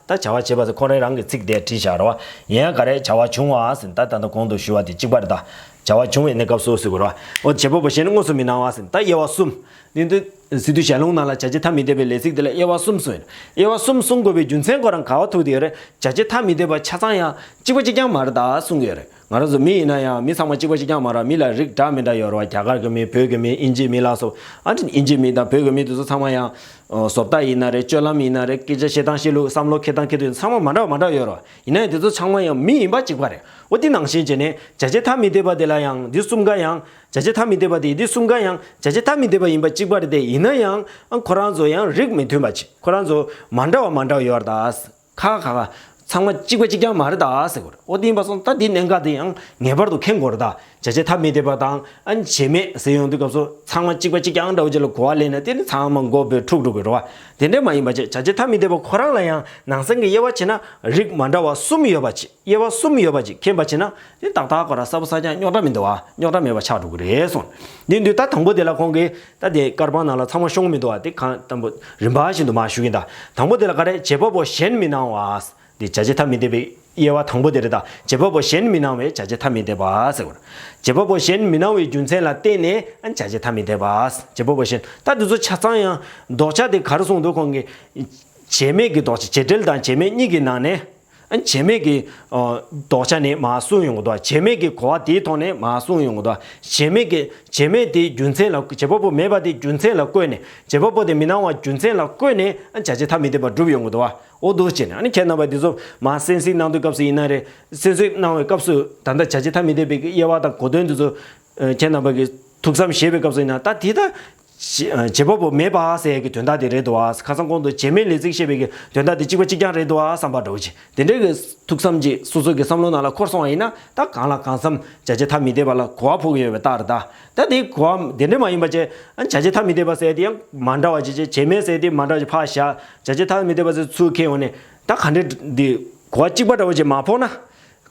ད་བྱ་བ་བྱེད་པ་ཟེར་ཁོ་རང་རང་གི་ཚིག་དེ་བྲིས་བཞག་རེད་བ། ཡང་ག་རེ་བྱ་བ་བྱུང་བ་ཟེར་ད་ད་ལྟ་གོང་དུ་ཞུ་བ་དེ་གཅིག་པ་རེད་ད། བྱ་བ་བྱུང་བའི་གནས་སྐབས་སུ་ཟེར་དགོས་རེད་བ། འོ་བྱེད་པ་པོ་གཞན་དངོས་སུ་མི་སྣང་བ་ཟེར་ད་དབྱེ་བ་གསུམ། འདི་འདི་སི་ཏུ་ཞལ་ལུང་ནང་ལ་བྱ་བྱེད་ཐ་མི་དད་པའི་ལས་ཚིག་དེ་ལ་དབྱེ་བ་གསུམ་གསུངས་ཡོད། དབྱེ་བ་གསུམ་གསུང་དགོས་པའི་རྒྱུ་མཚན་ཁོ་རང་ག་བ་ཐུག་བསྡད་ཡོད་རེད། བྱ་བྱེད་ཐ་མི་དད་པ་ཆ་ཚང་ཡང་གཅིག་པ་གཅིག་རྐྱང་མ་རེད་ད་གསུང་གི་ཡོད་རེད། ང་རང་ཚོ་མི་ཡིན་ན་ཡང་མི་ཚང་མ་གཅིག་པ་གཅིག་རྐྱང་མ་རེད། མི་ལ་རིགས་འདྲ་མི་འདྲ་ཡོད་རེད་བ། རྒྱ་གར་གྱི་མི། བོད་ཀྱི་མི། དབྱིན་ཇིའི་མི་ལ་སོགས། ཨ་ནི་དབྱིན་ཇིའི་མི་དང་བོད་ཀྱི་མི་དེ་ཚོ་ཚང་མ་ཡང་། ཨ། བཟོ་ལྟ་ཡིན་ན་རེད། སྤྱོད་ལམ་ཡིན་ན་རེད། སྐད་ཆ་བཤད་སྟངས་བཤད་ལུགས། བསམ་བློ་འཁྱེར་སྟངས་འཁྱེར་ལུགས་ཚང་མ་མ་འདྲ་བ་མ་འདྲ་བ་ཡོད་རེད་བ། ཡིན་ན་ཡང་དེ་ཚོ་ཚང་མ་ཡང་མི་ཡིན་པ་གཅིག་པ་རེད། འོ་དེ་ནང་བཞིན་བྱས་ནས་བྱ་བྱེད་ཐ་མི་དད་པ་དེ་ལ་ཡང་འདི་གསུམ་ཀ་ཡང་། བྱ་བྱེད་ཐ་མི་དད་པ་དེ་འདི་གསུམ་ཀ་ཡང་བྱ་བྱེད་ཐ་མི་དད་པ་ཡིན་པ་གཅིག་པ་རེད་དེ། ཡིན་ན་ཡང་ཨ་ཁོ་རང་ཚོ་ཡང་རིགས་མི་མཐུན་པ་ཅིག་ཁོ་རང་ཚོ་མ་འདྲ་བ་མ་འདྲ་བ་ཡོད་རེད་ད། ཁ་ཁ་ཁ་ཚང་མ་གཅིག་པ་གཅིག་རྐྱང་མ་རེད་ད་ཟེར་གོ་རེད། འོ་དེ་ཡིན་པ་སོང་ད་དེ་གནད་འགག་དེ་ཡང་ངེས་པར་དུ་མཁྱེན་དགོས་རེད་ད། བྱ་བྱེད་ཐ་མི་དད་པ་དང་ཨ་བྱེད་མེད་ཟེར་ཡོང་དུས་སྐབས་སུ་ཚང་མ་གཅིག་པ་གཅིག་རྐྱང་འདྲ་བོ་ཅིག་ལ་གོ་བ་ལེན་ན་དེ་ནི་ཚང་མ་མགོ་བོས་འཁྲུག་འགྲོ་གི་རེད་བ། དེ་འདྲ་མ་ཡིན་པ་བྱས་བྱ་བྱེད་ཐ་མི་དད་པ་ཁོ་རང་ལ་ཡང་ནང་གསང་གི་དབྱེ་བ་ཕྱེ་ན་རིགས་མ་འདྲ་བ་གསུམ་ཡོད་པ་ཅིག་དབྱེ་བ་གསུམ་ཡོད་པ་ཅིག་མཁྱེན་པ་བྱས་ན་དེ་ཏག་ཏག་ཁོ་རང་གསལ་པོ་གསལ་རྐྱང་རྙོག་དྲ་མི་འདུག་བ། རྙོག་དྲ་མེད་པ་ཆགས་འགྲོ་གི་རེད་གསུངས། དེ་དུས་ད་དང་པོ་དེ་ལ་ཁོང་གིས་ད་དེ་བཀའ་འབངས་ནང་ལ་ཚང་མ་ཤོང་མི་འདུག་བ། དེ་གང་དང་པོ་རིམ་པ་བཞིན་དུ་མར་ཞུ་གིན་ད། དང་པོ་དེ་ལ་ག་རེ། བྱེད་པ་པོ་གཞན་མི་སྣང་བ། འདི་བྱ་བྱེད་ཐ་མི་དད་པའི་དབྱེ་བ་དང་པོ་དེ་རེད་ད། བྱེད་པ་པོ་གཞན་མི་སྣང་བས་བྱ་བྱེད་ཐ་མི་དད་པ་ཟེར་བ། བྱེད་པ་པོ་གཞན་མི་སྣང་བའི་རྒྱུ་མཚན་ལ་བརྟེན་ནས་ཨ་བྱ་བྱེད་ཐ་མི་དད་པ། བྱེད་པ་པོ་གཞན། ད་འདི་ཚོ་ཆ་ཚང་ཡང་ལྡོག་ཆ་དེ་ག་རེ་གསུངས་འདུག་ཁོང་གིས། བྱེད་མེད་ཀྱི་ལྡོག་ཆ། བྱེད་འབྲེལ་དང་བྱེད་མེད་གཉིས་ཀྱི་ནང་ནས། ཨ། བྱེད་མེད་ཀྱི། ཨ། ལྡོག་ཆ་ནས་མར་གསུངས་ཡོང་གི་འདུག་བྱེད་མེད་ཀྱི་གོ་བ་དེའི་ཐོག་ནས་མར་གསུངས་ཡོང་གི་འདུག་བྱེད་མེད་ཀྱི། བྱེད་མེད་དེའི་རྒྱུ་མཚན་ལ། བྱེད་པ་པོ་མེད་པ་དེའི་རྒྱུ་མཚན་ལ་བཀོད་ནས། བྱེད་པ་པོ་དེ་མི་སྣང་བ་རྒྱུ་མཚན་ལ་བཀོད་ནས། ཨ། བྱ་བྱེད་ཐ་མི་དད་པ་སྒྲུབ་ཡོང་གི་འདུག་བ། འོ་འདུག་བྱས་ནས་ཨ་ནི་ཁྱེད་རྣམ་པ་འདི་ཚོ་མར་གསན་གཟིགས་གནང་དུས་སྐབས་སུ་ཡིན་ན་རེད། གསན་གཟིགས་གནང་བའི་སྐབས་སུ་ད་ལྟ་བྱ་བྱེད་ཐ་མི་དད་པའི་དབྱེ་བ་དང་གོ་དོན་འདི་ཚོ། ཨ། ཁྱེད་རྣམ་པ་གིས་ཐུགས་བསམ་བཞེས་པའི་སྐབས་སུ་ཡིན་ན་ད་དེ་ད། བྱེད་པ་པོ་མེད་པ་ཟེར་ཡ་གི་དོན་དག་དེ་རེད་འདུག་བ། ཁ་སང་གོང་དུ་བྱེད་མེད་ལས་ཚིག་བཤད་པའི་གི་དོན་དག་དེ་གཅིག་པ་གཅིག་རྐྱང་རེད་འདུག་བ་བསམ་པ་འདྲ་བོ་ཅིག་དེ་འདྲའི་གི་ཐུགས་བསམ་ཅིག་སོ་སོ་གི་བསམ་བློ་ནང་ལ་འཁོར་སོང་བ་ཡིན་ན། ད་གང་ལ་གང་འཚམ་བྱ་བྱེད་ཐ་མི་དད་པ་ལ་གོ་བ་ཕོག་གི་ཡོད་པའི་རྟགས་རེད་ད། ད་དེ་གོ་བ་དེ་འདྲ་མ་ཡིན་པ་བྱས། ཨ། བྱ་བྱེད་ཐ་མི་དད་པ་ཟེར་དེ་ཡང་མ་འདྲ་བ་ཅིག་བྱས། བྱེད་མེད་ཟེར་དེ་མ་འདྲ་བ་ཅིག་ཕར་བཞག་བྱ་བྱེད་ཐ་མི་དད་པ་ཟེར་ཚུར་འཁྱེར་འོང་ནས། ད་ག་འདྲའི་འདི་གོ་བ་གཅིག་པ་འདྲ་བོ་ཅིག་མ་ཕོག་ན།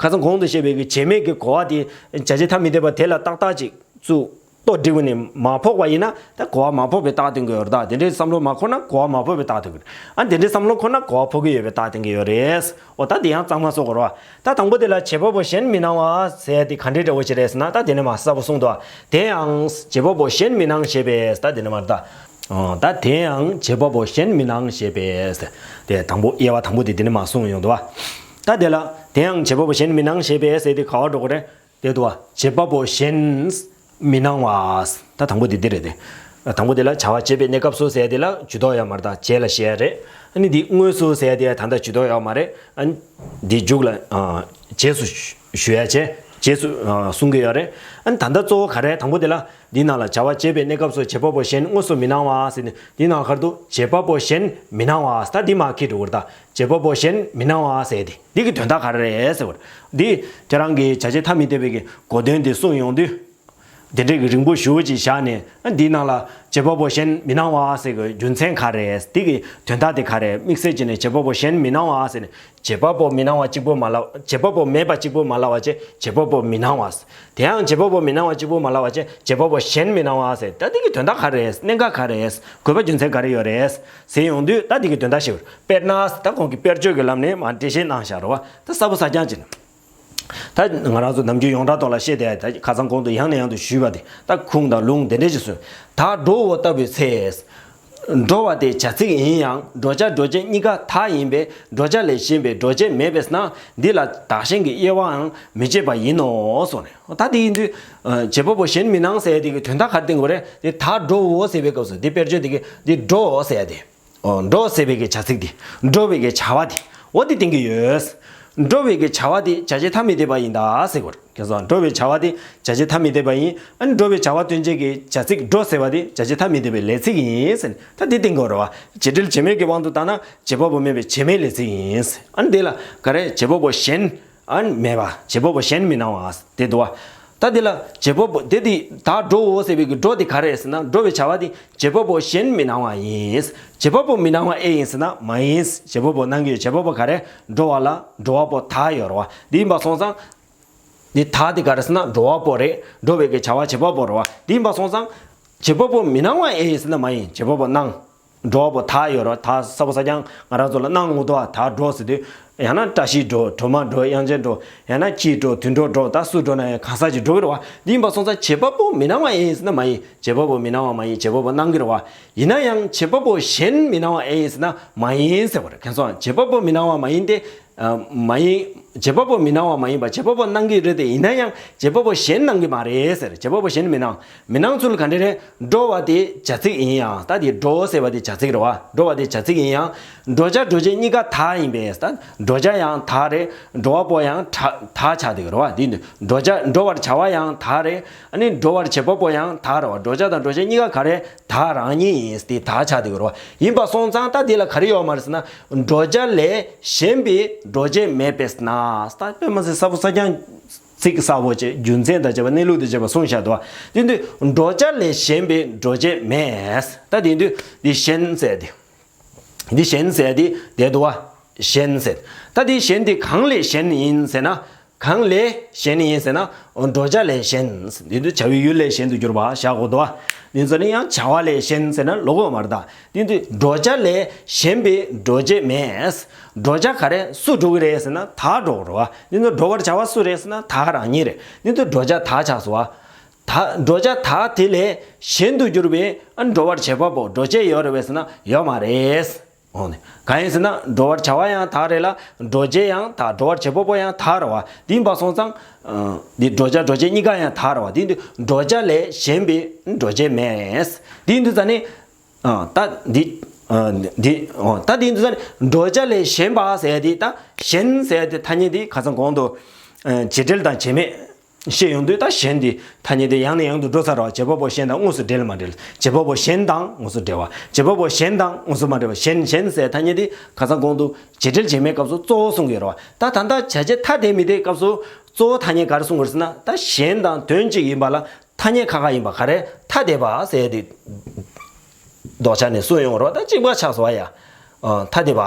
ཁ་སང་གོང་དུ་བཤད་པའི་གི་བྱེད་མེད་ཀྱི་གོ་བ་དེ་བྱ་བྱེད་ཐ་མི་དད་པ་དེ་ལ་ཏག་ཏག་ཅིག་ཚུར་ལྟོ་སྒྲིལ་བ་ནས་མ་ཕོག་པ་ཡིན་ན། ད་གོ་བ་མ་ཕོག་པའི་རྟགས་སྟོན་གྱི་ཡོད་རེད་ད། དེ་འདྲའི་བསམ་བློ་མ་འཁོར་ན་གོ་བ་མ་ཕོག་པའི་རྟགས་སྟོན་གྱི་རེད། ཨ། དེ་འདྲའི་བསམ་བློ་འཁོར་ན་གོ་བ་ཕོག་གི་ཡོད་པའི་རྟགས་སྟོན་གྱི་ཡོད་རེད། འོ་ད་དེ་ཡང་གཙང་མ་བཟོ་དགོས་རེད་བ། ད་དང་པོ་དེ་ལ་བྱེད་པ་པོ་གཞན་མི་སྣང་བ་ཟེར་ཡ་དེ་ག་འདྲའི་འདྲ་བོ་ཞིག་རེད་ཟེར་ན། ད་དེ་ནས་མར་གསལ་པོ་གསུངས་འདུག་བ། དེ་ཡང་བྱེད་པ་པོ་གཞན་མི་སྣང་ཞེས་པས། ད་དེ་ནས་མར་ད། ཨོ། ད་དེ་ཡང་བྱེད་པ་པོ་གཞན་མི་སྣང་ཞེས་པས། དེ་དང་པོ་དབྱེ་བ་དང་པོ་དེ་དེ་ནས་མར་གསུངས་ཡོང་འདུག་བ། ད་དེ་ལ་དེ་ཡང་བྱེད་པ་པོ་གཞན་མི་སྣང་ཞེས་པས་ཟེར་དེ་ག་བ་འགྲོ་གི་རེད། དེ་འདུག་བ། བྱེད་པ་པོ་གཞན་མི་སྣང་བ། ད་དང་པོ་དེ་འདི་རེད་དེ། དང་པོ་དེ་ལ་བྱ་བ་བྱེད་པའི་གནས་སྐབས་སུ་ཟེར་དེ་ལ་ཇུས་གཏོགས་ཡོད་མ་རེད་ད། རྗེས་ལ་བཤད་ཡ་རེད། ཨ་ནི་འདི་དངོས་སུ་ཟེར་དེ་ད་ལྟ་ཇུས་གཏོགས་ཡོད་མ་རེད། ཨ་ནི་འདི་མཇུག་ལ། ཨ། རྗེས་སུ་ཞུ་ཡ་བྱས། རྗེས་སུ། ཨ། གསུང་གི་ཡོད་རེད། ཨ་ནི་ད་ལྟ་གཙོ་བོ་ག་རེ། དང་པོ་དེ་ལ་འདི་ནང་ལ་བྱ་བ་བྱེད་པའི་གནས་སྐབས་སུ་བྱེད་པ་པོ་གཞན་དངོས་སུ་མི་སྣང་བ་ཟེར་ནས། འདི་ནང་ག་རེ་འདུག་བྱེད་པ་པོ་གཞན་མི་སྣང་བ། ད་འདི་མར་འཁྱེར་འགྲོ་གི་རེད་ད། བྱེད་པ་པོ་གཞན་མི་སྣང་བ་ཟེར་དེ། འདི་གི་དོན་དག་ག་རེ་རེད་ཟེར་བ། འདི་ཁྱེད་རང་གིས་བྱ་བྱེད་ཐ་མི་དད་པའི་གི་གོ་དོན་དེ་གསུངས་ཡོང་དུས། དེ་འདྲའི་གི་རིང་པོ་ཞེ་པོ་ཅིག་བཞག་ནས། ཨ། འདིའི་ནང་ལ་བྱེད་པ་པོ་གཞན་མི་སྣང་བ་ཟེར་གི་རྒྱུ་མཚན་ག་རེ། འདི་གི་དོན་དག་དེ་ག་རེ། དམིགས་བསལ་བྱས་ནས་བྱེད་པ་པོ་གཞན་མི་སྣང་བ་ཟེར་ནས། བྱེད་པ་པོ་མི་སྣང་བ་གཅིག་པོ་མ་ལབ། བྱེད་པ་པོ་མེད་པ་གཅིག་པོ་མ་ལབ་པ་བྱས། བྱེད་པ་པོ་མི་སྣང་བ། དེ་ཡང་བྱེད་པ་པོ་མི་སྣང་བ་གཅིག་པོ་མ་ལབ་པ་བྱས། བྱེད་པ་པོ་གཞན་མི་སྣང་བ་ཟེར། ད་འདི་གི་དོན་དག་ག་རེ། གནད་འགག་ག་རེ། དགོས་པ་རྒྱུ་མཚན་ག་རེ་ཡོད་རེད་ཟེར་ཡོང་དུས། ད་འདི་གི་དོན་དག་ཞིག་དཔེར་ན། ད་ཁོང་གིས་དཔེར་བརྗོད་ཀྱི་ལམ་ནས་མར་འགྲེལ་བཤད་གནང་བཞག་རེད་བ། ད་གསལ་པོ་གསལ་རྐྱང་བྱས་ནས། ད་ང་རང་ཚོ་ནམ་རྒྱུན་ཡོངས་གྲགས་ཐོག་ལ་བཤད་དེ། ད་ཁ་སང་གོང་དུ་ཡང་ནས་ཡང་དུ་ཞུས་པ་དེ། ད་ཁུངས་དང་ལུང་དེ་འདྲས་ཅིག་སོང་། ད་འགྲོའོ་ལྟ་བུའི་ཚེ། འགྲོ་བ་དེ་བྱ་ཚིག་ཡིན་ཡང་། འགྲོ་བྱ་འགྲོ་བྱེད་གཉིས་ཀ་ད་ཡིན་པས། འགྲོ་བྱ་ལས་གཞན་པའི་འགྲོ་བྱེད་མེད་པས་ན། འདི་ལ་བདག་གཞན་གྱི་དབྱེ་བའང་མི་བྱེད་པ་ཡིན་ནོ་གསུངས་ནས། ད་དེ་ཡིན་དུས། ཨ། བྱེད་པ་པོ་གཞན་མི་སྣང་ཟེར་དེ་གི་དོན་དག་ག་རེ་བསྟན་དགོས་རེད། དེ་ད་འགྲོའོ་ཟེར་བའི་སྐབས་སུ་དེ་དཔེར་བརྗོད་དེ་གི་དེ་འགྲོའོ་ཟེར་ཡ་དེ། ཨོ། འགྲོ་ཟེར་བའི་གི་བྱ་ཚིག་དེ། འགྲོ་བའི་གི་བྱ་བ་དེ། འོ་དེ་བསྟན་གྱི་ཡོད། འགྲོ་བའི་གི་བྱ་བ་དེ་བྱ་བྱེད་ཐ་མི་དད་པ་ཡིན་ད་ཟེར་དགོས་རེད། ཁྱེད་ཚོ། འགྲོ་བའི་བྱ་བ་དེ་བྱ་བྱེད་ཐ་མི་དད་པ་ཡིན། ཨ་ནི་འགྲོ་བའི་བྱ་བ་སྟོན་བྱེད་ཀྱི་བྱ་ཚིག་འགྲོ་ཟེར་བ་དེ་བྱ་བྱེད་ཐ་མི་དད་པའི་ལས་ཚིག་ཡིན་ཟེར་ནས་ད་དེ་བསྟན་དགོས་རེད་བ། བྱེད་འབྲེལ་བྱེད་མེད་ཀྱི་དབང་དུ་བཏང་ན་བྱེད་པ་པོ་མེད་པའི་བྱེད་མེད་ལས་ཚིག་ཡིན་ཟེར། ཨ་ནི་དེ་ལ་ག་རེ། བྱེད་པ་པོ་གཞན། ཨ་ནི་མེད་པ། བྱེད་པ་པོ་གཞན་མི་སྣང་བ་དེ་འདུག་བ། ད་དེ་ལ་བྱེད་པ་པོ་དེ་དེ་ད་འགྲོའོ་ཟེར་བའི་གི་འགྲོ་དེ་ག་རེ་ཟེར་ན། འགྲོ་བའི་བྱ་བ་དེ་བྱེད་པ་པོ་གཞན་མི་སྣང་བ་ཡིན། བྱེད་པ་པོ་མི་སྣང་བ་ཨེ་ཡིན་ཟེར་ན་མ་ཡིན། བྱེད་པ་པོ་སྣང་གི་ཡོད། བྱེད་པ་པོ་ག་རེ། འགྲོ་བ་ལ་འགྲོ་བ་པོ་ད་ཡོད་རེད་བ། དེ་ཡིན་པ་སོང་ཙང་། དེ་ད་དེ་ག་རེ་ཟེར་ན་འགྲོ་བ་པོ་རེད། འགྲོ་བའི་གི་བྱ་བ་བྱེད་པ་པོ་རེད་བ། དེ་ཡིན་པ་སོང་ཙང་། བྱེད་པ་པོ་མི་སྣང་བ་ཨེ་ཡིན་ཟེར་ན་མ་ཡིན། བྱེད་པ་པོ་སྣང་། འགྲོ་བ་པོ་ད་ཡོད་རེད། ད་གསལ་པོ་གསལ་རྐྱང་ང་རང་ཚོ་ལ་སྣང་ངོ་། ད་འགྲོ་ཟེར་དུས་ཡང་ན་བཀྲ་ཤིས་འགྲོ། གྲོ་མ་འགྲོ། དབྱངས་ཅན་འགྲོ། ཡང་ན་ཁྱི་འགྲོ། དུད་འགྲོ་འགྲོ། ད་སུ་འགྲོ་ན་ཡང་གང་ཟག་ཅིག་འགྲོ་གི་རེད་བ། འདི་ཡིན་པ་སོང་ཙང་བྱེད་པ་པོ་མི་སྣང་བ་ཨེ་ཡིན་ཟེར་ན་མ་ཡིན། བྱེད་པ་པོ་མི་སྣང་བ་མ་ཡིན། བྱེད་པ་པོ་སྣང་གི་རེད་བ། ཡིན་ན་ཡང་བྱེད་པ་པོ་གཞན་མི་སྣང་བ་ཨེ་ཡིན་ཟེར་ན་མ་ཡིན་ཟེར་བ་རེད། ཁྱེད་ཚོ། བྱེད་པ་པོ་མི་སྣང་བ་མ་ཡིན་ཏེ། ཨ། མ་ཡིན། བྱེད་པ་པོ་མི་སྣང་བ་མ་ཡིན་པ་བྱེད་པ་པོ་སྣང་གི་རེད་དེ། ཡིན་ན་ཡང་བྱེད་པ་པོ་གཞན་སྣང་གི་མ་རེད་ཟེར། བྱེད་པ་པོ་གཞན་མི་སྣང་། མི་སྣང་ཚུལ་ག་འདྲ་རེད། འགྲོ་བ་དེ་བྱ་ཚིག་ཡིན་ཡང་། ད་དེ་འགྲོ་ཟེར་བ་དེ་བྱ་ཚིག་རེད་བ། འགྲོ་བ་དེ་བྱ་ཚིག་ཡིན་ཡང་། འགྲོ་བྱ་འགྲོ་བྱེད་གཉིས་ཀ་བདག་ཡིན་པས། ད་འགྲོ་བྱ་ཡང་བདག་རེད། འགྲོ་བ་པོ་ཡང་བདག་བདག་ཆགས་བསྡད་ཀྱི་རེད་བ། དེ་འདྲ་འགྲོ་བྱ་འགྲོ་བར་བྱ་བ་ཡང་བདག་རེད། ཨ་ནི་འགྲོ་བར་བྱེད་པ་པོ་ཡང་བདག་རེད་བ། འགྲོ་བྱ་དང་འགྲོ་བྱེད་གཉིས་ཀ་ག་རེ། བདག་རང་ཉིད་ཡིན། དེ་བདག་ཆགས་བསྡད་ཀྱི་རེད་བ། ཡིན་པ་སོང་ཙང་ད་འདི་ལ་ག་རེ་ཡོད་མ་རེད་ཟེར་ན། འགྲོ་བྱ་ལས་གཞན་པའི་འགྲོ་བྱེད་མེད་པས་ན། ད་དཔེ་མ་སྲིད་གསལ་པོ་གསལ་རྐྱང་། ཚིག་གསལ་པོ་བྱས། རྒྱུ་མཚན་དང་བཅས་པ་གནས་ལུགས་དང་བཅས་པ་གསུངས་བཞག་འདུག་བ། དེ་དུས་འགྲོ་བྱ་ལས་གཞན་པའི་འགྲོ་བྱེད་མེད། ད་དེ་དུས་འདི་གཞན་ཟེར་དེ། འདི་གཞན་ཟེར་དེ་བསྡད་འདུག་བ། གཞན་ཟེར། ད་འདི་གཞན་དེ་གང་ལས་གཞན་ཡིན་ཟེར་ན། གང་ལས་གཞན་ཡིན་ཟེར་ན། འགྲོ་བྱ་ལས་གཞན། འདི་དུས་བྱ་བའི་ཡུལ་ལས་གཞན་དུ་གྱུར་པ་བཞག་དགོས་འདུག་བ། འདི་ཚོ་ནི་ཡང་བྱ་བ་ལས་གཞན་ཟེར་ན་ལོག་གི་མ་རེད་ད། དེ་དུས་འགྲོ་བྱ་ལས་གཞན་པའི་འགྲོ་བྱེད་མེད། འགྲོ་བྱ་ག་རེ་སུ་འགྲོ་གི་རེད་ཟེར་ན་བདག་འགྲོ་གི་རེད་བ། དེ་ཚོ་འགྲོ་བར་བྱ་བ་སུ་རེད་ཟེར་ན་བདག་རང་ཉིད་རེད། དེ་ཚོ་འགྲོ་བྱ་བདག་ཆགས་སོང་བ། ད་འགྲོ་བྱ་བདག་དེ་ལས་གཞན་དུ་གྱུར་པའི་ཨ་འགྲོ་བར་བྱེད་པ་པོ་འགྲོ་བྱེད་ཡོད་རེད་བས་ཟེར་ན་ཡོད་མ་རེད། འོ་ནི་གང་ཡིན་ཟེར་ན་འགྲོ་བར་བྱ་བ་ཡང་བདག་རེད་ལ། འགྲོ་བྱེད་ཡང་བདག་འགྲོ་བར་བྱེད་པ་པོ་ཡང་བདག་རེད་བ། དེ་ཡིན་པ་སོང་ཙང་། ཨ་འདི་འགྲོ་བྱ་འགྲོ་བྱེད་གཉིས་ཀ་ཡང་བདག་རེད་བ། དེ་འདི་འགྲོ་བྱ་ལས་གཞན་པའི་འགྲོ་བྱེད་མེད། དེ་ཡིན་དུས་ཙ་ནི། ཨ་ད་འདི། ཨ་འདི། འོ་ད་དེ་ཡིན་དུས་ཙ་ནི་འགྲོ་བྱ་ལས་གཞན་པ་ཟེར་ཡ་དེ། ད་གཞན་ཟེར་ཡ་དེ་ཐ་སྙད་དེ་ཁ་སང་གོང་དུ། ཨ་བྱེད་འབྲེལ་དང་བྱེད་མེད་བཤད་ཡོང་དུས། ད་གཞན་དེ་ཐ་སྙད་དེ་ཡང་ནས་ཡང་དུ་འགྲོ་ཚར་བ། བྱེད་པ་པོ་གཞན་དང་དངོས་སུ་འབྲེལ་མ་འབྲེལ། བྱེད་པ་པོ་གཞན་དང་དངོས་སུ་འབྲེལ་བ། བྱེད་པ་པོ་གཞན་དང་དངོས་སུ་མ་འབྲེལ་བ། གཞན་གཞན་ཟེར་ཐ་སྙད་དེ་ཁ་སང་གོང་དུ་བྱེད་འབྲེལ་བྱེད་མེད་སྐབས་སུ་གཙོ་བོ་གསུང་གི་ཡོད་རེད་བ། ད་ད་ལྟ་བྱ་བྱེད་ཐ་དད་མི་དད་སྐབས་སུ་གཙོ་བོ་ཐ་སྙད་ག་རེ་གསུང་གི་ཡོད་ཟེར་ན། ད་གཞན་དང་དོན་གཅིག་ཡིན་པ་ལ་ཐ་སྙད་ཁ་ཁ་ཡིན་པ་ག་རེ། ཐ་དད་པ་ཟེར་དེ། ལྡོག་ཆ་ནས་གསུངས་ཡོང་རོགས། ད་གཅིག་པ་ཆགས་སོང་བ་ཡ། ཨ་ཐ་དད་པ།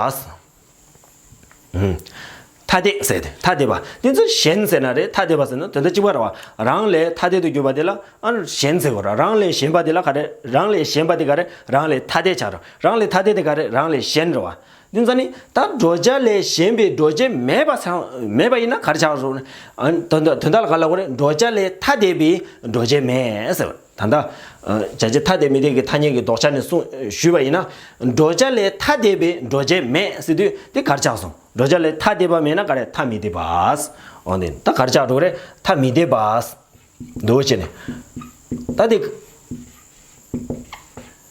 ཨུམ། ཐ་དད་ཟེར་ཏེ། ཐ་དད་པ་དེ་ཚོ་གཞན་ཟེར་ན་རེད། ཐ་དད་པ་ཟེར་ན་དོན་དག་གཅིག་པ་རེད་བ། རང་ལས་ཐ་དད་དུ་གྱུར་པ་དེ་ལ་ཨ་གཞན་ཟེར་དགོས་ར། རང་ལས་གཞན་པ་དེ་ལ་ག་རེ། རང་ལས་གཞན་པ་དེ་ག་རེ། རང་ལས་ཐ་དད་ཆགས་ར། རང་ལས་ཐ་དད་དེ་ག་རེ། རང་ལས་གཞན་རེད་བ། དེ་ཚོ་ནི་ད་འགྲོ་བྱ་ལས་གཞན་པའི་འགྲོ་བྱེད་མེད་པ་ཚང་མེད་པ་ཡིན་ན་ག་རེ་ཆགས་རུང་། ཨ་དོན་དག་དོན་དག་ལ་ག་ལབ་དགོས་རེད། འགྲོ་བྱ་ལས་ཐ་དད་པའི་འགྲོ་བྱེད་མེད་ཟེར་བ། ད་ལྟ། ཨ་བྱ་བྱེད་ཐ་དད་མི་དད་ཀྱི་ཐ་སྙད་ཀྱི་ལྡོག་ཆ་ནས་གསུངས་ཞུས་པ་ཡིན་ན། འགྲོ་བྱ་ལས་ཐ་དད་པའི་འགྲོ་བྱེད་མེད་ཟེར་དུས་དེ་ག་རེ་ཆགས་སོང་། འགྲོ་བྱ་ལས་ཐ་དད་པ་མེད་ན་ག་རེ། ཐ་མི་དད་པ། འོ་ནི་ད་ག་རེ་ཆགས་འགྲོ་གི་རེད། ཐ་མི་དད་པ། འདུག་བྱས་ནས། ད་དེ།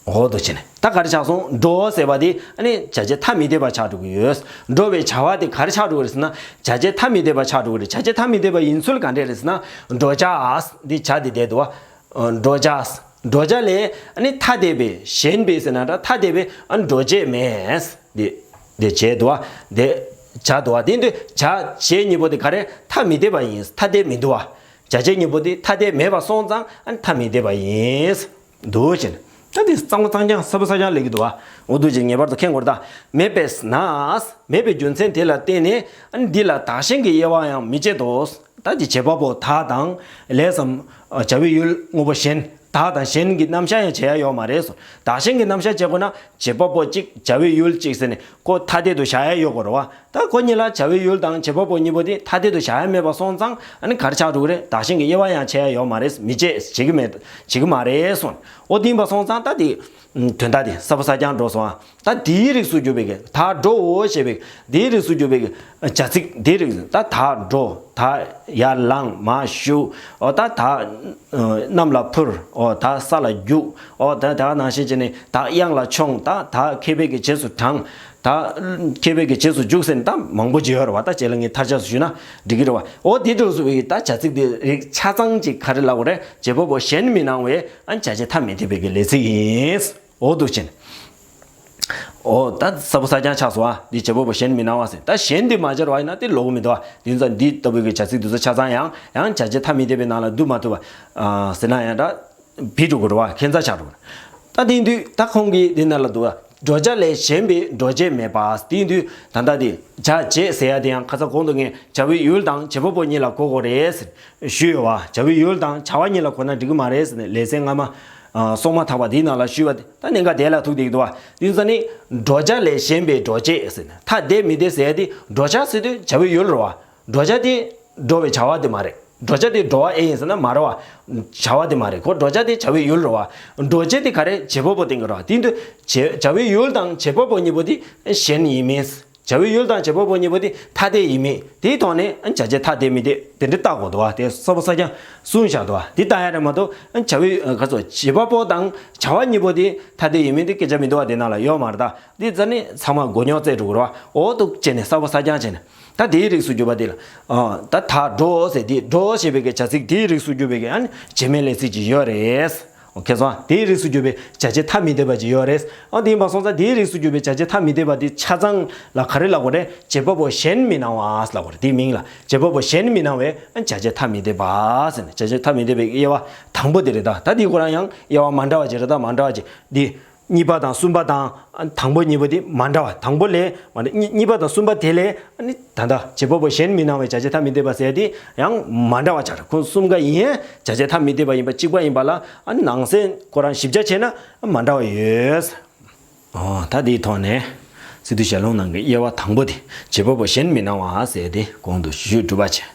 འོ་འདུག་བྱས་ནས་ད་ག་རེ་ཆགས་སོང་། འགྲོ་ཟེར་བ་དེ་ཨ་ནི་བྱ་བྱེད་ཐ་མི་དད་པ་ཆགས་འགྲོ་གི་ཡོད། འགྲོ་བའི་བྱ་བ་དེ་ག་རེ་ཆགས་འགྲོ་གི་རེད་ཟེར་ན། བྱ་བྱེད་ཐ་མི་དད་པ་ཆགས་འགྲོ་གི་རེད། བྱ་བྱེད་ཐ་མི་དད་པ་ཡིན་ཚུལ་ག་འདྲས་རེད་ཟེར་ན། འགྲོ་བྱ། འདི་བྱ་དེ་བསྡད་འདུག་བ། འགྲོ་བྱ། འགྲོ་བྱ་ལས་ཨ་ནི་ཐ་དད་པའི་གཞན་པའི་ཟེར་ན་འདྲ། ཐ་དད་པའི་ཨ་ནི་འགྲོ་བྱེད་མེད། འདི་འདི་བྱས་འདུག་བ། འདི་བྱ་འདུག་བ། དེ་འདི་བྱ་བྱེད་གཉིས་པོ་དེ་ག་རེ། ཐ་མི་དད་པ་ཡིན། ཐ་དད་མི་འདུག་བ། བྱ་བྱེད་གཉིས་པོ་དེ་ཐ་དད་མེད་པ་སོང་ཙང་ཨ་ནི་ཐ་མི་དད་པ་ཡིན། འདུག་བྱས་ནས་ད་འདི་གཙང་མ་གཙང་རྐྱང་གསལ་པོ་གསལ་རྐྱང་ལེགས་ཀྱི་འདུག་བ། འོ་འདུག་བྱས་ངེས་པར་དུ་མཁྱེན་དགོས་རེད་ད། མེད་པས་ན། མེད་པའི་རྒྱུ་མཚན་དེ་ལ་བརྟེན་ནས་ཨ་ནི་འདི་ལ་བདག་གཞན་གྱི་དབྱེ་བ་ཡང་མི་བྱེད་དོ། ད་དེ་བྱེད་པ་པོ་བདག་དང་། ལས་སམ། བྱ་བའི་ཡུལ་དངོས་པོ་གཞན། བདག་དང་གཞན་གྱི་རྣམ་གཞག་ཡང་བྱེད་ཡ་ཡོད་མ་རེད་སོ། བདག་གཞན་གྱི་རྣམ་གཞག་བྱེད་དགོས་ན་བྱེད་པ་པོ་གཅིག་བྱ་བའི་ཡུལ་གཅིག་ཟེར་ནས་ཁོ་ཐ་དད་དུ་བཞག་ཡ་ཡོད་དགོས་རེད་བ། ད་ཁོ་གཉིས་ལ་བྱ་བའི་ཡུལ་དང་བྱེད་པ་པོ་གཉིས་པོ་དེ་ཐ་དད་དུ་བཞག་ཡ་མེད་པ་སོང་ཙང་ཨ་ནི་ག་རེ་ཆགས་འགྲོ་གི་རེད། བདག་གཞན་གྱི་དབྱེ་བ་ཡང་བྱེད་ཡ་ཡོད་མ་རེད། མི་བྱེད། བྱེད་ཀྱི་མེད། བྱེད་ཀྱི་མ་རེད་སོ། འོ་དེ་ཡིན་པ་སོང་ཙང་ད་དེ། དོན་དག་དེ་གསལ་པོ་གསལ་རྐྱང་འགྲོ་སོང་ཨ། ད་དེའི་རིགས་སུ་གྱུར་པའི་གི་བདག་འགྲོའོ་ཞེས་པའི་དེའི་རིགས་སུ་གྱུར་པའི་གི་བྱ་ཚིག་དེའི་རིགས། ད་བདག་འགྲོ། བདག་ཡར་ལངས་མར་བཞུགས། འོ་ད་བདག་གནམ་ལ་འཕུར། འོ་ད་ས་ལ་རྒྱུག། འོ་ད་ད་ནང་བཞིན་བྱས་ནས་བདག་གཡང་ལ་མཆོངས། ད་བདག་མཁས་པའི་གི་རྗེས་སུ་འབྲངས། བདག་མཁས་པའི་གི་རྗེས་སུ་འཇུག་ཟེར་ནས་ད་མང་པོ་ཅིག་ཡོད་རེད་བ། ད་རྗེས་ལ་ངས་མཐར་ཆགས་སུ་ཞུས་ན་འགྲིག་གི་རེད་བ། འོ་དེ་འདྲ་སུ་བའི་ད་བྱ་ཚིག་དེ་རིགས་ཆ་ཚང་ཅིག་ག་རེ་ལབ་དགོས་རེད། བྱེད་པ་པོ་གཞན་མི་སྣང་བའི་ཨ་བྱ་བྱེད་ཐ་མི་དད་པའི་གི་ལས་ཚིག་ཡིན། འོ་འདུག་བྱས་ནས། འོ་ད་གསལ་པོ་གསལ་རྐྱང་ཆགས་སོང་ཨ། འདི་བྱེད་པ་པོ་གཞན་མི་སྣང་བ་ཟེར། ད་གཞན་འདི་མ་སྦྱར་བ་ཡིན་ན་དེ་ལོག་གི་མི་འདུག་ཨ། འདི་ཚོ་འདི་ལྟ་བུའི་གི་བྱ་ཚིག་འདི་ཚོ་ཆ་ཚང་ཡང་ཡང་བྱ་བྱེད་ཐ་མི་དད་པའི་ནང་ལ་འདུ་མ་ཐུབ་པ་ཨ་ཟེར་ན་ཡང་འདྲ། བི་འགྲོ་གི་རེད་བ། ཁྱད་མཚར་ཆགས་འགྲོ་གི་རེད། ད་དེ་ཡིན་དུས་ད་ཁོང་གིས་འདི་ནང་ལ་འདུག་ཨ། འགྲོ་བྱ་ལས་གཞན་པའི་འགྲོ་བྱེད་མེད་པ། དེ་ཡིན་དུས་ད་ལྟ་དེ་བྱ་བྱེད་ཟེར་ཡ་དེ་ཡང་ཁ་སང་གོང་དུ་ངས་བྱ་བའི་ཡུལ་དང་བྱེད་པ་པོ་གཉིས་ལ་གོ་དགོས་རེད་ཟེར་ཞུས་ཡོད་བ། བྱ་བའི་ཡུལ་དང་བྱ་བ་གཉིས་ལ་གོ་ན་འགྲིག་གི་མ་རེད་ཟེར་ནས་ལེ་ཚན་སྔ་མ། ཨ་སོང་མ་ཐག་པ་དེའི་ནང་ལ་ཞུས་པ་དེ་ད་གནད་འགག་དེ་ལ་ཐུག་བསྡད་ཀྱི་འདུག་བ། དེ་ཚོ་ནི་འགྲོ་བྱ་ལས་གཞན་པའི་འགྲོ་བྱེད་ཟེར་ནས་ཐ་དད་མི་དད་ཟེར་ཡ་དེ། འགྲོ་བྱ་ཟེར་དུས་བྱ་བའི་ཡུལ་རེད་བ། འགྲོ་བྱ་དེ་འགྲོ་བའི་བྱ་བ་དེ་མ་རེད། འགྲོ་བྱ་དེ་འགྲོ་བ་ཨེ་ཡིན་ཟེར་ན་མ་རེད་བ། བྱ་བ་དེ་མ་རེད། ཁོ་འགྲོ་བྱ་དེ་བྱ་བའི་ཡུལ་རེད་བ། འགྲོ་བྱེད་དེ་ག་རེ། བྱེད་པ་པོ་བསྟན་གྱི་རེད་བ། དེ་ཡིན་དུས་བྱེད་བྱ་བའི་ཡུལ་དང་བྱེད་པ་པོ་གཉིས་པོ་དེ་གཞན་ཡིན་མིན། བྱ་བའི་ཡུལ་དང་བྱེད་པ་པོ་གཉིས་པོ་དེ་ཐ་དད་ཡིན་མིན་དེའི་ཐོག་ནས་བྱ་བྱེད་ཐ་དད་མི་དད་དེ་འདྲ་བལྟ་དགོས་འདུག་བ། དེ་གསལ་པོ་གསལ་རྐྱང་གསུངས་བཞག་འདུག་བ། དེ་ལྟ་ཡ་རེད་མ་གཏོགས་བྱ་བའི་ག་ཚོད་བྱེད་པ་པོ་དང་བྱ་བ་གཉིས་པོ་དེ་ཐ་དད་ཡིན་མིན་དེ་སྐད་ཆ་མི་འདུག་བ། དེ་ནང་ལ་ཡོད་མ་རེད་ད། དེ་རྩ་ནས་ཚང་མ་མགོ་རྙོག་བཙལ་འགྲོ་གི་རེད་བ། འོ་འདུག་བྱས་ནས་གསལ་པོ་གསལ་རྐྱང་བྱས་ནས། ད་དེའི་རིགས་སུ་གྱུར་པ་དེ་ལ། ད་ད་འགྲོ་ཟེར་དེ་འགྲོ་ཞེས་པའི་གི་བྱ་ཚིག་དེའི་རིགས་སུ་གྱུར་པའི་གི་ཨ་ནི་བྱེད་མེད་ལས་ཚིག་ཅིག་ཡོད་རེད། ཨོ་ཁེ་སོང་། དེའི་རིགས་སུ་གྱུར་པའི་བྱ་བྱེད་ཐ་མི་དད་པ་ཅིག་ཡོད་རེད། ཨ་དེ་ཡིན་པ་སོང་ཙང་དེའི་རིགས་སུ་གྱུར་པའི་བྱ་བྱེད་ཐ་མི་དད་པ་དེ་ཆ་ཚང་ལ་ག་རེ་ལབ་དགོས་རེད། བྱེད་པ་པོ་གཞན་མི་སྣང་བ་ལབ་དགོས་རེད། དེའི་མིང་ལ་བྱེད་པ་པོ་གཞན་མི་སྣང་བའི་བྱ་བྱེད་ཐ་མི་དད་པ་ཟེར་ནས་བྱ་བྱེད་ཐ་མི་དད་པའི་དབྱེ་བ་དང་པོ་དེ་རེད་ད། ད་དེའི་ཁོ་རང་ཡང་དབྱེ་བ་མ་འདྲ་བ་ཅིག་རེད་ད། མ་འདྲ་བ་ཅིག་འདི། གཉིས་པ་དང་གསུམ་པ་དང་དང་པོ་གཉིས་པོ་དེ་མ་འདྲ་བ། དང་པོ་ལས་མ་འདྲ། གཉིས་གཉིས་པ་དང་གསུམ་པ་དེ་ལས་ནི་ད་ལྟ་བྱེད་པ་པོ་གཞན་མི་སྣང་བའི་བྱ་བྱེད་ཐ་མི་དད་པ་ཟེར་དེ་ཡང་མ་འདྲ་བ་ཆགས་རེད། ཁོང་གསུམ་ཀ་ཡིན་བྱ་བྱེད་ཐ་མི་དད་པ་ཡིན་པ་གཅིག་པ་ཡིན་པ་ལ་ཨ་ནི་ནང་གསེས་ཁོ་རང་ཞིབ་ཆ་བྱས་ན་མ་འདྲ་བ་ཡོད། ཨོ་ད་དེའི་ཐོག་ནས་སི་ཏུ་ཞལ་ལུང་ནང་གི་དབྱེ་བ་དང་པོ་དེ་བྱེད་པ་པོ་གཞན་མི་སྣང་བ་ཟེར་དེ་གོང་དུ་ཞུས་གྲུབ་པ་བྱས།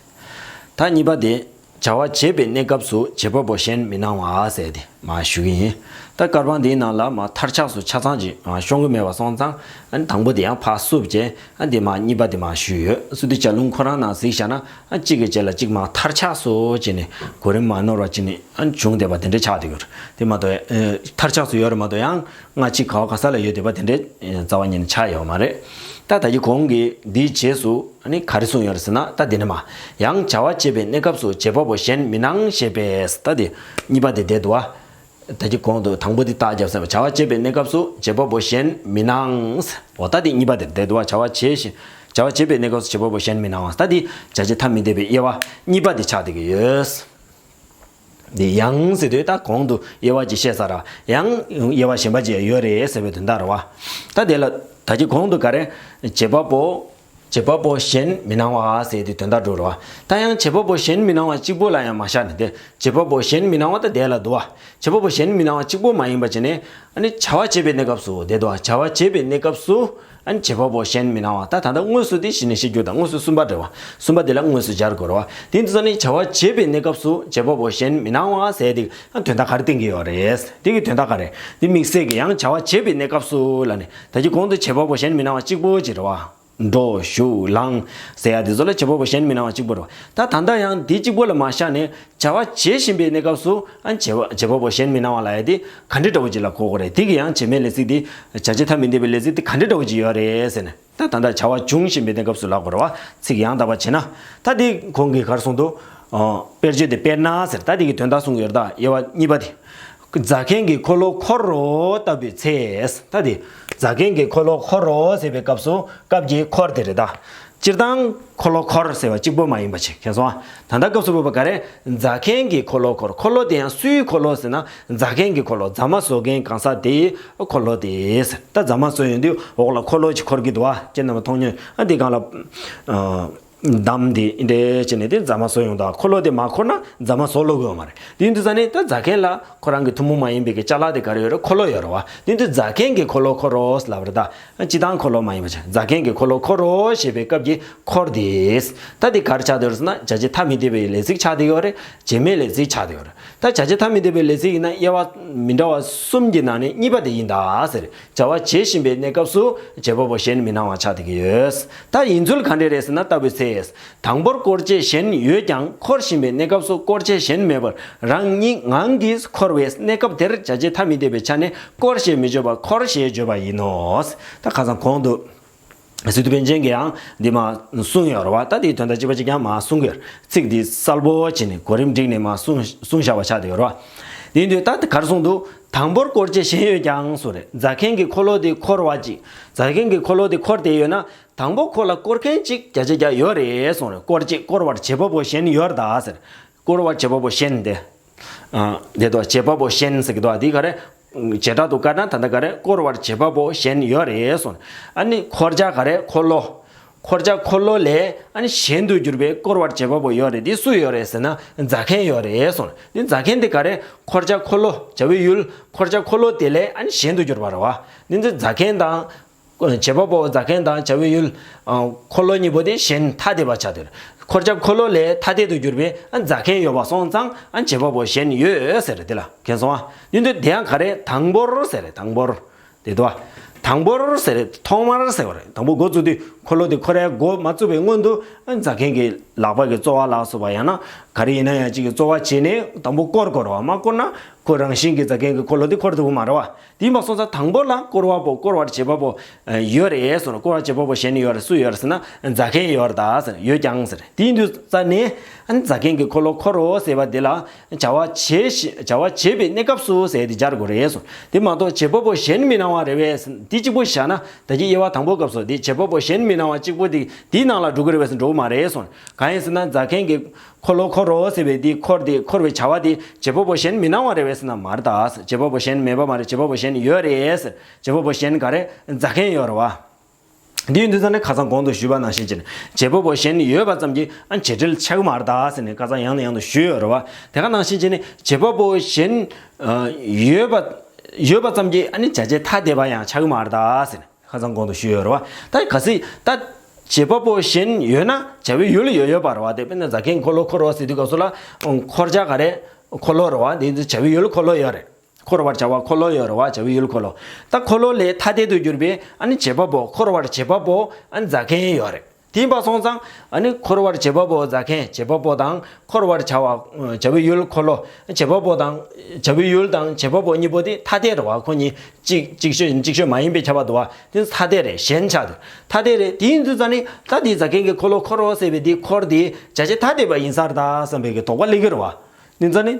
ད་གཉིས་པ་དེ། བྱ་བ་བྱེད་པའི་གནས་སྐབས་སུ་བྱེད་པ་པོ་གཞན་མི་སྣང་བ་ཟེར་ཏེ་མར་ཞུ་གི་ཡིན། ད་སྐར་པང་འདིའི་ནང་ལ་མར་མཐར་ཆགས་སུ་ཆ་ཚང་ཅིག་ཤོང་གི་མེད་པ་སོང་ཙང་། ཨ་ནི་དང་པོ་དེ་ཡང་ཕར་བསུབ་བྱས། ཨ་འདི་མར་གཉིས་པ་དེ་མར་ཞུས་ཡོད། སི་ཏུ་ལྗགས་ལུང་ཁོ་རང་ནང་གཟིགས་བཞག་ན། ཨ་གཅིག་གི་རྗེས་ལ་གཅིག་མར་མཐར་ཆགས་སུ་བྱས་ནས་གོ་རིམ་མ་ནོར་བ་བྱས་ནས་ཨ་བྱུང་བསྡད་པ་དེ་འདྲ་ཆགས་བསྡད་ཡོད་རེད། དེ་མ་གཏོགས་ཨ་མཐར་ཆགས་སུ་ཡོད་རེད་མ་གཏོགས་ཡང་སྔ་ཕྱི་ག་བ་ག་ས་ལ་ཡོད་བསྡད་པ་དེ་འདྲ་རྩ་བ་ཉིད་ནས་ཆགས་ཡོད་མ་རེད། ད་ད་གིན་གོང་གི་འདིའི་རྗེས་སུ། ཨ་ནི་ག་རེ་གསུངས་ཡོད་རེད་ཟེར་ན། ད་འདི་ནས་མར་ཡང་བྱ་བ་བྱེད་པའི་གནས་སྐབས་སུ་བྱེད་པ་པོ་གཞན་མི་སྣང་ཞེས་པས། ད་འདི་གཉིས་པ་དེ་བསྡད་འདུག་བ། ད་གིན་གོང་དུ་དང་པོ་འདི་རྟགས་བརྒྱབ་ཟེར་བ། བྱ་བ་བྱེད་པའི་གནས་སྐབས་སུ་བྱེད་པ་པོ་གཞན་མི་སྣང་། འོ་ད་འདི་གཉིས་པ་དེ་བསྡད་འདུག་བ། བྱ་བ་བྱེད་བཞིན་བྱ་བ་བྱེད་པའི་གནས་སྐབས་སུ་བྱེད་པ་པོ་གཞན་མི་སྣང་བ། ད་འདི་བྱ་བྱེད་ཐ་མི་དད་པའི་དབྱེ་བ་གཉིས་པ་དེ་ཆགས་བསྡད་ཀྱི་ཡོད། འདི་ཡང་ཟེར་དུས་ད་གོང་དུ་དབྱེ་བ་ཅིག་བཤད་ཚར་ར། ཡང་དབྱེ་བ་གཞན་པ་ཅིག་ཡོད་རེད་ཟེར་བའི་དོན་དག་རེད་བ། ད་དེ་ལ་ད་གིན་གོང་དུ་ག་རེ། བྱེད་པ་པོ། བྱེད་པ་པོ་གཞན་མི་སྣང་བ་ཟེར་དུས་དོན་དག་འགྲོ་རེད་བ། ད་ཡང་བྱེད་པ་པོ་གཞན་མི་སྣང་བ་གཅིག་པོ་ལ་ཡང་མ་བཞག་ནས་དེ་བྱེད་པ་པོ་གཞན་མི་སྣང་བ་ད་དེ་ལ་འདུག་བ། བྱེད་པ་པོ་གཞན་མི་སྣང་བ་གཅིག་པོ་མ་ཡིན་པ་བྱས་ནས། ཨ་ནི་བྱ་བ་བྱེད་པའི་གནས་སྐབས་སུ་དེ་འདུག་བ། བྱ་བ་བྱེད་པའི་གནས་སྐབས་སུ། ཨ་ནི་བྱེད་པ་པོ་གཞན་མི་སྣང་བ། ད་ད་ལྟ་དངོས་སུ་དེ་གཞི་ནས་བཤད་རྒྱུ་དང་། དངོས་སུ་གསུམ་པ་འདྲ་བ། གསུམ་པ་དེ་ལ་དངོས་སུ་སྦྱར་དགོས་རེད་བ། དེ་ཡིན་དུས་ཙང་ནི་བྱ་བ་བྱེད་པའི་གནས་སྐབས་སུ་བྱེད་པ་པོ་གཞན་མི་སྣང་བ་ཟེར་དེ་དོན་དག་ག་རེ་བསྟན་གྱི་ཡོད་རེད། དེ་གི་དོན་དག་ག་རེ། དེ་དམིགས་བསལ་གྱི་ཡང་བྱ་བ་བྱེད་པའི་གནས་སྐབས་སུ་ལ་ནི་ད་གིན་གོང་དུ་བྱེད་པ་པོ་གཞན་མི་སྣང་བ་གཅིག་པོ་ཅིག་རེད་བ། འགྲོ་བཞུགས་ལངས་ཟེར་ཡ་དེ་ཚོ་ལ་བྱེད་པ་པོ་གཞན་མི་སྣང་བ་གཅིག་པོ་རེད་བ། ད་ད་ལྟ་ཡང་དེ་གཅིག་པོ་ལ་མ་བཞག་ནས། བྱ་བ་བྱེད་བཞིན་པའི་གནས་སྐབས་སུ་ཨ་བྱེད་པ་བྱེད་པ་པོ་གཞན་མི་སྣང་བ་ལབ་ཡ་དེ་ག་འདྲ་འདྲ་བོ་ཅིག་ལ་གོ་དགོས་རེད། དེ་གི་ཡང་བྱེད་མེད་ལས་ཚིག་དེ་བྱ་བྱེད་ཐ་མི་དད་པའི་ལས་ཚིག་དེ་ག་འདྲ་འདྲ་བོ་ཅིག་ཡོད་རེད་ཟེར་ནས། ད་ད་ལྟ་བྱ་བ་འབྱུང་བཞིན་པའི་གནས་སྐབས་སུ་ལབ་དགོས་རེད་བ། ཚིག་ཡང་དག་པ་བྱས་ན། ད་དེ་གོང་གི་ག་རེ་གསུངས་འདུག་ཨ་དཔེར་བརྗོད་དེ་དཔེར་ན་ཟེར། ད་དེ་གི་དོན་དག་གསུང་གི་ཡོད་རེད། ད་དབྱེ་བ་གཉིས་པ་དེ། རྫ་མཁན་གྱི་འཁོར་ལོ་འཁོར་རོ་ལྟ་བུའི་ཚེ། ད་དེ་རྫ་མཁན་གྱི་འཁོར་ལོ་འཁོར་རོ་ཟེར་བའི་སྐབས་སུ་སྐབས་ཀྱི་འཁོར་དེ་རེད་ད། སྤྱིར་བཏང་འཁོར་ལོ་འཁོར་ཟེར་བ་གཅིག་པོ་མ་ཡིན་པ་ཅིག་མཁྱེན་སོང་ཨ། ད་ལྟ་སྐབས་སུ་བབ་པ་ག་རེ། རྫ་མཁན་གྱི་འཁོར་ལོ་འཁོར། འཁོར་ལོ་དེ་ཡང་སུའི་འཁོར་ལོ་ཟེར་ན། རྫ་མཁན་གྱི་འཁོར་ལོ། རྫ་མ་བཟོ་མཁན་གང་ཟག་དེའི་འཁོར་ལོ་དེ་ཟེར། ད་རྫ་མ་བཟོ་ཡོང་དུས་འོག་ལ་འཁོར་ལོ་ཅིག་འཁོར་གྱི་འདུག་ཨ། ཁྱེད་རྣམ་པ་མཐོང་མྱོང་ཨ། འདི་སྒང་ལ། འདམ་དེ་འདྲ་བྱས་ནས་དེ་རྫ་མ་བཟོ་ཡོང་དང་། འཁོར་ལོ་དེ་མ་འཁོར་ན་རྫ་མ་བཟོ་ལོ་གི་ཡོད་མ་རེད། དེ་ཡིན་དུས་ཙང་ནས་ད་རྫ་མཁན་ལ་ཁོ་རང་གི་ཐུན་མོང་མ་ཡིན་པའི་གི་ཅ་ལག་དེ་ག་རེ་ཡོད་རེད། འཁོར་ལོ་ཡོད་རེད་བ། དེ་ཡིན་དུས་རྫ་མཁན་གྱི་འཁོར་ལོ་འཁོར་རོ་ལབ་རེད་ད། སྤྱིར་བཏང་འཁོར་ལོ་མ་ཡིན་པ་ཅིག་རྫ་མཁན་གྱི་འཁོར་ལོ་འཁོར་རོ་ཞེས་པའི་སྐབས་ཀྱི་འཁོར་དེ། ད་དེ་ག་རེ་ཆགས་བསྡད་ཡོད་རེད་ཟེར་ན། བྱ་བྱེད་ཐ་མི་དད་པའི་ལས་ཚིག་ཆགས་བསྡད་ཡོད་རེད། བྱེད་མེད་ལས་ཚིག་ཆགས་བསྡད་ཡོད་རེད། ད་བྱ་བྱེད་ཐ་མི་དད་པའི་ལས་ཚིག་ཡིན་ན་དབྱེ་བ་མི་འདྲ་བ་གསུམ་གྱི་ནང་ནས་གཉིས་པ་དེ་ཡིན་ད་ཟེར། བྱ་བ་བྱེད་བཞིན་པའི་གནས་སྐབས་སུ་བྱེད་པ་པོ་གཞན་མི་སྣང་བ་ཆགས་བསྡད་ཀྱི་ཡོད། ད་ཡིན་ཚུལ་ག་འདྲས་རེད་ཟེར་ན། ལྟ་བུའི་ཚེ། དང་པོར་བསྐོར་བྱེད་གཞན་ཡོད་ཀྱང་འཁོར་བཞིན་པའི་གནས་སྐབས་སུ་བསྐོར་བྱེད་གཞན་མེད་པར་རང་ཉིད་ངང་གིས་འཁོར་བའི་གནས་སྐབས་དེར་བྱ་བྱེད་ཐ་མི་དད་པའི་ཆ་ནས་བསྐོར་ཞེས་མི་བརྗོད་པར་འཁོར་ཞེས་བརྗོད་པ་ཡིན་ནོ། ད་ཁ་སང་གོང་དུ་སི་ཏུ་པཎ་ཆེན་གྱིས་ཡང་འདི་མར་གསུངས་ཡོད་རེད་བ། ད་དེའི་དོན་དག་གཅིག་པ་གཅིག་རྐྱང་མར་གསུང་གི་ཡོད་རེད། ཚིག་འདི་གསལ་པོ་བྱས་ནས་གོ་རིམ་བསྒྲིགས་ནས་མར་གསུང་གསུང་བཞག་པ་ཆགས་བསྡད་ཡོད་རེད་བ། དེ་ཡིན་དུས་ད་ག་རེ་གསུངས་འདུག་དང་པོར་བསྐོར་བྱེད་གཞན་ཡོད་ཀྱང་གསུངས་རེད། རྫ་མཁན་གྱི་འཁོར་ལོ་དེ་འཁོར་བ་ཅིག་རྫ་མཁན་གྱི་འཁོར་ལོ་དེ་འཁོར་བསྡད་ཡོད་ན། དང་པོ་ཁོ་ལ་བསྐོར་མཁན་ཅིག་བྱ་བྱེད་ཀྱང་ཡོད་རེད་གསུངས་རེད། བསྐོར་བྱེད་བསྐོར་བར་བྱེད་པ་པོ་གཞན་ཡོད་ད་ཟེར། བསྐོར་བར་བྱེད་པ་པོ་གཞན་དེ། ཨ་དེ་དོ་བྱེད་པ་པོ་གཞན་ཟེར་གི་འདུག་ཨ། འདི་ག་རེ། བྱེ་བྲག་ཏུ་བཀར་ན་ད་ལྟ་ག་རེ། བསྐོར་བར་བྱེད་པ་པོ་གཞན་ཡོད་རེད་གསུངས། ཨ་ནི་འཁོར་བྱ་ག་རེ། འཁོར་ལོ། འཁོར་བྱ་འཁོར་ལོ་ལས་ཨ་ནི་གཞན་དུ་གྱུར་པའི་བསྐོར་བར་བྱེད་པ་པོ་ཡོད་རེད། འདི་སུ་ཡོད་རེད་ཟེར་ན། རྫ་མཁན་ཡོད་རེད་གསུངས། འདི་རྫ་མཁན་དེ་ག་རེ། འཁོར་བྱ་འཁོར་ལོ། བྱ་བའི་ཡུལ་འཁོར་བྱ་འཁོར་ལོ་དེ་ལས་ཨ་ནི་གཞན་དུ་གྱུར་པ་རེད་བ། འདི་ཚོ་རྫ་མཁན་དང་། བྱེད་པ་པོ་རྫ་མཁན་དང་བྱ་བའི་ཡུལ། འཁོར་ལོ་གཉིས་པོ་དེ་གཞན་ཐ་དད་པ་ཆགས་བསྡད་ཡོད་རེད། འཁོར་བྱ་འཁོར་ལོ་ལས་ཐ་དད་དུ་གྱུར་པའི་རྫ་མཁན་ཡོད་པ་སོང་ཙང་བྱེད་པ་པོ་གཞན་ཡོད་ཟེར་རེད། དེ་ལ་མཁྱེན་སོང་ཨ། འདི་འདི་དེ་ཡང་ག་རེ། དང་པོར་ཟེར་རེད། དང་པོར། དེ་དོ། དང་པོར་ཟེར་རེད། ཐོག་མར་ཟེར་བ་རེད། དང་པོ་འགོ་བཙུགས་དུས་འཁོར་ལོ་དེ་འཁོར་ཡ་འགོ་མ་བཙུགས་པའི་སྔོན་དུ་ཨ་ནི་རྫ་མཁན་གྱི་ལག་པ་གི་རྩོལ་བ་ལ་སོགས་པ་ཡང་ན་ག་རེ་ཡིན་ན་ཡང་གཅིག་གི་རྩོལ་བ་བྱས་ནས་དང་པོ་བསྐོར་དགོས་རེད་བ། མ་བསྐོར་ན་ཁོ་རང་བཞིན་གྱིས་རྫ་མཁན་གྱི་འཁོར་ལོ་དེ་འཁོར་ཐུབ་ཀྱི་མ་རེད་བ། དེ་ཡིན་པ་སོང་ཙང་དང་པོ་ལ་བསྐོར་བ་པོ་བསྐོར་བར་བྱེད་པ་པོ་ཡོད་རེད་ཟེར། བསྐོར་བར་བྱེད་པ་པོ་གཞན་ཡོད་རེད། སུ་ཡོད་རེད་ཟེར་ན་རྫ་མཁན་ཡོད་རེད་ད་ཟེར། ཡོད་ཀྱང་ཟེར། དེ་ཡིན་དུས་ཙ་ནས་ཨ་ནི་རྫ་མཁན་གྱི་འཁོར་ལོ་འཁོར་རོ་ཟེར་བ་དེ་ལ་བྱ་བ་བྱེད་བྱ་བ་བྱེད་པའི་གནས་སྐབས་སུ་ཟེར་དེ་སྦྱར་དགོས་རེད་ཟེར། དེ་མ་གཏོགས་བྱེད་པ་པོ་གཞན་མི་སྣང་བ་རེད་པས་འདི་གཅིག་པོ་བཞག་ན་ད་ཀྱི་དབྱེ་བ་དང་པོ་སྐབས་སུ་དེ་བྱེད་པ་པོ་གཞན་མི་སྣང་བ་གཅིག་པོ་དེ་དེའི་ནང་ལ་འགྲོ་གི་རེད་པས་འགྲོ་གི་མ་རེད་ཟེར། གང་ཡིན་ཟེར་ན་རྫ་མཁན་གྱི་འཁོར་ལོ་འཁོར་རོ་ཟེར་བའི་དེ་འཁོར་དེ་འཁོར་བའི་བྱ་བ་དེ་བྱེད་པ་པོ་གཞན་མི་སྣང་བ་རེད་པས་ཟེར་ན་མ་རེད་ད། བྱེད་པ་པོ་གཞན་མེད་པ་མ་རེད། བྱེད་པ་པོ་གཞན་ཡོད་རེད། བྱེད་པ་པོ་གཞན་ག་རེ་རྫ་མཁན་ཡོད་རེད་བ། འདི་ཡིན་དུས་ཙ་ནས་ཁ་སང་གོང་དུ་ཞུས་པ་ནང་བཞིན་བྱས་ནས་བྱེད་པ་པོ་གཞན་ཡོད་པ་ཙམ་གྱིས་ཨ་བྱེད་འབྲེལ་ཆགས་ཀྱི་མ་རེད་ད་ཟེར་ནས་ཁ་སང་ཡང་ནས་ཡང་དུ་ཞུས་ཡོད་རེད་བ། དེ་ག་ནང་བཞིན་བྱས་ནས་བྱེད་པ་པོ་གཞན་ཡོད་པ་ཡོད་པ་ཙམ་གྱིས་ཨ་ནི་བྱ་བྱེད་ཐ་དད་པ་ཡང་ཆགས་ཀྱི་མ་རེད་ད་ཟེར་ནས་ཁ་སང་གོང་དུ་ཞུས་ཡོད་རེད་བ། ད་གལ་སྲིད་ད་བྱེད་པ་པོ་གཞན་ཡོད་ན་བྱ་བའི་ཡུལ་ཡོད་ཡོད་པ་རེད་བ། དེ་དཔེར་ན་རྫ་མཁན་འཁོར་ལོ་འཁོར་རོ་ཟེར་དུས་སྐབས་སུ་ལ་འཁོར་བྱ་ག་རེ་འཁོར་ལོ་རེད་བ། དེ་ཡིན་དུས་བྱ་བའི་ཡུལ་འཁོར་ལོ་ཡོད་རེད། འཁོར་བར་བྱ་བ་འཁོར་ལོ་ཡོད་རེད་བ། བྱ་བའི་ཡུལ་འཁོར་ལོ། ད་འཁོར་ལོ་ལས་ཐ་དད་དུ་གྱུར་པའི་ཨ་ནི་བྱེད་པ་པོ་འཁོར་བར་བྱེད་པ་པོ་ཨ་ནི་རྫ་མཁན་ཡོད་རེད། དེ་ཡིན་པ་སོང་ཙང་ཨ་ནི་འཁོར་བར་བྱེད་པ་པོ་རྫ་མཁན་བྱེད་པ་པོ་དང་འཁོར་བར་བྱ་བ་བྱ་བའི་ཡུལ་འཁོར་ལོ་བྱེད་པ་པོ་དང་བྱ་བའི་ཡུལ་དང་བྱེད་པ་པོ་གཉིས་པོ་དེ་ཐ་དད་རེད་བ། ཁོ་གཉིས་གཅིག་གཅིག་ཤོས་གཅིག་ཤོས་མ་ཡིན་པའི་ཁྱབ་པ་འདུག་བ། དེ་ཐ་དད་རེད། གཞན་ཆགས་འདུག་ཐ་དད་རེད། དེ་ཡིན་དུས་ཙ་ནི་ད་དེ་རྫ་མཁན་གྱི་འཁོར་ལོ་འཁོར་རོ་ཟེར་བའི་དེ་འཁོར་དེ་བྱ་བྱེད་ཐ་དད་པ་ཡིན་ས་རེད་ད་བསམ་པའི་གི་དོགས་པ་སླེབས་ཀྱི་རེད་བ། དེ་ཙ་ནི།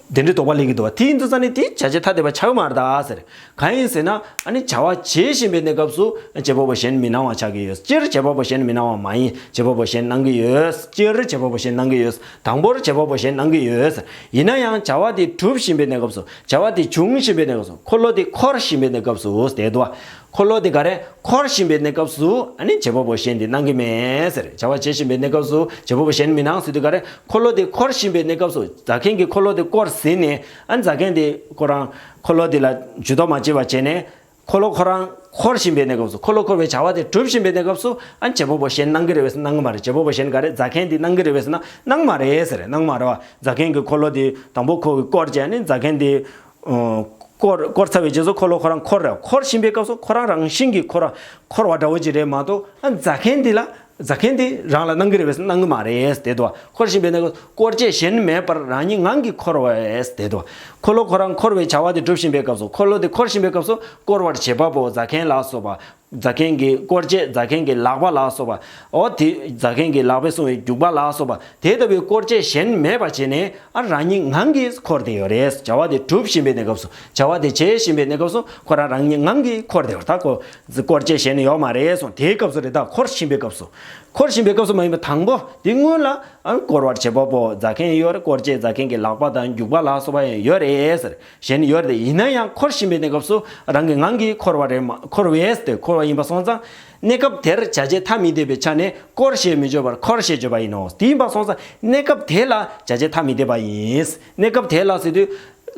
དེ་འདྲའི་དོགས་པ་སླེབས་ཀྱི་འདུག་བ། དེ་ཡིན་དུས་ཙ་ནི་དེ་བྱ་བྱེད་ཐ་དད་པ་ཆགས་མ་རེད་ད་ཟེར། གང་ཡིན་ཟེར་ན་ཨ་ནི་བྱ་བ་བྱེད་བཞིན་པའི་གནས་སྐབས་སུ་བྱེད་པ་པོ་གཞན་མི་སྣང་བ་ཆགས་ཀྱི་ཡོད། སྤྱིར་བྱེད་པ་པོ་གཞན་མི་སྣང་བ་མ་ཡིན། བྱེད་པ་པོ་གཞན་སྣང་གི་ཡོད། སྤྱིར་བྱེད་པ་པོ་གཞན་སྣང་གི་ཡོད། དང་པོར་བྱེད་པ་པོ་གཞན་སྣང་གི་ཡོད། ཡིན་ན་ཡང་བྱ་བ་དེ་གྲུབ་བཞིན་པའི་གནས་སྐབས་སུ་བྱ་བ་དེ་འབྱུང་བཞིན་པའི་གནས་སྐབས་སུ་འཁོར་ལོ་དེ་འཁོར་བཞིན་པའི་གནས་སྐབས་སུ་དེ་འདུག་བ། འཁོར་ལོ་དེ་ག་རེ་འཁོར་བཞིན་པའི་གནས་སྐབས་སུ་ཨ་ནི་བྱེད་པ་པོ་གཞན་དེ་སྣང་གི་མེད་ཟེར། བྱ་བ་བྱེད་བཞིན་པའི་གནས་སྐབས་སུ་བྱེད་པ་པོ་གཞན་མི་སྣང་ཟེར་དུས་ག་རེ་འཁོར་ལོ་དེ་འཁོར་བཞིན་པའི་གནས་སྐབས་སུ་རྫ་མཁན་གྱིས་འཁོར་ལོ་དེ་བསྐོར་ཟིན་ནས་ཨ་ནི་རྫ་མཁན་དེ་ཁོ་རང་འཁོར་ལོ་དེ་ལ་ཇུས་གཏོགས་མ་བྱས་པ་བྱས་ནས་འཁོར་ལོ་ཁོ་རང་འཁོར་བཞིན་པའི་གནས་སྐབས་སུ་འཁོར་ལོ་འཁོར་བའི་བྱ་བ་དེ་གྲུབ་བཞིན་པའི་གནས་སྐབས་སུ་ཨ་ནི་བྱེད་པ་པོ་གཞན་སྣང་གི་རེད་པས་སྣང་གི་མ་རེད། བྱེད་པ་པོ་གཞན་ག་རེ་རྫ་མཁན་དེ་སྣང་གི་རེད་པས་ན་སྣང་མ་རེད་ཟེར། སྣང་མ་རེད་བ། རྫ་མཁན་གྱིས་འཁོར་ལོ་དེ་དང་པོ་ཁོ་གིས་བསྐོར་བྱས་ནས་རྫ་མཁན་དེ། ཨོ། བསྐོར་བསྐོར་ཚར་བའི་རྗེས་སུ་འཁོར་ལོ་ཁོ་རང་འཁོར་རེད། འཁོར་བཞིན་པའི་སྐབས་སུ་ཁོ་རང་རང་བཞིན་གྱིས་འཁོར་འཁོར་བ་འདྲ་བོ་ཅིག་རེད་མ་གཏོགས་ཨ་རྫ་མཁན་འདི་ལ་རྫ་མཁན་འདི་རང་ལ་སྣང་གི་རེད་པས་སྣང་གི་མ་རེད་དེ་དོ། འཁོར་བཞིན་པའི་གནས་སྐབས་བསྐོར་བྱེད་གཞན་མེད་པར་རང་ཉིད་ངང་གིས་འཁོར་བས་དེ་དོ། འཁོར་ལོ་ཁོ་རང་འཁོར་བའི་བྱ་བ་དེ་སྒྲུབ་བཞིན་པའི་སྐབས་སུ་འཁོར་ལོ་དེ་འཁོར་བཞིན་པའི་སྐབས་སུ་བསྐོར་བར་བྱེད་པ་པོ་རྫ་མཁན་ལ་སོགས་པ། རྫ་མཁན་གྱི་བསྐོར་བྱེད་རྫ་མཁན་གྱི་ལག་པ་ལ་སོགས་པ། འོ་དེ་རྫ་མཁན་གྱི་ལག་པས་བཟུང་བའི་རྒྱུག་པ་ལ་སོགས་པ་དེ་ལྟ་བུའི་བསྐོར་བྱེད་གཞན་མེད་པ་བྱས་ནས་ཨ་རང་ཉིད་ངང་གིས་འཁོར་བསྡད་ཡོད་རེད། བྱ་བ་དེ་སྒྲུབ་བཞིན་པའི་གནས་སྐབས་སུ་བྱ་བ་དེ་བྱེད་བཞིན་པའི་གནས་སྐབས་སུ་ཁོ་རང་རང་ཉིད་ངང་གིས་འཁོར་བསྡད་ཡོད་རེད། ད་ཁོ་བསྐོར་བྱེད་གཞན་ཡོད་མ་རེད་གསུངས། དེའི་སྐབས་སུ་རེད། ད་འཁོར་བཞིན་པའི་སྐབས་སུ་འཁོར་བཞིན་པའི་སྐབས་སུ་མ་ཡིན་པ་དང་པོ་དེ་སྔོན་ལ་ཨ་བསྐོར་བར་བྱེད་པ་པོ་རྫ་མཁན་ཡོད་རེད། བསྐོར་བྱེད་རྫ་མཁན་གྱི་ལག་པ་དང་རྒྱུག་པ་ལ་སོགས་པ་ཡང་ཡོད་རེད་ཟེར། གཞན་ཡོད་རེད། ཡིན་ན་ཡང་འཁོར་བཞིན་པའི་གནས་སྐབས་སུ་རང་གི་ངང་གིས་འཁོར་བ་རེད་མ་འཁོར་བས་ཏེ་འཁོར་བ་ཡིན་པ་སོང་ཙང་གནས་སྐབས་དེར་བྱ་བྱེད་ཐ་མི་དད་པའི་ཆ་ནས་བསྐོར་ཞེས་མི་བརྗོད་པར་འཁོར་ཞེས་བརྗོད་པ་ཡིན་ནོ། དེ་ཡིན་པ་སོང་ཙང་གནས་སྐབས་དེ་ལ་བྱ་བྱེད་ཐ་མི་དད་པ་ཡིན། གནས་སྐབས་དེ་ལ་ཟེར་དུས་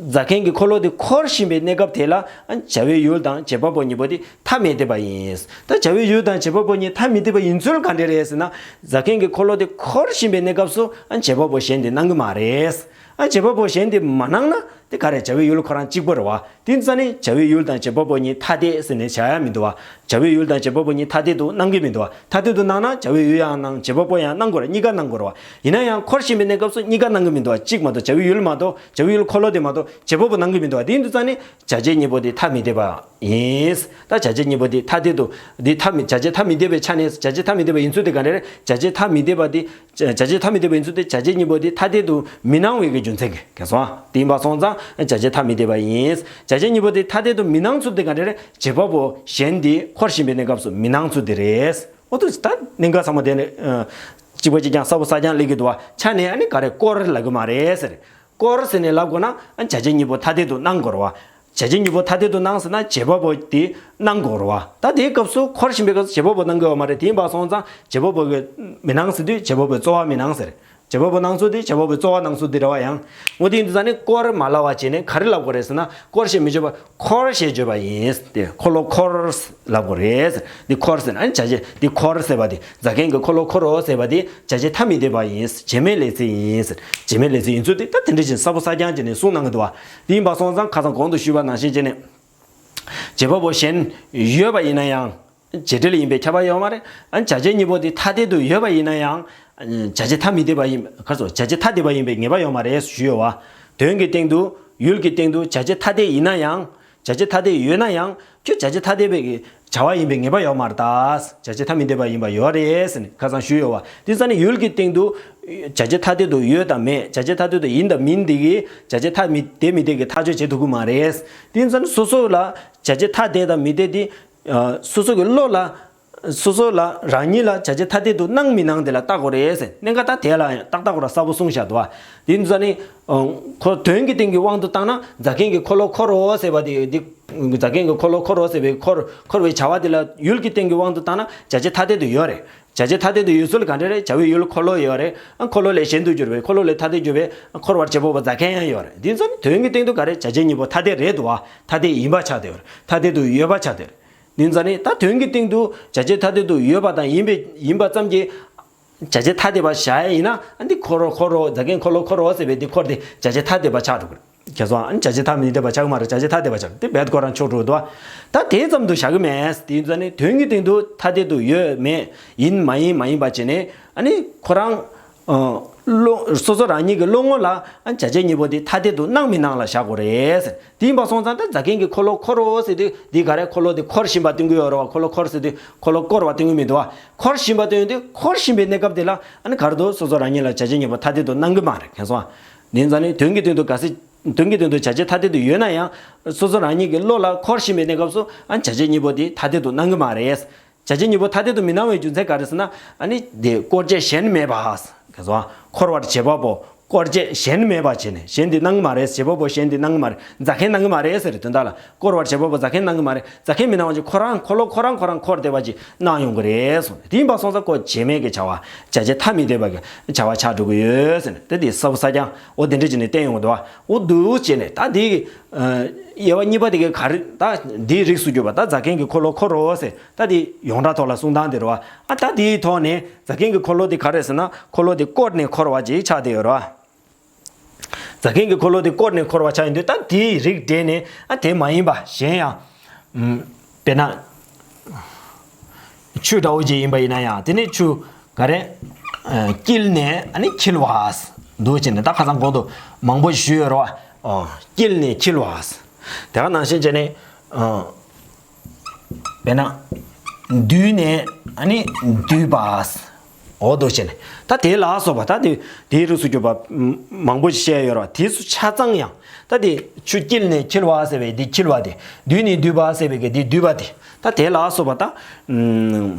རྫ་མཁན་གྱི་འཁོར་ལོ་དེ་འཁོར་བཞིན་པའི་གནས་སྐབས་དེ་ལ་བྱ་བའི་ཡུལ་དང་བྱེད་པ་པོ་གཉིས་པོ་དེ་ཐ་མི་དད་པ་ཡིན། ད་བྱ་བའི་ཡུལ་དང་བྱེད་པ་པོ་གཉིས་ཐ་མི་དད་པ་ཡིན་ཚུལ་ག་འདྲ་རེད་ཟེར་ན། རྫ་མཁན་གྱི་འཁོར་ལོ་དེ་འཁོར་བཞིན་པའི་གནས་སྐབས་སུ་བྱེད་པ་པོ་གཞན་དེ་སྣང་གི་མ་རེད། ཨ་བྱེད་པ་པོ་གཞན་དེ་མ་སྣང་ན་དེ་ག་རེ་བྱ་བའི་ཡུལ་ཁོ་རང་གཅིག་པོ་རེད་བ། དེ་ཙ་ནི་བྱ་བའི་ཡུལ་དང་བྱེད་པ་པོ་གཉིས་ཐ་དད་ཟེར་ནས་བྱ་ཡ་མི་འདུག་བ། བྱ་བའི་ཡུལ་དང་བྱེད་པ་པོ་གཉིས་ཐ་དད་དུ་སྣང་གི་མི་འདུག་བ། ཐ་དད་དུ་སྣང་ན་བྱ་བའི་ཡུལ་ཡང་སྣང་བྱེད་པ་པོ་ཡང་སྣང་དགོས་རེད། གཉིས་ཀ་སྣང་དགོས་རེད་བ། ཡིན་ན་ཡང་འཁོར་བཞིན་པའི་གནས་སྐབས་སུ་གཉིས་ཀ་སྣང་གི་མི་འདུག་བ། གཅིག་མ་གཏོགས་བྱ་བའི་ཡུལ་མ་གཏོགས་བྱ་བའི་ཡུལ་འཁོར་ལོ་དེ་མ་གཏོགས་བྱེད་པ་པོ་སྣང་གི་མི་འདུག་བ། དེ་ཡིན་དུས་ཙ་ནི་བྱ་བྱེད་གཉིས་པོ་དེ་ཐ་མི་དད་པ་ཡིན། ད་བྱ་བྱེད་གཉིས་པོ་དེ་ཐ་དད་དུ་དེ་ཐ་མི་བྱ་བྱེད་ཐ་མི་དད་པའི་ཆ་ནས་བྱ་བྱེད་ཐ་མི་དད་པ་ཡིན་ཚུལ་དེ་ག་འདྲ་རེད། བྱ་བྱེད་ཐ་མི་དད་པ་དེ། བྱ་བྱེད་ཐ་མི་དད་པ་ཡིན་ཚུལ་དེ་བྱ་བྱེད་གཉིས་པོ་དེ་ཐ་དད་དུ་མི་སྣང་བའི་གི་རྒྱུ་མཚན་གྱིས་ག་སོང་། དེ་ཡིན་པ་སོང་ཙང་བྱ་བྱེད་ཐ་མི་དད་པ་ཡིན། བྱ་བྱེད་གཉིས་པོ་དེ་ཐ་དད་དུ་མི་སྣང་ཚུལ་དེ་ག་འདྲ་རེད། བྱེད་པ་པོ་གཞན་དེ་འཁོར་བཞིན་པའི་གནས་སྐབས་སུ་མི་སྣང་ཚུལ་དེ་རེད། འོ་དུ་ད་གནད་འགག་ཚང་མ་དེ་ནི་གཅིག་པ་གཅིག་རྐྱང་གསལ་པོ་གསལ་རྐྱང་སླེབས་ཀྱི་འདུག་བ། ཆ་ནས་ཨ་ནི་ག་རེ་སྐོར་ལབ་གི་མ་རེད་ཟེར། སྐོར་ཟེར་ནས་ལབ་དགོས་ན་བྱ་བྱེད་གཉིས་པོ་ཐ་དད་དུ་སྣང་དགོས་རེད་བ། བྱ་བྱེད་གཉིས་པོ་ཐ་དད་དུ་སྣང་ཟེར་ན་བྱེད་པ་པོ་དེ་སྣང་དགོས་རེད་བ། ད་དེའི་སྐབས་སུ་འཁོར་བཞིན་པའི་སྐབས་སུ་བྱེད་པ་པོ་སྣང་གི་ཡོད་མ་རེད། དེ་ཡིན་པ་སོང་ཙང་བྱེད་པ་པོ་གི་མི་སྣང་ཟེར་དུས་བྱེད་པ་པོའི་རྩོལ་བ་མི་སྣང་ཟེར། བྱེད་པ་པོ་སྣང་ཚུལ་དེ་བྱེད་པ་པོའི་རྩོལ་བ་སྣང་ཚུལ་དེ་རེད་བ། ཡང་འོ་དེ་ཡིན་དུས་ཙ་ནི་སྐོར་མ་ལབ་པ་བྱས་ནས་ག་རེ་ལབ་དགོས་རེད་ཟེར་ན་སྐོར་ཞེས་མི་བརྗོད་པར་འཁོར་ཞེས་བརྗོད་པ་ཡིན། དེ་འཁོར་ལོ་འཁོར་ལབ་དགོས་རེད། འདི་འཁོར་ཟེར་ན་ཨ་ནི་བྱ་བྱེད་འདི་འཁོར་ཟེར་བ་དེ་རྫ་མཁན་གྱི་འཁོར་ལོ་འཁོར་རོ་ཟེར་བ་དེ་བྱ་བྱེད་ཐ་མི་དད་པ་ཡིན། བྱེད་མེད་ལས་ཚིག་ཡིན། བྱེད་མེད་ལས་ཚིག་ཡིན་ཚུལ་དེ་ད་དེ་འདྲ་ཞིག་གསལ་པོ་གསལ་རྐྱང་བྱས་ནས་གསུངས་གནང་གི་འདུག་བ། དེ་ཡིན་པ་སོང་ཙང་ཁ་སང་གོང་དུ་ཞུས་པ་ནང་བཞིན་བྱས་ནས། བྱེད་པ་པོ་གཞན་ཡོད་པ་ཡིན་ན་ཡང་། བྱེད་འབྲེལ་ཡིན་པས་ཁྱབ་པ་ཡོད་མ་རེད། ཨ་བྱ་བྱེད་གཉིས་པོ་དེ་ཐ་དད་དུ་ཡོད་པ་ཡིན་ན་ཡང་། བྱ་བྱེད་ཐ་མི་དད་པ་ཡིན་ག་སོ་བྱ་བྱེད་ཐ་དད་པ་ཡིན་པའི་ངེས་པ་ཡོད་མ་རེད་ཞུས་ཡོད་བ། དོན་གྱི་སྟེང་དུ་ཡུལ་གྱི་སྟེང་དུ་བྱ་བྱེད་ཐ་དད་ཡིན་ན་ཡང་། བྱ་བྱེད་ཐ་དད་ཡོད་ན་ཡང་ཁྱོད་བྱ་བྱེད་ཐ་དད་པའི་བྱ་བ་ཡིན་པའི་ངེས་པ་ཡོད་མ་རེད་ད། བྱ་བྱེད་ཐ་མི་དད་པ་ཡིན་པ་ཡོད་རེད་ཟེར་ནས་ཁ་སང་ཞུས་ཡོད་བ། དེ་ཙང་ནི་ཡུལ་གྱི་སྟེང་དུ་བྱ་བྱེད་ཐ་དད་དུ་ཡོད་དམ་མེད། བྱ་བྱེད་ཐ་དད་དུ་ཡིན་དམ་མིན་དེ་གིས་བྱ་བྱེད་ཐ་མི་དད་མི་དད་ཀྱི་ཐག་གཅོད་བྱེད་ཐུབ་ཀྱི་མ་རེད། དེ་ཙང་ནི་སོ་སོ་ལ་བྱ་བྱེད་ཐ་དད་དམ་མི་དད་དེ། སོ་སོ་གི་བློ་ལ། སོ་སོ་ལ་རང་ཉིད་ལ་བྱ་བྱེད་ཐ་དད་དུ་སྣང་མི་སྣང་དེ་ལ་བལྟ་དགོས་རེད་ཟེར། གནད་འགག་ད་དེ་ལ་ཡང་ཏག་ཏག་ཁོ་ར་གསལ་པོ་གསུངས་བཞག་འདུག་བ། དེ་ཡིན་ཙང་ནི། ཁོ་དོན་གྱི་སྟེང་གི་དབང་དུ་བཏང་ན་རྫ་མཁན་གྱི་འཁོར་ལོ་འཁོར་རོ་ཟེར་བ་དེ་འདི། རྫ་མཁན་གྱི་འཁོར་ལོ་འཁོར་རོ་ཟེར་བའི་འཁོར་འཁོར་བའི་བྱ་བ་དེ་ལ་ཡུལ་གྱི་སྟེང་གི་དབང་དུ་བཏང་ན་བྱ་བྱེད་ཐ་དད་དུ་ཡོད་རེད། བྱ་བྱེད་ཐ་དད་དུ་ཡོད་ཚུལ་ག་འདྲ་རེད། བྱ་བའི་ཡུལ་འཁོར་ལོ་ཡོད་རེད། ཨ་འཁོར་ལོ་ལས་གཞན་དུ་གྱུར་པའི་འཁོར་ལོ་ལས་ཐ་དད་གྱུར་པའི་འཁོར་བར་བྱེད་པ་པོ་རྫ་མཁན་ཡང་ཡོད་རེད། དེ་ཚོ་ནི་དོན་གྱི་སྟེང་དུ་ག་རེ་བྱ་བྱེད་གཉིས་པོ་ཐ་དད་རེད་འདུག་བ། ཐ་དད་ཡིན་པ་ཆགས་བསྡད་ཡོད་རེད། ཐ་དད་དུ་ཡོད་པ་ཆགས་བསྡད་ཡོད་རེད། དེ་ཙང་ནི་ད་དོན་གྱི་སྟེང་དུ་བྱ་བྱེད་ཐ་དད་དུ་ཡོད་པ་དང་ཡིན་པའི་ཡིན་པ་ཙམ་གྱིས། བྱ་བྱེད་ཐ་དད་པ་བཞག་ཡ་ཡིན་ན་ཨ་འདི་འཁོར་རོ་འཁོར་རོ་རྫ་མཁན་འཁོར་ལོ་འཁོར་རོ་ཟེར་བའི་འདི་འཁོར་དེ་བྱ་བྱེད་ཐ་དད་པ་ཆགས་འགྲོ་གི་རེད། ཁྱེད་ཚོ་ཨ་ནི་བྱ་བྱེད་ཐ་མི་དད་པ་ཆགས་ཀྱི་མ་རེད། བྱ་བྱེད་ཐ་དད་པ་ཆགས་འདི་རྦད་ཁོ་རང་ཆོག་འགྲོ་འདུག་ད་དེ་ཙམ་དུ་བཞག་གི་མེད། དེ་ཡིན་ཙང་ནི་དོན་གྱི་སྟེང་དུ་ཐ་དད་དུ་ཡོད་མེད་ཡིན་མ་ཡིན་མ་ཡིན་པ་བྱས་ནས་ཨ་ནི་ཁོ་རང་། བློ་སོ་སོ་རང་ཉིད་ཀྱི་བློ་ངོ་ལ་ཨ་བྱ་བྱེད་གཉིས་པོ་དེ་ཐ་དད་དུ་སྣང་མི་སྣང་ལ་བཞག་དགོས་རེད་ཟེར། དེ་ཡིན་པ་སོང་ཙང་ད་རྫ་མཁན་གྱི་འཁོར་ལོ་འཁོར་རོ་ཟེར་དུས་འདི་ག་རེ་འཁོར་ལོ་དེ་འཁོར་བཞིན་པ་སྟོན་གྱི་ཡོད་རེད་བ། འཁོར་ལོ་འཁོར་ཟེར་དུས་འཁོར་ལོ་བསྐོར་བ་སྟོན་གྱི་མི་འདུག་བ། འཁོར་བཞིན་པ་སྟོན་དུས་འཁོར་བཞིན་པའི་གནས་སྐབས་དེ་ལ་ཨ་ནི་ག་རེ་འདུག་སོ་སོ་རང་ཉིད་ལ་བྱ་བྱེད་གཉིས་པོ་ཐ་དད་དུ་སྣང་གི་མ་རེད། མཁྱེན་སོང་། དེ་ཡིན་ཙང་ནི་དོན་གྱི་སྟེང་དུ་གལ་སྲིད་དོན་གྱི་སྟེང་དུ་བྱ་བྱེད་ཐ་དད་དུ་ཡོད་ན་ཡང་སོ་སོ་རང་ཉིད་ཀྱི་བློ་ལ་འཁོར་བཞིན་པའི་གནས་སྐབས་སུ་ཨ་བྱ་བྱེད་གཉིས་པོ་དེ་ཐ་དད་དུ་སྣང་གི་མ་རེད། བྱ་བྱེད་གཉིས་པོ་ཐ་དད་དུ་མི་སྣང་བའི་རྒྱུ་མཚན་ག་རེ་ཟེར་ན་ཨ་ནི་དེ་བསྐོར་བྱེད་གཞན་མེད་པ། ག་སོ། འཁོར་བར་བྱེད་པ་པོ་བསྐོར་བྱེད་གཞན་མེད་པ་བྱས་ནས་གཞན་དེ་སྣང་གི་མ་རེད། བྱེད་པ་པོ་གཞན་དེ་སྣང་གི་མ་རེད། རྫ་མཁན་སྣང་གི་མ་རེད་ཟེར་དོན་དག་ལ་བསྐོར་བར་བྱེད་པ་པོ་རྫ་མཁན་སྣང་གི་མ་རེད། རྫ་མཁན་མི་སྣང་བ་ཅིག་ཁོ་རང་འཁོར་ལོ་ཁོ་རང་ཁོ་རང་འཁོར་བསྡད་པ་ཅིག་སྣང་ཡོང་གི་རེད་གསུངས། དེ་ཡིན་པ་སོང་ཙང་ཁོ་བྱེད་མེད་ཀྱི་བྱ་བ་བྱ་བྱེད་ཐ་མི་དད་པ་གི་བྱ་བ་ཆགས་འགྲོ་གི་ཡོད་ཟེར་ནས་དེ་དེ་ས་བོ་ས་ཀྱང་འོ་དེ་འདྲ་བྱས་ནས་བསྟན་ཡོང་གི་འདུག་བ། འོ་འདུག་བྱས་ནས་ད་དེ་དབྱེ་བ་གཉིས་པ་དེ་གའི་ག་རེ་ད་དེའི་རིགས་སུ་གྱུར་པ་ད་རྫ་མཁན་གྱི་འཁོར་ལོ་འཁོར་རོ་ཟེར། ད་དེ་ཡོངས་གྲགས་ཐོག་ལ་གསུང་སྟངས་དེ་རེད་བ། ཨ་ད་དེའི་ཐོག་ནས་རྫ་མཁན་གྱི་འཁོར་ལོ་དེ་ག་རེ་ཟེར་ན་འཁོར་ལོ་དེ་བསྐོར་ནས་འཁོར་བ་ཅིག་ཆགས་བསྡད་ཡོད་རེད་བ། རྫ་མཁན་གྱི་འཁོར་ལོ་དེ་བསྐོར་ནས་འཁོར་བ་ཆགས་ཡིན་དུས་ད་དེའི་རིགས་འགྲེ་ནས་ཨ་དེ་མ་ཡིན་པ་གཞན་ཡང་། ཨུམ། དཔེར་ན། ཆུ་འདྲ་བོ་ཅིག་ཡིན་པ་ཡིན་ན་ཡང་དེ་ནི་ཆུ་ག་རེ། ཨ་བསྐྱིལ་ནས་ཨ་ནི་འཁྱིལ་བ། འདུག་བྱས་ནས་ད་ཁ་སང་གོང་དུ་མང་པོ་ཞུས་ཡོད་རེད་བ། ཨོ། བསྐྱིལ་ནས་འཁྱིལ་བ། དེ་ག་ནང་བཞིན་བྱས་ནས། ཨོ། དཔེར་ན། བསྡུས་ནས་ཨ་ནི་བསྡུས་པ། འོ་འདུག་བྱས་ནས་ད་དེ་ལ་སོགས་པ་ད་དེ་དེའི་རིགས་སུ་གྱུར་པ་མང་པོ་ཞིག་བཤད་ཡོད་རེད་བ། དེ་ཚོ་ཆ་ཚང་ཡང་ད་དེ་ཆུ་བསྐྱིལ་ནས་འཁྱིལ་བ་ཟེར་བའི་དེ་འཁྱིལ་བ་དེ་བསྡུས་ནས་བསྡུས་པ་ཟེར་བའི་གི་དེ་བསྡུས་པ་དེ་ད་དེ་ལ་སོགས་པ་ད། ཨུམ།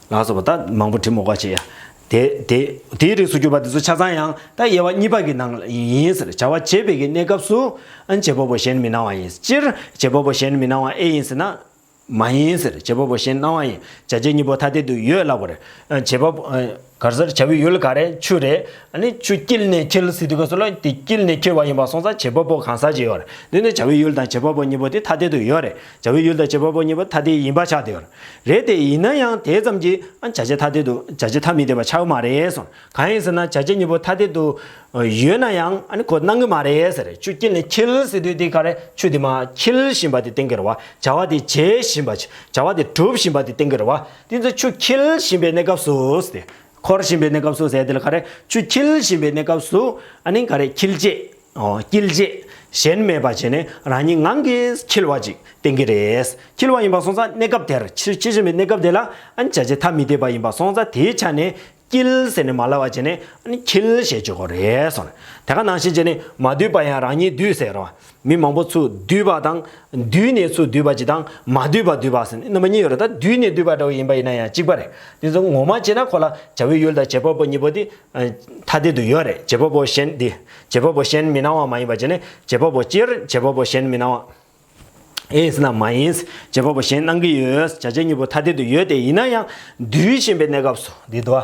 ལ་སོགས་པ་ད་མང་པོ་བྲིས་མོ་ཀ་བྱེད་ཡ། དེ་དེ་དེའི་རིགས་སུ་གྱུར་པ་དེ་ཚོ་ཆ་ཚང་ཡང་ད་དབྱེ་བ་གཉིས་པ་གི་ནང་ལ་ཡིན་ཟེར། བྱ་བ་བྱེད་པའི་གི་གནས་སྐབས་སུ་ཨ་བྱེད་པ་པོ་གཞན་མི་སྣང་བ་ཡིན། སྤྱིར་བྱེད་པ་པོ་གཞན་མི་སྣང་བ་ཨེ་ཡིན་ཟེར་ན། མ་ཡིན་ཟེར། བྱེད་པ་པོ་གཞན་སྣང་བ་ཡིན། བྱ་བྱེད་གཉིས་པོ་ཐ་དད་དུ་ཡོད་ལབ་པ་རེད། ཨ་བྱེད་པ་པོ་ཨ་ག་རེ་ཟེར། བྱ་བའི་ཡུལ་ག་རེ་ཆུ་རེད། ཨ་ནི་ཆུ་བསྐྱིལ་ནས་འཁྱིལ་ཟེར་དུས་སྐབས་སུ་ལ་དེ་བསྐྱིལ་ནས་འཁྱིལ་བ་ཡིན་པ་སོང་ཙང་བྱེད་པ་པོ་གང་ཟག་ཅིག་ཡོད་རེད། དེ་ནི་བྱ་བའི་ཡུལ་དང་བྱེད་པ་པོ་གཉིས་པོ་དེ་ཐ་དད་དུ་ཡོད་རེད། བྱ་བའི་ཡུལ་དང་བྱེད་པ་པོ་གཉིས་པོ་ཐ་དད་ཡིན་པ་ཆགས་བསྡད་ཡོད་རེད། དེ་ཡིན་ན་ཡང་དེ་ཙམ་གྱིས་ཨ་བྱ་བྱེད་ཐ་དད་དུ་བྱ་བྱེད་ཐ་མི་དད་པ་ཆགས་མ་རེད་གསུངས། གང་ཡིན་ཟེར་ན་བྱ་བྱེད་གཉིས་པོ་ཐ་དད་དུ་ཡོད་ན་ཡང་ཨ་ནི་ཁོ་སྣང་གི་མ་རེད་ཟེར། ཆུ་བསྐྱིལ་ནས་འཁྱིལ་ཟེར་དུས་དེ་ག་རེ། ཆུ་དེ་མར་འཁྱིལ་བཞིན་པ་དེ་བསྟན་གྱི་རེད་བ། བྱ་བ་དེ་བྱེད་བཞིན་པ་བྱ་བ་དེ་སྒྲུབ་བཞིན་པ་དེ་བསྟན་གྱི་རེད་བ། དེ་ཚོ་ཆུ་འཁྱིལ་བཞིན་པའི་གནས་སྐབས་སུ་ཟེར་ཏེ། འཁོར་བཞིན་པའི་གནས་སྐབས་སུ་ཟེར་དེ་ལ་ག་རེ། ཆུ་འཁྱིལ་བཞིན་པའི་གནས་སྐབས་སུ་ཨ་ནི་ག་རེ། འཁྱིལ་བྱེད། ཨོ། བསྐྱིལ་བྱེད་གཞན་མེད་པ་བྱས་ནས་རང་ཉིད་ངང་གིས་འཁྱིལ་བ་ཅིག་བསྟན་གྱི་རེད། འཁྱིལ་བ་ཡིན་པ་སོང་ཙང་གནས་སྐབས་དེར་འཁྱིལ་འཁྱིལ་བཞིན་པའི་གནས་སྐབས་དེ་ལ་ཨ་ནི་བྱ་བྱེད་ཐ་མི་དད་པ་ཡིན་པ་སོང་ཙང་དེའི་ཆ་ནས། འཁྱིལ་ཟེར་ནས་མ་ལབ་པ་བྱས་ནས་ཨ་ནི་འཁྱིལ་ཞེས་བརྗོད་དགོས་རེད་གསུངས། དེ་ག་ནང་བཞིན་བྱས་ནས་མ་བསྡུས་པ་ཡང་རང་ཉིད་བསྡུས་ཟེར་རོ། མི་མང་པོ་ཚུར་བསྡུས་པ་དང་བསྡུས་ནས་ཚུར་བསྡུས་པ་ཅིག་དང་མ་བསྡུས་པ་བསྡུས་པ་ཟེར་ནས་རྣམ་པ་གཉིས་ཡོད་རེད། ད་བསྡུས་ནས་བསྡུས་པ་འདྲ་བོ་ཡིན་པ་ཡིན་ན་ཡང་གཅིག་པ་རེད། དེ་ཚོ་ངོ་མ་བྱས་ན་ཁོ་ལ་བྱ་བའི་ཡུལ་དང་བྱེད་པ་པོ་གཉིས་པོ་དེ་ཐ་དད་དུ་ཡོད་རེད། བྱེད་པ་པོ་གཞན་དེ་བྱེད་པ་པོ་གཞན་མི་སྣང་བ་མ་ཡིན་པ་བྱས་ནས་བྱེད་པ་པོ་སྤྱིར་བྱེད་པ་པོ་གཞན་མི་སྣང་བ། ཨེ་ཟེར་ན་མ་ཡིན། བྱེད་པ་པོ་གཞན་སྣང་གི་ཡོད། བྱ་བྱེད་གཉིས་པོ་ཐ་དད་དུ་ཡོད་དེ་ཡིན་ན་ཡང་བསྡུས་བཞིན་པའི་གནས་སྐབས་སུ་འདི་དོ།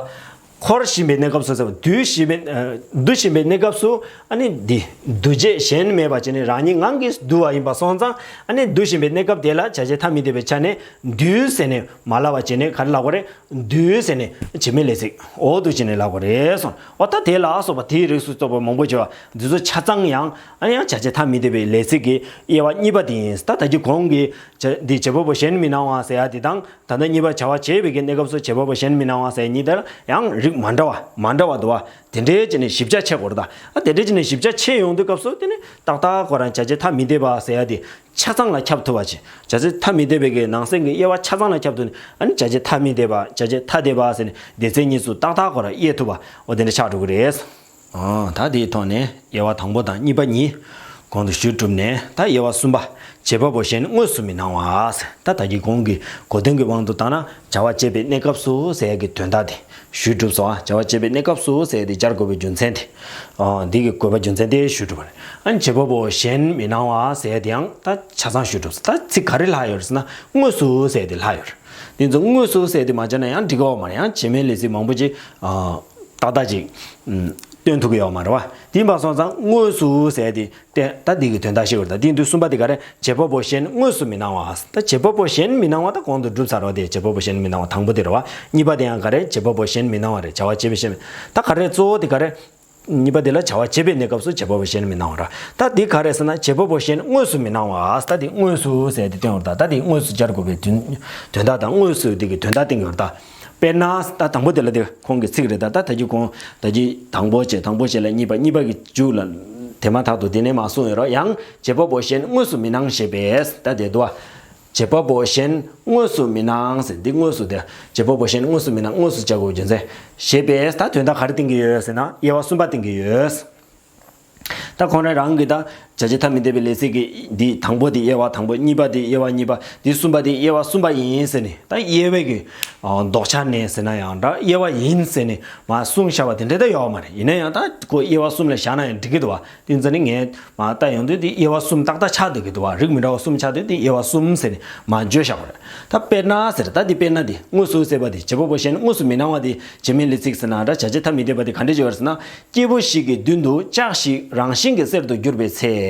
འཁོར་བཞིན་པའི་གནས་སྐབས་སུ་ཟེར་བ། འདུ་བཞིན་པའི་ཨ་འདུ་བཞིན་པའི་གནས་སྐབས་སུ་ཨ་ནི་འདི་འདུ་བྱེད་གཞན་མེད་པ་བྱས་ནས་རང་ཉིད་ངང་གིས་འདུ་བ་ཡིན་པ་སོང་ཙང་། ཨ་ནི་འདུ་བཞིན་པའི་གནས་སྐབས་དེ་ལ་བྱ་བྱེད་ཐ་མི་དད་པའི་ཆ་ནས་འདུས་ཟེར་ནས་མ་ལབ་པ་བྱས་ནས་ག་རེ་ལབ་དགོས་རེད། འདུས་ཟེར་ནས་བྱེད་མེད་ལས་ཚིག་འོག་ཏུ་བྱས་ནས་ལབ་དགོས་རེད་གསུངས། འོ་ད་དེ་ལ་སོགས་པ་དེའི་རིགས་སུ་གཏོགས་པ་མང་པོ་བྱས་པ་འདི་ཚོ་ཆ་ཚང་ཡང་ཨ་ནི་ཡང་བྱ་བྱེད་ཐ་མི་དད་པའི་ལས་ཚིག་གི་དབྱེ་བ་གཉིས་པ་དེ་ཡིན། ད་ད་གི་གོང་གི་བྱ་འདི་བྱེད་པ་པོ་གཞན་མི་སྣང་བ་ཟེར་ཡ་དེ་དང་། ད་ལྟ་གཉིས་པ་བྱ་བ་བྱེད་པའི་གི་གནས་སྐབས་སུ་བྱེད་པ་པོ་གཞན་མི་སྣང་བ་ཟེར་གཉིས་དེར་ཡང་རིགས་མ་འདྲ་བ་མ་འདྲ་བ་འདུག་བ། དེ་འདྲའི་བྱས་ནས་ཞིབ་ཆ་ཕྱེ་དགོས་རེད་ད། ཨ་དེ་འདྲའི་བྱས་ནས་ཞིབ་ཆ་ཕྱེ་ཡོང་དུས་སྐབས་སུ་དེ་ནི་ཏག་ཏག་ཁོ་རང་བྱ་བྱེད་ཐ་མི་དད་པ་ཟེར་ཡ་དེ་ཆ་ཚང་ལ་ཁྱབ་ཐུབ་པ་བྱེད། བྱ་བྱེད་ཐ་མི་དད་པའི་གི་ནང་གསེས་ཀྱི་དབྱེ་བ་ཆ་ཚང་ལ་ཁྱབ་ཐུབ་ནས། ཨ་ནི་བྱ་བྱེད་ཐ་མི་དད་པ་བྱ་བྱེད་ཐ་དད་པ་ཟེར་ནས་སྡེ་ཚན་གཉིས་སུ་ཏག་ཏག་ཁོ་རང་དབྱེ་ཐུབ་པ་འོ་དེ་འདྲ་ཆགས་འགྲོ་གི་རེད། ཨ། ད་དེའི་ཐོག་ནས་དབྱེ་བ་དང་པོ་དང་གཉིས་པ་གཉིས་གོང་དུ་ཞུས་གྲུབ་ནས། ད་དབྱེ་བ་གསུམ་པ། བྱེད་པ་པོ་གཞན་དངོས་སུ་མི་སྣང་བ། ད་ད་གིན་གོང་གི་གོ་དོན་གྱི་དབང་དུ་བཏང་ན་བྱ་བ་བྱེད་པའི་གནས་སྐབས་སུ་ཟེར་ཡ་གི་དོན་དག་དེ་ཞུས་གྲུབ་སོང་། ཨ། བྱ་བ་བྱེད་པའི་གནས་སྐབས་སུ་ཟེར་ཡ་དེ་སྦྱར་དགོས་པའི་རྒྱུ་མཚན་དེ། ཨ། འདི་གི་དགོས་པ་རྒྱུ་མཚན་དེ་ཞུས་གྲུབ་པ་རེད། ཨ་ནི་བྱེད་པ་པོ་གཞན་མི་སྣང་བ་ཟེར་ཡ་དེ་ཡང་ད་ཆ་ཚང་ཞུས་གྲུབ་སོང་། ད་ཚིག་ག་རེ་ལྷག་ཡོད་རེད་ཟེར་ན་དངོས་སུ་ཟེར་ཡ་དེ་ལྷག་ཡོད་རེད། དེ་ཚོ་དངོས་སུ་ཟེར་ཡ་དེ་མ་སྦྱར་ན་ཡང་འགྲིག་གི་ཡོད་མ་རེད། ཡང་བྱེད་མེད་ལས་ཚིག་མང་པོ་ཅིག་ཨ། ཏག་ཏག་ཅིག་ཨུམ། སྟོན་ཐུབ་ཀྱི་ཡོད་མ་རེད་བ། དེ་ཡིན་པ་སོང་ཙང་དངོས་སུ་ཟེར་ཏེ་ཏེ་ད་འདི་གི་དོན་དག་ཤེས་དགོས་རེད། ད་དེ་ཡིན་དུས་གསུམ་པ་དེ་ག་རེ། བྱེད་པ་པོ་གཞན་དངོས་སུ་མི་སྣང་བ། ད་བྱེད་པ་པོ་གཞན་མི་སྣང་བ་ད་གོང་དུ་གྲུབ་ཚར་བ་དེ་བྱེད་པ་པོ་གཞན་མི་སྣང་བ་དང་པོ་དེ་རེད་བ། གཉིས་པ་དེ་ཡང་ག་རེ། བྱེད་པ་པོ་གཞན་མི་སྣང་བ་རེད། བྱ་བ་བྱེད་པའི་གཞན་མི། ད་ག་རེ་གཙོ་བོ་དེ་ག་རེ། གཉིས་པ་དེ་ལ་བྱ་བ་བྱེད་པའི་གནས་སྐབས་སུ་བྱེད་པ་པོ་གཞན་མི་སྣང་བ་རེད། ད་དེ་ག་རེ་ཟེར་ན་བྱེད་པ་པོ་གཞན་དངོས་སུ་མི་སྣང་བ། ད་དེ་དངོས་སུ་ཟེར་དེ་སྟོན་བར་ད། ད་དེ་དངོས་སུ་སྦྱར་དགོས་པའི་དོན་དོན་དག་དང་། དངོས་སུ་དེ་གི་དོན་དག་སྟོན་གྱི་ཡོད་རེད་ད། དཔེར་ན། ད་དང་པོ་དེ་ལ་དེ་ཁོང་གི་ཚིག་རེད་ད། ད་ད་གི་གོང་ད་གི་དང་པོ་བྱས། དང་པོ་བྱས་ལ་གཉིས་པ། གཉིས་པ་གི་མཇུག་ལ་དེ་མ་ཐག་ཏུ་དེ་ནས་མ་གསུངས་ཡོད་རོགས། ཡང་བྱེད་པ་པོ་གཞན་དངོས་སུ་མི་སྣང་ཞེས་པས། ད་དེ་འདུག་བ། བྱེད་པ་པོ་གཞན་དངོས་སུ་མི་སྣང་ཟེར། འདི་དངོས་སུ་དེ་བྱེད་པ་པོ་གཞན་དངོས་སུ་མི་སྣང་། དངོས་སུ་བྱ་དགོས་རྒྱུ་མཚན་ཞེས་པས། ད་དོན་དག་ག་རེ་སྟོན་གྱི་ཡོད་ཟེར་ན་དབྱེ་བ་གསུམ་པ་སྟོན་གྱི་ཡོད། ད་ཁོང་རང་རང་གིས་ད་བྱ་བྱེད་ཐ་མི་དད་པའི་ལས་ཚིག་གི་འདི་དང་པོ་དེ་དབྱེ་བ་དང་པོ། གཉིས་པ་དེ་དབྱེ་བ་གཉིས་པ། འདི་གསུམ་པ་དེ་དབྱེ་བ་གསུམ་པ་ཡིན་ཟེར་ནས། ད་དབྱེ་བའི་གི་ཨ་ལྡོག་ཆ་ནས་ཟེར་ན་ཡང་འདྲ། དབྱེ་བ་ཡིན་ཟེར་ནས་མ་གསུངས་བཞག་པ་དེ་འདྲ་ད་ཡོད་མ་རེད། ཡིན་ན་ཡང་ད་ཁོ་དབྱེ་བ་གསུམ་ལ་བཞག་ན་ཡང་འགྲིག་གི་འདུག་བ། དེ་ཚོ་ནི་ངས་མ་ལྟ་ཡོང་དུས་དེ་དབྱེ་བ་གསུམ་ཏག་ཏག་ཆགས་བསྡད་ཀྱི་འདུག་བ། རིགས་མི་འདྲ་བ་གསུམ་ཆགས་དུས་དེ་དབྱེ་བ་གསུམ་ཟེར་ནས་མ་བརྗོད་བཞག་པ་རེད། ད་དཔེར་ན་ཟེར། ད་དེ་དཔེར་ན་དེ་དངོས་སུ་ཟེར་བ་དེ་བྱེད་པ་པོ་གཞན་དངོས་སུ་མི་སྣང་བ་དེ་བྱེད་མེད་ལས་ཚིག་ཟེར་ན་འདྲ། བྱ་བྱེད་ཐ་མི་དད་པ་དེ་ག་འདྲ་ཅིག་ཡོད་རེད་ཟེར་ན། སྐྱེས་བུ་ཞིག་གི་མདུན་དུ་ལྕགས་ཤིག་རང་བཞིན་གྱིས་གསེར་དུ་གྱུར་པའི་ཚེ།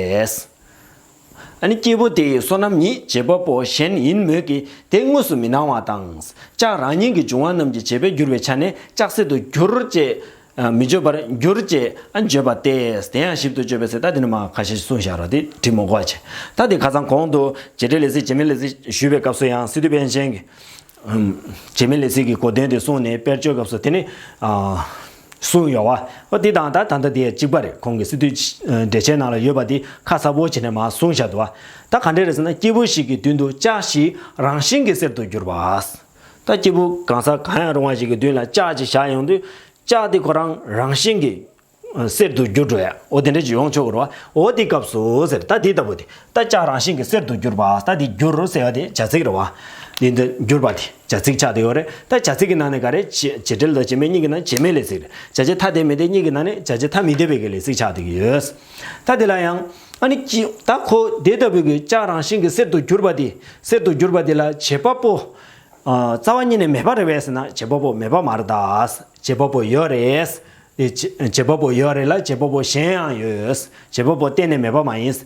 ཨ་ནི་སྐྱེས་བུ་དེ་ཡི་བསོད་ནམས་ཉིད་བྱེད་པ་པོ་གཞན་ཡིན་མོད་ཀྱི་དེ་དངོས་སུ་མི་སྣང་བ་དང་། ལྕགས་རང་ཉིད་ཀྱི་འབྱུང་བ་རྣམས་ཀྱི་བྱེད་པས་གྱུར་པའི་ཆ་ནས་ལྕགས་གསེར་དུ་གྱུར་ཅེས། ཨ། མི་བརྗོད་པར་གྱུར་ཅེས་ཨ་བརྗོད་པ་སྟེ། དེ་ཡང་ཞིབ་ཏུ་བརྗོད་པའི་ཚེ། ད་དེ་ནི་མ་ཁ་ཤས་གསུངས་བཞག་རོགས། དེ་འབྲི་མི་དགོས་པ་བྱས། ད་དེ་ཁ་སང་གོང་དུ་བྱེད་འབྲེལ་ལས་ཚིག་བྱེད་མེད་ལས་ཚིག་ཞུས་པའི་སྐབས་སུ་ཡང་སི་ཏུ་པཎ་ཆེན་གྱིས། ཨམ། བྱེད་མེད་ལས་ཚིག་གི་གོ་དོན་དེ་གསུངས་ནས་དཔེར་བརྗོད་སྐབས་སུ་དེ་ནི། ཨ། གསུངས་ཡོད་བ། འོ་དེ་དང་ད་ད་ལྟ་དེ་གཅིག་པ་རེད། ཁོང་གི་སི་ཏུ་འགྲེལ་ཆེན་ནང་ལ་ཡོད་པ་དེ་ཁ་གསལ་པོ་བྱས་ནས་མ་གསུངས་བཞག་འདུག་བ། ད་ག་འདྲ་རེད་ཟེར་ན། སྐྱེས་བུ་ཞིག་གི་མདུན་དུ་ལྕགས་ཤིག་རང་བཞིན་གྱིས་གསེར་དུ་གྱུར་པ། ད་སྐྱེས་བུ་གང་ཟག་གང་ཡང་རུང་བ་ཞིག་གི་མདུན་ལ་ལྕགས་ཅིག་བཞག་ཡོང་དུས། ལྕགས་དེ་ཁོ་རང་རང་བཞིན་གྱིས་གསེར་དུ་འགྱུར་འགྲོ་ཡ། འོ་དེ་འདྲ་ཅིག་ཡོང་ཆོག་གི་རེད་བ། འོ་དེ་སྐབས་སུ་ཟེར། ད་དེ་ལྟ་བུ་དེ། ད་ལྕགས་རང་བཞིན་གྱིས་གསེར་དུ་གྱུར་པ། ད་དེ་གྱུར་ཟེར་བ་དེ་བྱ་ཚིག་རེད་བ། དེ་འདི་གྱུར་པ་དེ་བྱ་ཚིག་ཆགས་བསྡད་ཡོད་རེད། ད་བྱ་ཚིག་གི་ནང་ནས་ག་རེ། བྱེད་བྱེད་འབྲེལ་དང་བྱེད་མེད་གཉིས་ཀྱི་ནང་བྱེད་མེད་ལས་ཚིག་རེད། བྱ་བྱེད་ཐ་དད་མི་དད་གཉིས་ཀྱི་ནང་ནས་བྱ་བྱེད་ཐ་མི་དད་པའི་གི་ལས་ཚིག་ཆགས་བསྡད་ཀྱི་ཡོད། ད་དེ་ལ་ཡང་། ཨ་ནི་ཅི། ད་ཁོ་དེ་ལྟ་བུའི་གི་ལྕགས་རང་བཞིན་གྱིས་གསེར་དུ་གྱུར་པ་དེ། གསེར་དུ་གྱུར་པ་དེ་ལ་བྱེད་པ་པོ། ཨ། རྩ་བ་ཉིད་ནས་མེད་པ་རེད་པས་ཟེར་ན། བྱེད་པ་པོ་མེད་པ་མ་རེད་ད། བྱེད་པ་པོ་ཡོད་རེད། དེ་བྱེད་བྱེད་པ་པོ་ཡོད་རེད་ལ། བྱེད་པ་པོ་གཞན་ཡང་ཡོད། བྱེད་པ་པོ་གཏན་ནས་མེད་པ་མ་ཡིན།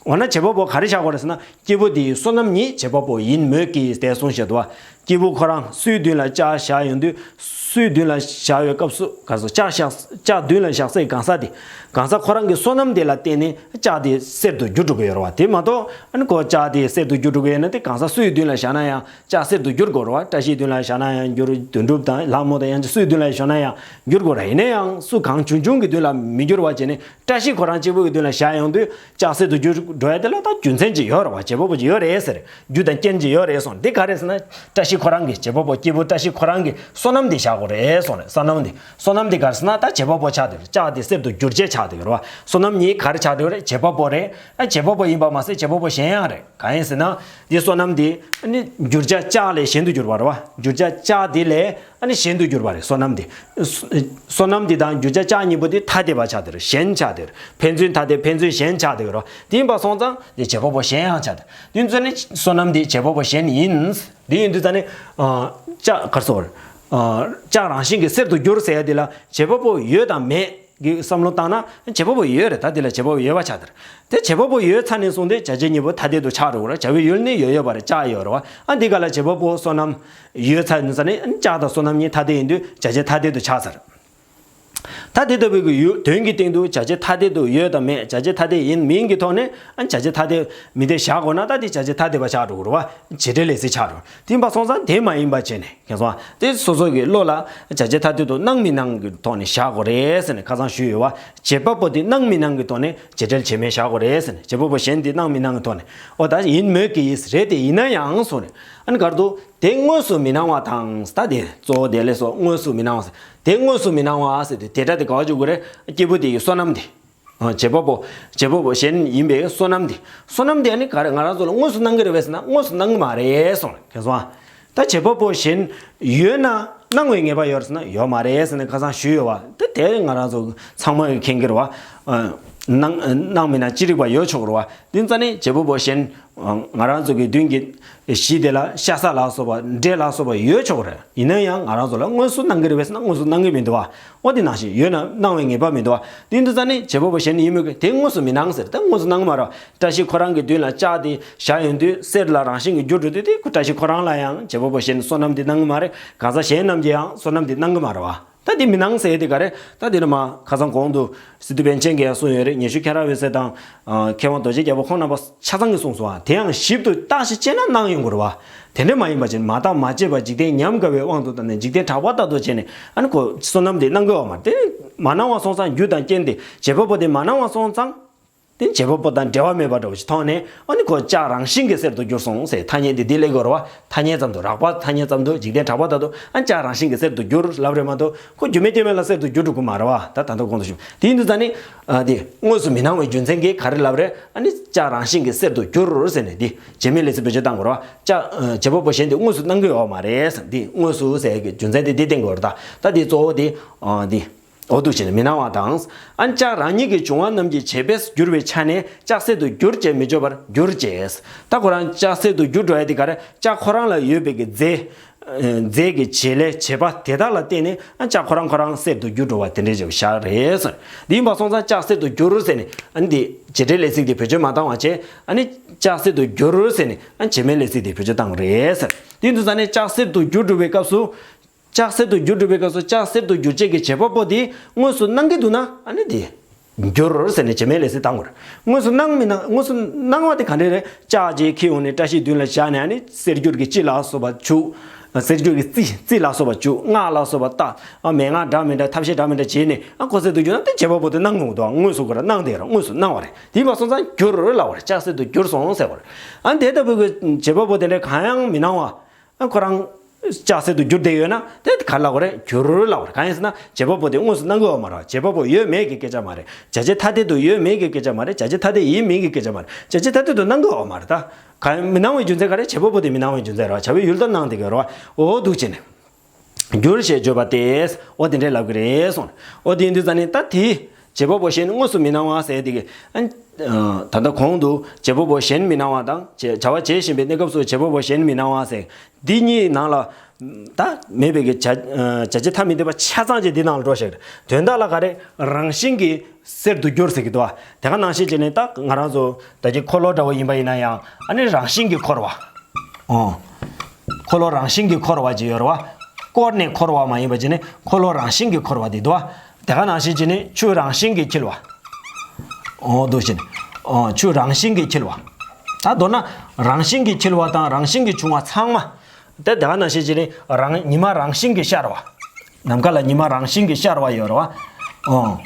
འོ་ན་བྱེད་པ་པོ་ག་རེ་བཞག་དགོས་རེད་ཟེར་ན། སྐྱེས་བུ་དེ་ཡི་བསོད་ནམས་ཉིད་བྱེད་པ་པོ་ཡིན་མོད་ཀྱི་དེ་གསུངས་བཞག་འདུག་བ། སྐྱེས་བུ་ཁོ་རང་སུའི་མདུན་ལ་ལྕགས་བཞག་ཡོང་དུས། སུའི་མདུན་ལ་བཞག་པའི་སྐབས་སུ། ག་ཚོད། ལྕགས་བཞག་ལྕགས་མདུན་ལ་བཞག་སའི་གང་ཟག་དེ། གང་ཟག་ཁོ་རང་གི་བསོད་ནམས་དེ་ལ་བརྟེན་ནས་ལྕགས་དེ་གསེར་དུ་འགྱུར་འགྲོ་གི་ཡོད་རེད་བ། དེ་མ་གཏོགས་ཨ་ནི་ཁོ་ལྕགས་དེ་གསེར་དུ་འགྱུར་འགྲོ་གི་ཡོད་ན། དེ་གང་ཟག་སུའི་མདུན་ལ་བཞག་ན་ཡང་ལྕགས་གསེར་དུ་འགྱུར་དགོས་རེད་བ། བཀྲ་ཤིས་མདུན་ལ་བཞག་ན་ཡང་འགྱུར། དོན་གྲུབ་དང་ལྷ་མོ་དང་ཡང་སུའི་མདུན་ལ་བཞག་ན་ཡང་འགྱུར་དགོས་རེད། ཡིན་ན་ཡང་སུ་གང་བྱུང་བྱུང་གི་མདུན་ལ་མི་འགྱུར་བ་བྱས་ནས། བཀྲ་ཤིས་ཁོ་རང་གཅིག་པུ་གི་མདུན་ལ་བཞག་ཡོང་དུས་ལྕགས་གསེར་དུ་འགྱུར་འགྲོ་ཡ་དེ་ལ་ད་རྒྱུ་མཚན་ཅིག་ཡོད་རེད་བ། བྱེད་པ་པོ་ཅིག་ཡོད་རེད་ཟེར། རྒྱུ་དང་རྐྱེན་ཅིག་ཡོད་རེད་གསུངས། འདི་ག་རེ་ཟེར་ན། བཀྲ་ཤིས་ཁོ་རང་གི། བྱེད་པ་པོ་སྐྱེས་བུ་བཀྲ་ཤིས་ཁོ་རང་གི་བསོད་ནམས་འདི་བཞག་དགོས་རེད་གསུངས་རེད། བསོད་ནམས་འདི། བསོད་ནམས་འདི་ག་རེ་ཟེར་ན། ད་བྱེད་པ་པོ་ཆགས་བསྡད་རེད། ལྕགས་འདི་གསེར་དུ་འགྱུར་བྱེད་ཆགས་བསྡད་རེད་བ། བསོད་ནམས་ཉིད་ག་རེ་ཆགས་བསྡད་རེད། བྱེད་པ་པོ་རེད། ཨ། བྱེད་པ་པོ་ཡིན་པ་མ་ཟད་བྱེད་པ་པོ་གཞན་ཡང་རེད། གང་ཡིན་ཟེར་ན། འདི་བསོད་ནམས་འདི་ནི་འགྱུར་བྱ་ལྕགས་ལས་གཞན་དུ་གྱུར་པ་རེད་བ། འགྱུར་བྱ་ལྕགས་འདི་ལས། ཨ་ནི་གཞན་དུ་གྱུར་པ་རེད། བསོད་ནམས་དེ། བསོད་ནམས་དེ་དང་འགྱུར་བྱ་ལྕགས་གཉིས་པོ་དེ་ཐ་དད་པ་ཆགས་བསྡད་རེད། གཞན་ཆགས་བསྡད་རེད། ཕན་ཚུན་ཐ་དད། ཕན་ཚུན་གཞན་ཆགས་བསྡད་ཡོད་རེད། དེ་ཡིན་པ་སོང་ཙང་དེ་བྱེད་པ་པོ་གཞན་ཡང་ཆགས་བསྡད། དེ་ཚོ་ནི་བསོད་ནམས་དེ་བྱེད་པ་པོ་གཞན་ཡིན། དེ་ཡིན་དུས་ཙང་ནི། ཨ། ལྕགས་ག་རེ་ཟེར། ལྕགས་རང་བཞིན་གྱིས་གསེར་དུ་འགྱུར་ཟེར་ཡ་དེ་ལ་བྱེད་པ་པོ་ཡོད་དང་མེད་ཀྱི་བསམ་བློ་བཏང་ན་བྱེད་པ་པོ་ཡོད་རེད། ད་དེ་ལ་བྱེད་པ་པོ་ཡོད་པ་ཆགས་དེ་རེད། དེ་བྱེད་པ་པོ་ཡོད་ཚར་ནས་བཟུང་སྟེ་བྱ་བྱེད་གཉིས་པོ་ཐ་དད་དུ་ཆགས་འགྲོ་གི་རེད། བྱ་བའི་ཡུལ་ནི་ཡོད་ཡོད་པ་རེད། ལྕགས་ཡོད་རེད་བ། ཨ་འདི་ག་ལ་བྱེད་པ་པོ་བསོད་ནམས་ཡོད་ཚར་ནས་ནི་ལྕགས་དང་བསོད་ནམས་གཉིས་ཐ་དད་ཡིན་དུས་བྱ་བྱེད་ཐ་དད་དུ་ཆགས་ཚར། ད་དེ་ལྟ་བུའི་གི་ཡུལ་དོན་གྱི་སྟེང་དུ་བྱ་བྱེད་ཐ་དད་དུ་ཡོད་དམ་མེད། བྱ་བྱེད་ཐ་དད་ཡིན་མིན་གྱི་ཐོག་ནས་ཨ་བྱ་བྱེད་ཐ་དད་མི་དེ་བཞག་དགོས་ན་ད་དེ་བྱ་བྱེད་ཐ་དད་པ་ཆགས་འགྲོ་གི་རེད་བ། བྱེད་འབྲེལ་ལས་ཚིག་ཆགས་འགྲོ། དེ་ཡིན་པ་སོང་ཙང་དེ་མ་ཡིན་པ་བྱས་ནས་ཁྱེད་ཚོ་དེ་སོ་སོ་གི་བློ་ལ་བྱ་བྱེད་ཐ་དད་དུ་སྣང་མི་སྣང་གི་ཐོག་ནས་བཞག་དགོས་རེད་ཟེར་ནས་ཁ་སང་ཞུས་ཡོད་བ། བྱེད་པ་པོ་དེ་སྣང་མི་སྣང་གི་ཐོག་ནས་བྱེད་འབྲེལ་བྱེད་མེད་བཞག་དགོས་རེད་ཟེར་ནས། བྱེད་པ་པོ་གཞན་དེ་སྣང་མི་སྣང་གི་ཐོག་ནས་ཨོ་ད་ཡིན་མོད་ཀྱི་ཡིན་རེད། དེ་ཡིན་ན་ཡང་སོང་ནས་ཨ་ནི་གར་དུ་དེ་དངོས་སུ་མི་སྣང་བ་དང་། ད་དེ་གཙོ་བོ་དེ་ལས་སོ་དངོས་སུ་མི་སྣང་བ་ཟེར། དེ་དངོས་སུ་མི་སྣང་བ་ཟེར་དུས་དེ་སྒྲ་དེ་ག་བ་འཇུག་དགོས་རེད། སྐྱེས་བུ་དེ་ཡི་བསོད་ནམས་དེ། བྱེད་པ་པོ་བྱེད་པ་པོ་གཞན་ཡིན་པའི་བསོད་ནམས་དེ། བསོད་ནམས་དེ་ཨ་ནི་ག་རེ་ང་རང་ཚོ་ལ་དངོས་སུ་སྣང་གི་རེད་པས་ཟེར་ན་དངོས་སུ་སྣང་གི་མ་རེད་སོང་། ཁྱེད་སོང་ཨ། ད་བྱེད་པ་པོ་གཞན་ཡོད་ན་སྣང་བའི་ངེས་པ་ཡོད་ཟེར་ན་ཡོད་མ་རེད་ཟེར་ནས་ཁ་སང་ཞུས་ཡོད་བ། ད་དེ་ང་རང་ཚོ་ཚང་མ་གི་མཁྱེན་གྱི་རེད་བ། སྣང་སྣང་མི་སྣང་ཅི་རིགས་པ་ཡོད་ཆོག་གི་རེད་བ། དེ་ཙ་ནས་བྱེད་པ་པོ་གཞན་ང་རང་ཚོ་གི་མདུན་གྱི་གཞི་དེ་ལ་ཤ་ཟ་ལ་སོགས་པ་འབྲས་ལ་སོགས་པ་ཡོད་ཆོག་གི་རེད། ཡིན་ན་ཡང་ང་རང་ཚོ་ལ་དངོས་སུ་སྣང་གི་རེད་པས་ཟེར་ན་དངོས་སུ་སྣང་གི་མི་འདུག་བ། འོ་དེ་ནང་བཞིན་ཡོད་ན་སྣང་བའི་ངེས་པ་མི་འདུག་བ། དེ་འདུག་ཙ་ནས་བྱེད་པ་པོ་གཞན་ཡིན་མོད་ཀྱི་དེ་དངོས་སུ་མི་སྣང་ཟེར། ད་དངོས་སུ་སྣང་གི་མ་རེད་བ། བཀྲ་ཤིས་ཁོ་རང་གི་མདུན་ལ་ལྕགས་དེ་བཞག་ཡོང་དུས་གསེར་ལ་རང་བཞིན་གྱིས་འགྱུར་འགྲོ་དུས་དེ་བཀྲ་ཤིས་ཁོ་རང་ལ་ཡང་བྱེད་པ་པོ་གཞན་བསོད་ནམས་དེ་སྣང་གི་མ་རེད། གང་ཟག་གཞན་རྣམས་ཀྱིས་ཡང་བསོད་ནམས་དེ་སྣང་གི་མ་རེད་བ། ད་དེ་མི་སྣང་ཟེར་དེ་ག་རེ། ད་དེ་ནི་མ་ཁ་སང་གོང་དུ་སི་ཏུ་པཎ་ཆེན་གྱིས་གསུངས་ཡོད་རེད། ཉི་ཤུ་ཁྱེད་རང་འོད་ཟེར་དང་། མཁས་དབང་རྡོ་རྗེ་རྒྱལ་པོ་ཁོང་རྣམ་པ་ཆ་ཚང་གིས་གསུངས་སོང་བ། དེ་ཡང་ཞིབ་ཏུ་བརྟག་ཞིབ་བྱས་ན་སྣང་ཡོང་དགོས་རེད་བ། དེ་འདྲ་མ་ཡིན་པ་ཅིག་མ་བརྟགས་མ་དཔྱད་པ་འཇིག་རྟེན་ཉམས་དགའ་བའི་དབང་དུ་བཏང་ནས་འཇིག་རྟེན་གྲགས་པ་ལྟར་དུ་བྱས་ནས་ཨ་ནི་ཁོ་བསོད་ནམས་དེ་སྣང་གི་ཡོད་མ་རེད། དེ་མ་སྣང་བ་སོང་ཙང་རྒྱུ་དང་རྐྱེན་དེ་བྱེད་པ་པོ་དེ་མ་སྣང་བ་སོང་ཙང་། དེ་བྱེད་པ་པོ་དང་འབྲེལ་བ་མེད་པ་འདྲ་བོ་ཞིག་མཐོང་ནས་ཨ་ནི་ཁོ་ལྕགས་རང་བཞིན་གྱིས་གསེར་དུ་གྱུར་སོང་ཟེར་ཐ་སྙད་འདི་འདི་ལས་དགོས་རེད་བ། ཐ་སྙད་ཙམ་དུ་རགས་པ་ཐ་སྙད་ཙམ་དུ་འཇིག་རྟེན་གྲགས་པ་ལྟར་དུ་ཨ་ལྕགས་རང་བཞིན་གྱིས་གསེར་དུ་གྱུར་ལབ་རེད་མ་གཏོགས་ཁོ་རྒྱུ་མེད་རྐྱེན་མེད་ལ་གསེར་དུ་གྱུར་འགྲོ་གི་མ་རེད་བ། ད་ད་ལྟ་གོང་དུ་ཞུས་དེ་ཡིན་དུས་ཙ་ནི་ཨ་དེ་དངོས་སུ་མི་སྣང་བའི་རྒྱུ་མཚན་གྱིས་ག་རེ་ལབ་རེད། ཨ་ནི་ལྕགས་རང་བཞིན་གྱིས་གསེར་དུ་གྱུར་ཟེར་ནས་དེ་བྱེད་མེད་ལས་ཚིག་བེད་སྤྱོད་བཏང་དགོས་རེད་བ། ལྕགས་བྱེད་པ་པོ་གཞན་དེ་དངོས་སུ་སྣང་གི་ཡོད་མ་རེད་ཟེར། དེ་དངོས་སུ་ཟེར་གྱི་རྒྱུ་མཚན་དེ་འདི་བསྟན་དགོས་རེད། ད་ད་དེ་གཙོ་བོ་དེ་ཨ་དེ། འོ་འདུག་བྱས་ནས་མི་སྣང་བ་དང་། ཨ་ནི་ལྕགས་རང་ཉིད་ཀྱི་འབྱུང་བ་རྣམས་ཀྱི་བྱེད་པས་བསྒྱུར་བའི་ཆ་ནས་ལྕགས་གསེར་དུ་བསྒྱུར་ཅེས་མི་བརྗོད་པར་འགྱུར་ཅེས། ད་ཁོ་རང་ལྕགས་གསེར་དུ་བསྒྱུར་འགྲོ་ཡ་དེ་ག་རེ། ལྕགས་ཁོ་རང་ལ་ཡོད་པའི་གི་རྫས། རྫས་ཀྱི་བྱེད་ལས་བྱེད་པ་དེ་དག་ལ་བརྟེན་ནས་ཨ་ལྕགས་ཁོ་རང་ཁོ་རང་གསེར་དུ་བསྒྱུར་འགྲོ་བ་དེ་འདྲའི་བྱ་བཞག་རེད་ཟེར། འདི་ཡིན་པ་སོང་ཙང་ལྕགས་གསེར་དུ་བསྒྱུར་ཟེར་ནས་ཨ་ནི་འདི་བྱེད་འབྲེལ་ལས་ཚིག་དེ་བེད་སྤྱོད་མ་བཏང་བ་བྱས། ཨ་ནི་ལྕགས་གསེར་དུ་བསྒྱུར་ཟེར་ནས་ཨ་བྱེད་མེད་ལས་ཚིག་དེ་བེད་སྤྱོད་བཏང་རེད་ཟེར། འདི་ཡིན་དུས་ཙ་ནས་ལྕགས་གསེར་དུ་བསྒྱུར་འགྲོ་བའི་སྐབས་སུ། ལྕགས་གསེར་དུ་བསྒྱུར་འགྲོ་བའི་སྐབས་སུ་ལྕགས་གསེར་དུ་བསྒྱུར་བྱེད་ཀྱི་བྱེད་པ་པོ་དེ་དངོས་སུ་སྣང་གི་འདུག་ན་ཨ་ནི་དེ་བསྒྱུར་ཟེར་ནས་བྱེད་མེད་ལས་ཚིག་བཏང་དགོས་རེད། དངོས་སུ་སྣང་མི་སྣང་། དངོས་སུ་སྣང་བ་དེ་ག་འདྲས་རེད། ལྕགས་ཅིག་འཁྱེར་ཡོང་ནས་བཀྲ་ཤིས་མདུན་ལ་བཞག་ནས་ཨ་ནི་གསེར་འགྱུར་གྱི་ལྕེ་ལ་སོགས་པ་བྱུག་གསེར་འགྱུར་གྱི་རྩི་རྩི་ལ་སོགས་པ་བྱུག་སྔགས་ལ་སོགས་པ་བཏགས། ཨ་མན་ངག་འདྲ་མི་འདྲ་ཐབས་ཤེས་འདྲ་མི་འདྲ་བྱས་ནས་ཨ་ཁོ་གསེར་དུ་གྱུར་ན་དེ་བྱེད་པ་པོ་དེ་སྣང་ཡོང་གི་འདུག་དངོས་སུ་ཁོ་རང་སྣང་བསྡད་རེད། དངོས་སུ་སྣང་བ་རེད། དེ་ཡིན་པ་སོང་ཙང་བསྒྱུར་ལབ་པ་རེད། ལྕགས་གསེར་དུ་བསྒྱུར་སོང་ཟེར་བ་རེད། ཨ་དེ་ལྟ་བུའི་གི་བྱེད་པ་པོ་དེ་འདྲ་གང་ཡང་མི་སྣང་བ། ཨ་ཁོ་རང་ལྕགས་གསེར་དུ་བསྒྱུར་བསྡད་ཡོད་ན་དེ་ག་རེ་ལབ་དགོས་རེད། བསྒྱུར་ལབ་དགོས་རེད། གང་ཡིན་ཟེར་ན་བྱེད་པ་པོ་དེ་དངོས་སུ་སྣང་གི་ཡོད་མ་རེད། བྱེད་པ་པོ་ཡོད་མེད་ཀྱི་སྐད་ཆ་མ་རེད། བྱ་བྱེད་ཐ་དད་དུ་ཡོད་མེད་ཀྱི་སྐད་ཆ་མ་རེད། བྱ་བྱེད་ཐ་དད་ཡིན་མིན་གྱི་སྐད་ཆ་མ་རེད། བྱ་བྱེད་ཐ་དད་དུ་སྣང་གི་ཡོད་མ་རེད། ད་གང་མི་སྣང་བའི་རྒྱུ་མཚན་ག་རེ། བྱེད་པ་པོ་དེ་མི་སྣང་བའི་རྒྱུ་མཚན་རེད་བ། བྱ་བའི་ཡུལ་ལྟར་སྣང་བསྡད་ཀྱི་ཡོད་རེད་བ། འོ་འདུག་བྱས་ནས་བསྒྱུར་ཞེས་བརྗོད་པ་སྟེ། འོ་དེ་འདྲས་ལབ་ཀྱི་རེད་གསུངས། འོ་དེ་ཡིན་དུས་ཙ་ནས་ད་དེ། བྱེད་པ་པོ་གཞན་དངོས་སུ་མི་སྣང་བ་ཟེར་དེ་གི། ཨ་ད་ལྟ་གོང་དུ་བྱེད་པ་པོ་གཞན་མི་སྣང་བ་དང་བྱ་བྱ་བ་བྱེད་བཞིན་པའི་གནས་སྐབས་སུ་བྱེད་པ་པོ་གཞན་མི་སྣང་བ་ཟེར། འདི་གཉིས་ནང་ལ་ད་མེད་པའི་གི་བྱ་བྱ་བྱེད་ཐ་མི་དད་པ་ཆ་ཚང་ཅིག་འདི་ནང་ལ་འགྲོ་ཤག་དོན་དག་ལ་ག་རེ། རང་བཞིན་གྱིས་གསེར་དུ་འགྱུར་ཟེར་གི་འདུག་བ། དེ་ག་ནང་བཞིན་བྱས་ནས་ད་ང་རང་ཚོ་ད་ཅི་འཁོར་ལོ་འདྲ་བོ་ཡིན་པ་ཡིན་ན་ཡང་ཨ་ནི་རང་བཞིན་གྱིས་འཁོར་བ། ཨོ། འཁོར་ལོ་རང་བཞིན་གྱིས་འཁོར་བ་ཅིག་ཡོད་རེད་བ། བསྐོར་ནས་འཁོར་བ་མ་ཡིན་པ་བྱས་ནས་འཁོར་ལོ་རང་བཞིན་གྱིས་འཁོར་བ་དེ་འདུག་བ། དེ་ག་ནང་བཞིན་བྱས་ནས་ཆུ་རང་བཞིན་གྱིས་འཁྱིལ་བ། ཨོ་འདུག་བྱས་ནས། ཨོ་ཆུ་རང་བཞིན་གྱིས་འཁྱིལ་བ། ད་མདོར་ན་རང་བཞིན་གྱིས་འཁྱིལ་བ་དང་རང་བཞིན་གྱིས་བྱུང་བ་ཚང་མ། དེ་དེ་ག་ནང་བཞིན་བྱས་ནས་རང་ཉི་མ་རང་བཞིན་གྱིས་ཤར་བ། ནམ་མཁའ་ལ་ཉི་མ་རང་བཞིན་གྱིས་ཤར་བ་ཡོད་རེད་བ། ཨོ།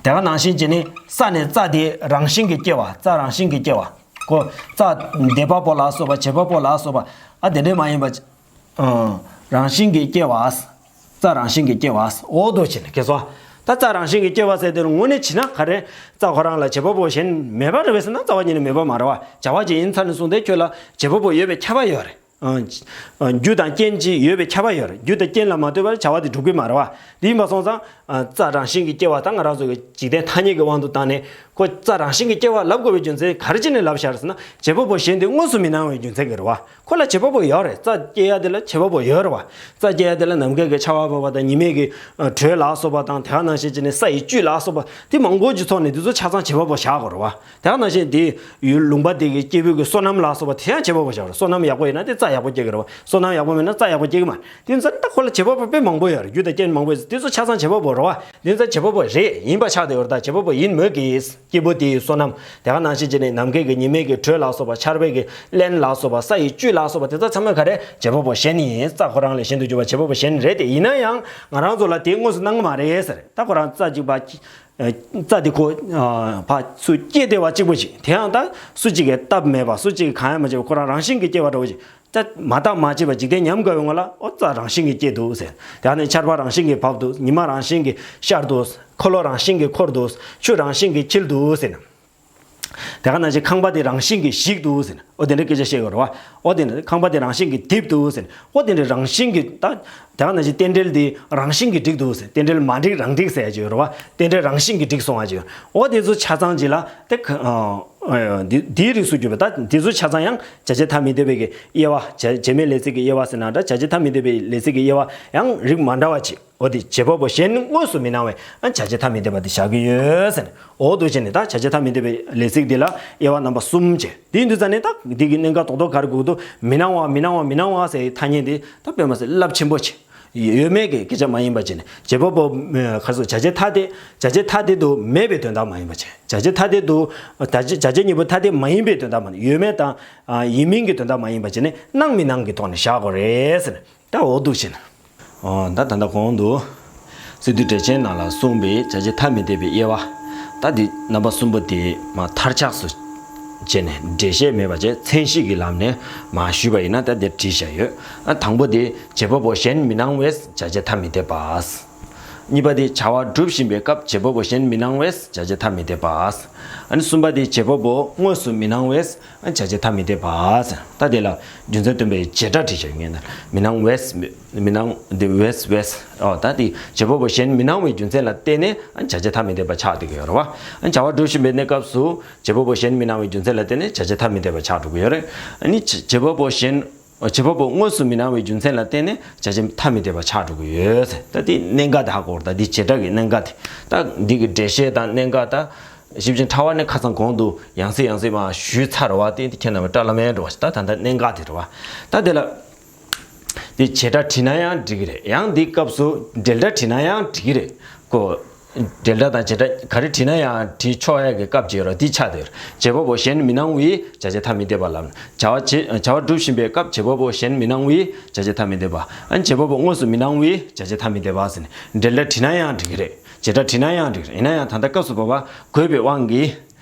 དེ་ག་ནང་བཞིན་བྱས་ནས་ས་ནས་རྩྭ་དེ་རང་བཞིན་གྱིས་སྐྱེ་བ། རྩྭ་རང་བཞིན་གྱིས་སྐྱེ་བ། ཁོ་རྩྭ་འདེབས་པ་པོ་ལ་སོགས་པ་བྱེད་པ་པོ་ལ་སོགས་པ་ཨ་དེ་འདྲས་མ་ཡིན་པ། ཨ་རང་བཞིན་གྱིས་སྐྱེ་བ། རྩྭ་རང་བཞིན་གྱིས་སྐྱེ་བ། འོ་འདུག་བྱས་ནས་ཁྱེད་ཚོ། ད་རྩྭ་རང་བཞིན་གྱིས་སྐྱེ་བ་ཟེར་དེ་ལ་དངོས་གནས་བྱས་ན་ག་རེ། རྩྭ་ཁོ་རང་ལ་བྱེད་པ་པོ་གཞན་མེད་པ་རེད་པས་ཟེར་ན་རྩ་བ་ཉིད་ནས་མེད་པ་མ་རེད་བ། བྱ་བ་ཅིག་ཡིན་ཚར་ནས་བཟུང་སྟེ་ཁྱོད་ལ་བྱེད་པ་པོ་ཡོད་པའི་ཁྱབ་པ་ཡོད་རེད། ཨ་ཨ་རྒྱུ་དང་རྐྱེན་གྱིས་ཡོད་པའི་ཁྱབ་པ་ཡོད་རེད། རྒྱུ་དང་རྐྱེན་ལ་མ་ལྟོས་པར་བྱ་བ་དེ་འགྲུབ་ཀྱི་མ་རེད་བ། དེ་ཡིན་པ་སོང་ཙང་ཨ་རྩྭ་རང་བཞིན་གྱིས་སྐྱེ་བ་དང་ང་རང་ཚོ་གི་འཇིག་རྟེན་ཐ་སྙད་ཀྱི་དབང་དུ་བཏང་ནས་ ཁོ་རྩ་རང་བཞིན་གྱིས་སྐྱེ་བ་ལབ་དགོས་པའི་རྒྱུ་མཚན་ག་རེ་བྱས་ནས་ལབ་བཞག་རེད་ཟེར་ན། བྱེད་པ་པོ་གཞན་དེ་དངོས་སུ་མི་སྣང་བའི་རྒྱུ་མཚན་གྱིས་རེད་བ། ཁོ་ལ་བྱེད་པ་པོ་ཡོད་རེད། རྩ་སྐྱེ་ཡ་དེ་ལ་བྱེད་པ་པོ་ཡོད་རེད་བ། རྩ་སྐྱེ་ཡ་དེ་ལ་ནམ་མཁའི་གི་ཆར་པ་བབས་པ་དང་ཉི་མའི་གི་དྲོད་ལ་སོགས་པ་དང་། དེ་ག་ནང་བཞིན་བྱས་ནས་ས་ཡི་བཅུད་ལ་སོགས་པ་དེ་མང་པོ་ཅིག་ཚོགས་ནས་དེ་ཚོ་ཆ་ཚང་བྱེད་པ་པོ་བཞག་དགོས་རེད་བ། དེ་ག་ནང་བཞིན་དེ་ཡུལ་ལུང་པ་དེ་གི་སྐྱེས་བུ་གི་བསོད་ནམས་ལ་སོགས་པ་དེ་ཡང་བྱེད་པ་པོ་བཞག་རེད། བསོད་ནམས་ཡག་པོ་ཡིན་ན་དེ་རྩ་ཡག་པོ་སྐྱེ་གི་རེད་བ། བསོད་ནམས་ཡག་པོ་མེད་ན་རྩ་ཡག་པོ་སྐྱེ་གི་མ་རེད། དེ་ཚོ་ད་ཁོ་ལ་བྱེད་པ་པོ་དཔེ་མང་པོ་ཡོད་རེད། རྒྱུ་དང་རྐྱེན་མང་པོ་ཡོད། དེ་ཚོ་ཆ་ཚང་བྱེད་པ་པོ་རེད་བ། དེ་ཚོ་བྱེད་པ་པོ་རེད་ཡིན་པ་ཆགས་བསྡད་ཡོད་རེད། ད་བྱེད་པ་པོ་ཡིན་མོད་ཀྱི་སྐྱེས་བུ་དེའི་བསོད་ནམས། དེ་ག་ནང་བཞིན་བྱས་ནས་ནམ་མཁའི་གི་ཉི་མའི་གི་དྲོད་ལ་སོགས་པ། ཆར་པའི་གི་རླན་ལ་སོགས་པ། ས་ཡི་བཅུད་ལ་སོགས་པ་དེ་ཚོ་ཚང་མ་ག་རེ། བྱེད་པ་པོ་གཞན་ཡིན། རྩ་ཁོ་རང་ལས་གཞན་དུ་གྱུར་པ་བྱེད་པ་པོ་གཞན་རེད་དེ། ཡིན་ན་ཡང་ང་རང་ཚོ་ལ་དེ་དངོས་སུ་སྣང་གི་མ་རེད་ཟེར། ད་ཁོ་རང་རྩ་གཅིག་པ། རྩ་དེ་ཁོ་ཕར་ཚུར་སྐྱེས་བསྡད་པ་གཅིག་པོ་ཞིག་དེ་ཡང་ད་སུ་གཅིག་གིས་བཏབ་མེད་པ། སུ་གཅིག་གིས་གང་ཡང་མ་བྱས་པ། ཁོ་རང་རང་བཞིན་གྱིས་སྐྱེ་བ་འདྲ་བོ་ཞིག་ད་མ་བརྟགས་མ་དཔྱད་པ་འཇིག་རྟེན་ཉམས་དགའ་བའི་ངང་ལ་ཨོ་རྩ་རང་བཞིན་གྱིས་སྐྱེས་འདུག་ཟེར། དེ་ནས་ཆར་པ་རང་བཞིན་གྱིས་བབས་འདུག་ཉི་མ་རང་བཞིན་གྱིས་ཤར་འདུག་འཁོར་ལོ་རང་བཞིན་གྱིས་འཁོར་འདུག་ཆུ་རང་བཞིན་གྱིས་འཁྱིལ་འདུག་ཟེར་ན། དེ་ག་ནང་བཞིན་ཁང་པ་དེ་རང་བཞིན་གྱིས་ཞིག་འདུག་ཟེར་ན། ཨོ་དེ་འདྲའི་སྐད་ཆ་བཤད་དགོས་རེད་བ། ཨོ་དེ་འདྲ་ཁང་པ་དེ་རང་བཞིན་གྱིས་རྡིབ་འདུག་ཟེར་ན། ཨོ་དེ་འདྲ་རང་བཞིན་གྱིས་ད། དེ་ག་ནང་བཞིན་རྟེན་འབྲེལ་དེ་རང་བཞིན་གྱིས་འགྲིག་འདུག་ཟེར། རྟེན་འབྲེལ་མ་འགྲིག་རང་འགྲིག་ཟེར་ཡ་ཅིག་ཡོད་རེད་བ། རྟེན་འབྲེལ་རང་བཞིན་གྱིས་འགྲིག་སོང་ཡ་ཅིག་ཡོད། ཨོ་དེ་ཚོ་ཆ་ཚང་ཅིག་ལ་དེ་ག་ཨ། འདི་འདིའི་རིགས་སུ་གྱུར་པ། ད་འདི་ཚོ་ཆ་ཚང་ཡང་བྱ་བྱེད་ཐ་མི་དད་པའི་གི་དབྱེ་བ། བྱ་བྱེད་མེད་ལས་ཚིག་གི་དབྱེ་བ་ཟེར་ན་འདྲ། བྱ་བྱེད་ཐ་མི་དད་པའི་ལས་ཚིག་གི་དབྱེ་བ་ཡང་རིགས་མ་འདྲ་བ་ཅིག་ཨོ་དེ་བྱེད་པ་པོ་གཞན་དངོས་སུ་མི་སྣང་བའི་ཨ་བྱ་བྱེད་ཐ་མི་དད་པ་དེ་བཞག་གི་ཡོད་ཟེར་ནས། ཨོ་འདུག་བྱས་ནས་ད་བྱ་བྱེད་ཐ་མི་དད་པའི་ལས་ཚིག་འདི་ལ་དབྱེ་བ་རྣམ་པ་གསུམ་བྱས། དེ་ཡིན་དུས་ཙ་ནས་ད་འདི་གི་གནད་འགག་རྡོག་རྡོག་ག་རེ་དགོས་འདུག་མི་སྣང་བ། མི་སྣང་བ། མི་སྣང་བ་ཟེར་ཐ་སྙད་འདི་ད་དཔེ་མ་སྲིད་རླབས་ཆེན་པོ་ཆེ། ཡོད་མེད་ཀྱི་སྐད་ཆ་མ་ཡིན་པ་བྱས་ནས། བྱེད་པ་པོ་ག་རེ་ཟེར། བྱ་བྱེད་ཐ་དད། བྱ་བྱེད་ཐ་དད་དུ་མེད་པའི་དོན་དག་མ་ཡིན་པ་བྱས། བྱ་བྱེད་ཐ་དད་དུ་བྱ་བྱེད་བྱ་བྱེད་གཉིས་པོ་ཐ་དད་མ་ཡིན་པའི་དོན་དག་མ། ཡོད་མེད་དང་ཡིན་མིན་གྱི་དོན་དག་མ་ཡིན་པ་བྱས་ནས་སྣང་མི་སྣང་གི་ཐོག་ནས་བཞག་དགོས་རེད་ཟེར་ནས། ད་འོ་འདུག་བྱས་ནས། ཨོ་ད་ད་ལྟ་གོང་དུ་སི་ཏུ་འགྲེལ་ཆེན་ནང་ལ་གསུངས་པའི་བྱ་བྱེད་ཐ་མི་དད་པའི་དབྱེ་བ། ད་འདི་རྣམ་པ་གསུམ་པོ་དེ་མ་མཐར་ཆགས་སུ་བྱས་ནས་འགྲེལ་བཤད་མེད་པ་བྱས། མཚན་གཞི་གི་ལམ་ནས་མ་ཞུས་པ་ཡིན་ན། ད་འདིར་བྲིས་བཞག་ཡོད། ཨ་དང་པོ་དེ་བྱེད་པ་པོ་གཞན་མི་སྣང་བས་བྱ་བྱེད་ཐ་མི་དད་པ། གཉིས་པ་དེ་བྱ་བ་སྒྲུབ་བཞིན་པའི་སྐབས་བྱེད་པ་པོ་གཞན་མི་སྣང་བས་བྱ་བྱེད་ཐ་མི་དད་པ། ཨ་ནི་གསུམ་པ་དེ་བྱེད་པ་པོ་དངོས་སུ་མི་སྣང་བས་བྱ་བྱེད་ཐ་མི་དད་པ། ད་དེ་ལ་རྒྱུ་མཚན་སྟོན་པའི་བྱེད་སྒྲ་བྲིས་བཞག་ཡོད་ན། མི་སྣང་བས། མི་སྣང་། འདི་བས་བས། ཨོ་ད་དེ་བྱེད་པ་པོ་གཞན་མི་སྣང་བའི་རྒྱུ་མཚན་ལ་བརྟེན་ནས་བྱ་བྱེད་ཐ་མི་དད་པ་ཆགས་བསྡད་ཀྱི་ཡོད་རེད་བ། བྱ་བ་སྒྲུབ་བཞིན་པའི་གནས་སྐབས་སུ་བྱེད་པ་པོ་གཞན་མི་སྣང་བའི་རྒྱུ་མཚན་ལ་བརྟེན་ནས་བྱ་བྱེད་ཐ་མི་དད་པ་ཆགས་འགྲོ་གི་ཡོད་རེད། ཨ་ནི་བྱེད་པ་པོ་གཞན། བྱེད་པ་པོ་དངོས་སུ་མི་སྣང་བའི་རྒྱུ་མཚན་ལ་བརྟེན་ནས་བྱ་བྱེད་ཐ་མི་དད་པ་ཆགས་འགྲོ་གི་ཡོད་ཟེར། ད་དེ་གནད་འགག་དེ་ཧ་གོ་རེད། ད་འདི་བྱེད་སྒྲ་གི་གནད་འགག་དེ། ད་འདི་གི་འགྲེལ་བཤད་དང་གནད་འགག་ད། ཞིབ་ཅིང་ཕྲ་བ་ནས་ཁ་སང་གོང་དུ་ཡང་སེ་ཡང་སེ་མ་ཞུས་ཚར་བ་དེ་ཁྱེད་རྣམ་པ་བཀྲ་ལམ་ཡང་འགྲོ་བ་ཞིག་ད་ད་ལྟ་གནད་འགག་དེ་རེད་བ། ད་དེ་ལ། དེ་བྱེད་སྒྲ་བྲིས་ན་ཡང་འགྲིག་གི་རེད། ཡང་འདི་སྐབས་སུ་འབྲེལ་སྒྲ་བྲིས་ན་ཡང་འགྲིག་གི་རེད་ཀོ། འབྲེལ་སྒྲ་དང་བྱེད་སྒྲ་ག་རེ་བྲིས་ན་ཡང་བྲིས་ཆོག་ཡ་གི་སྐབས་ཅིག་ཡོད་རེད། འདི་ཆགས་བསྡད་ཡོད་རེད། བྱེད་པ་པོ་གཞན་མི་སྣང་བས་བྱ་བྱེད་ཐ་མི་དད་པ་ལབ་ན། བྱ་བ་བྱེད་བྱ་བ་སྒྲུབ་བཞིན་པའི་སྐབས་བྱེད་པ་པོ་གཞན་མི་སྣང་བས་བྱ་བྱེད་ཐ་མི་དད་པ། ཨ་ནི་བྱེད་པ་པོ་དངོས་སུ་མི་སྣང་བས་བྱ་བྱེད་ཐ་མི་དད་པ་ཟེར་ནས་འབྲེལ་སྒྲ་བྲིས་ན་ཡང་འགྲིག་གི་རེད། བྱེད་སྒྲ་བྲིས་ན་ཡང་འགྲིག་རེད། ཡིན་ན་ཡང་ད་ལྟ་སྐབས་སུ་བབ་པ་དགོས་པའི་དབང་གིས།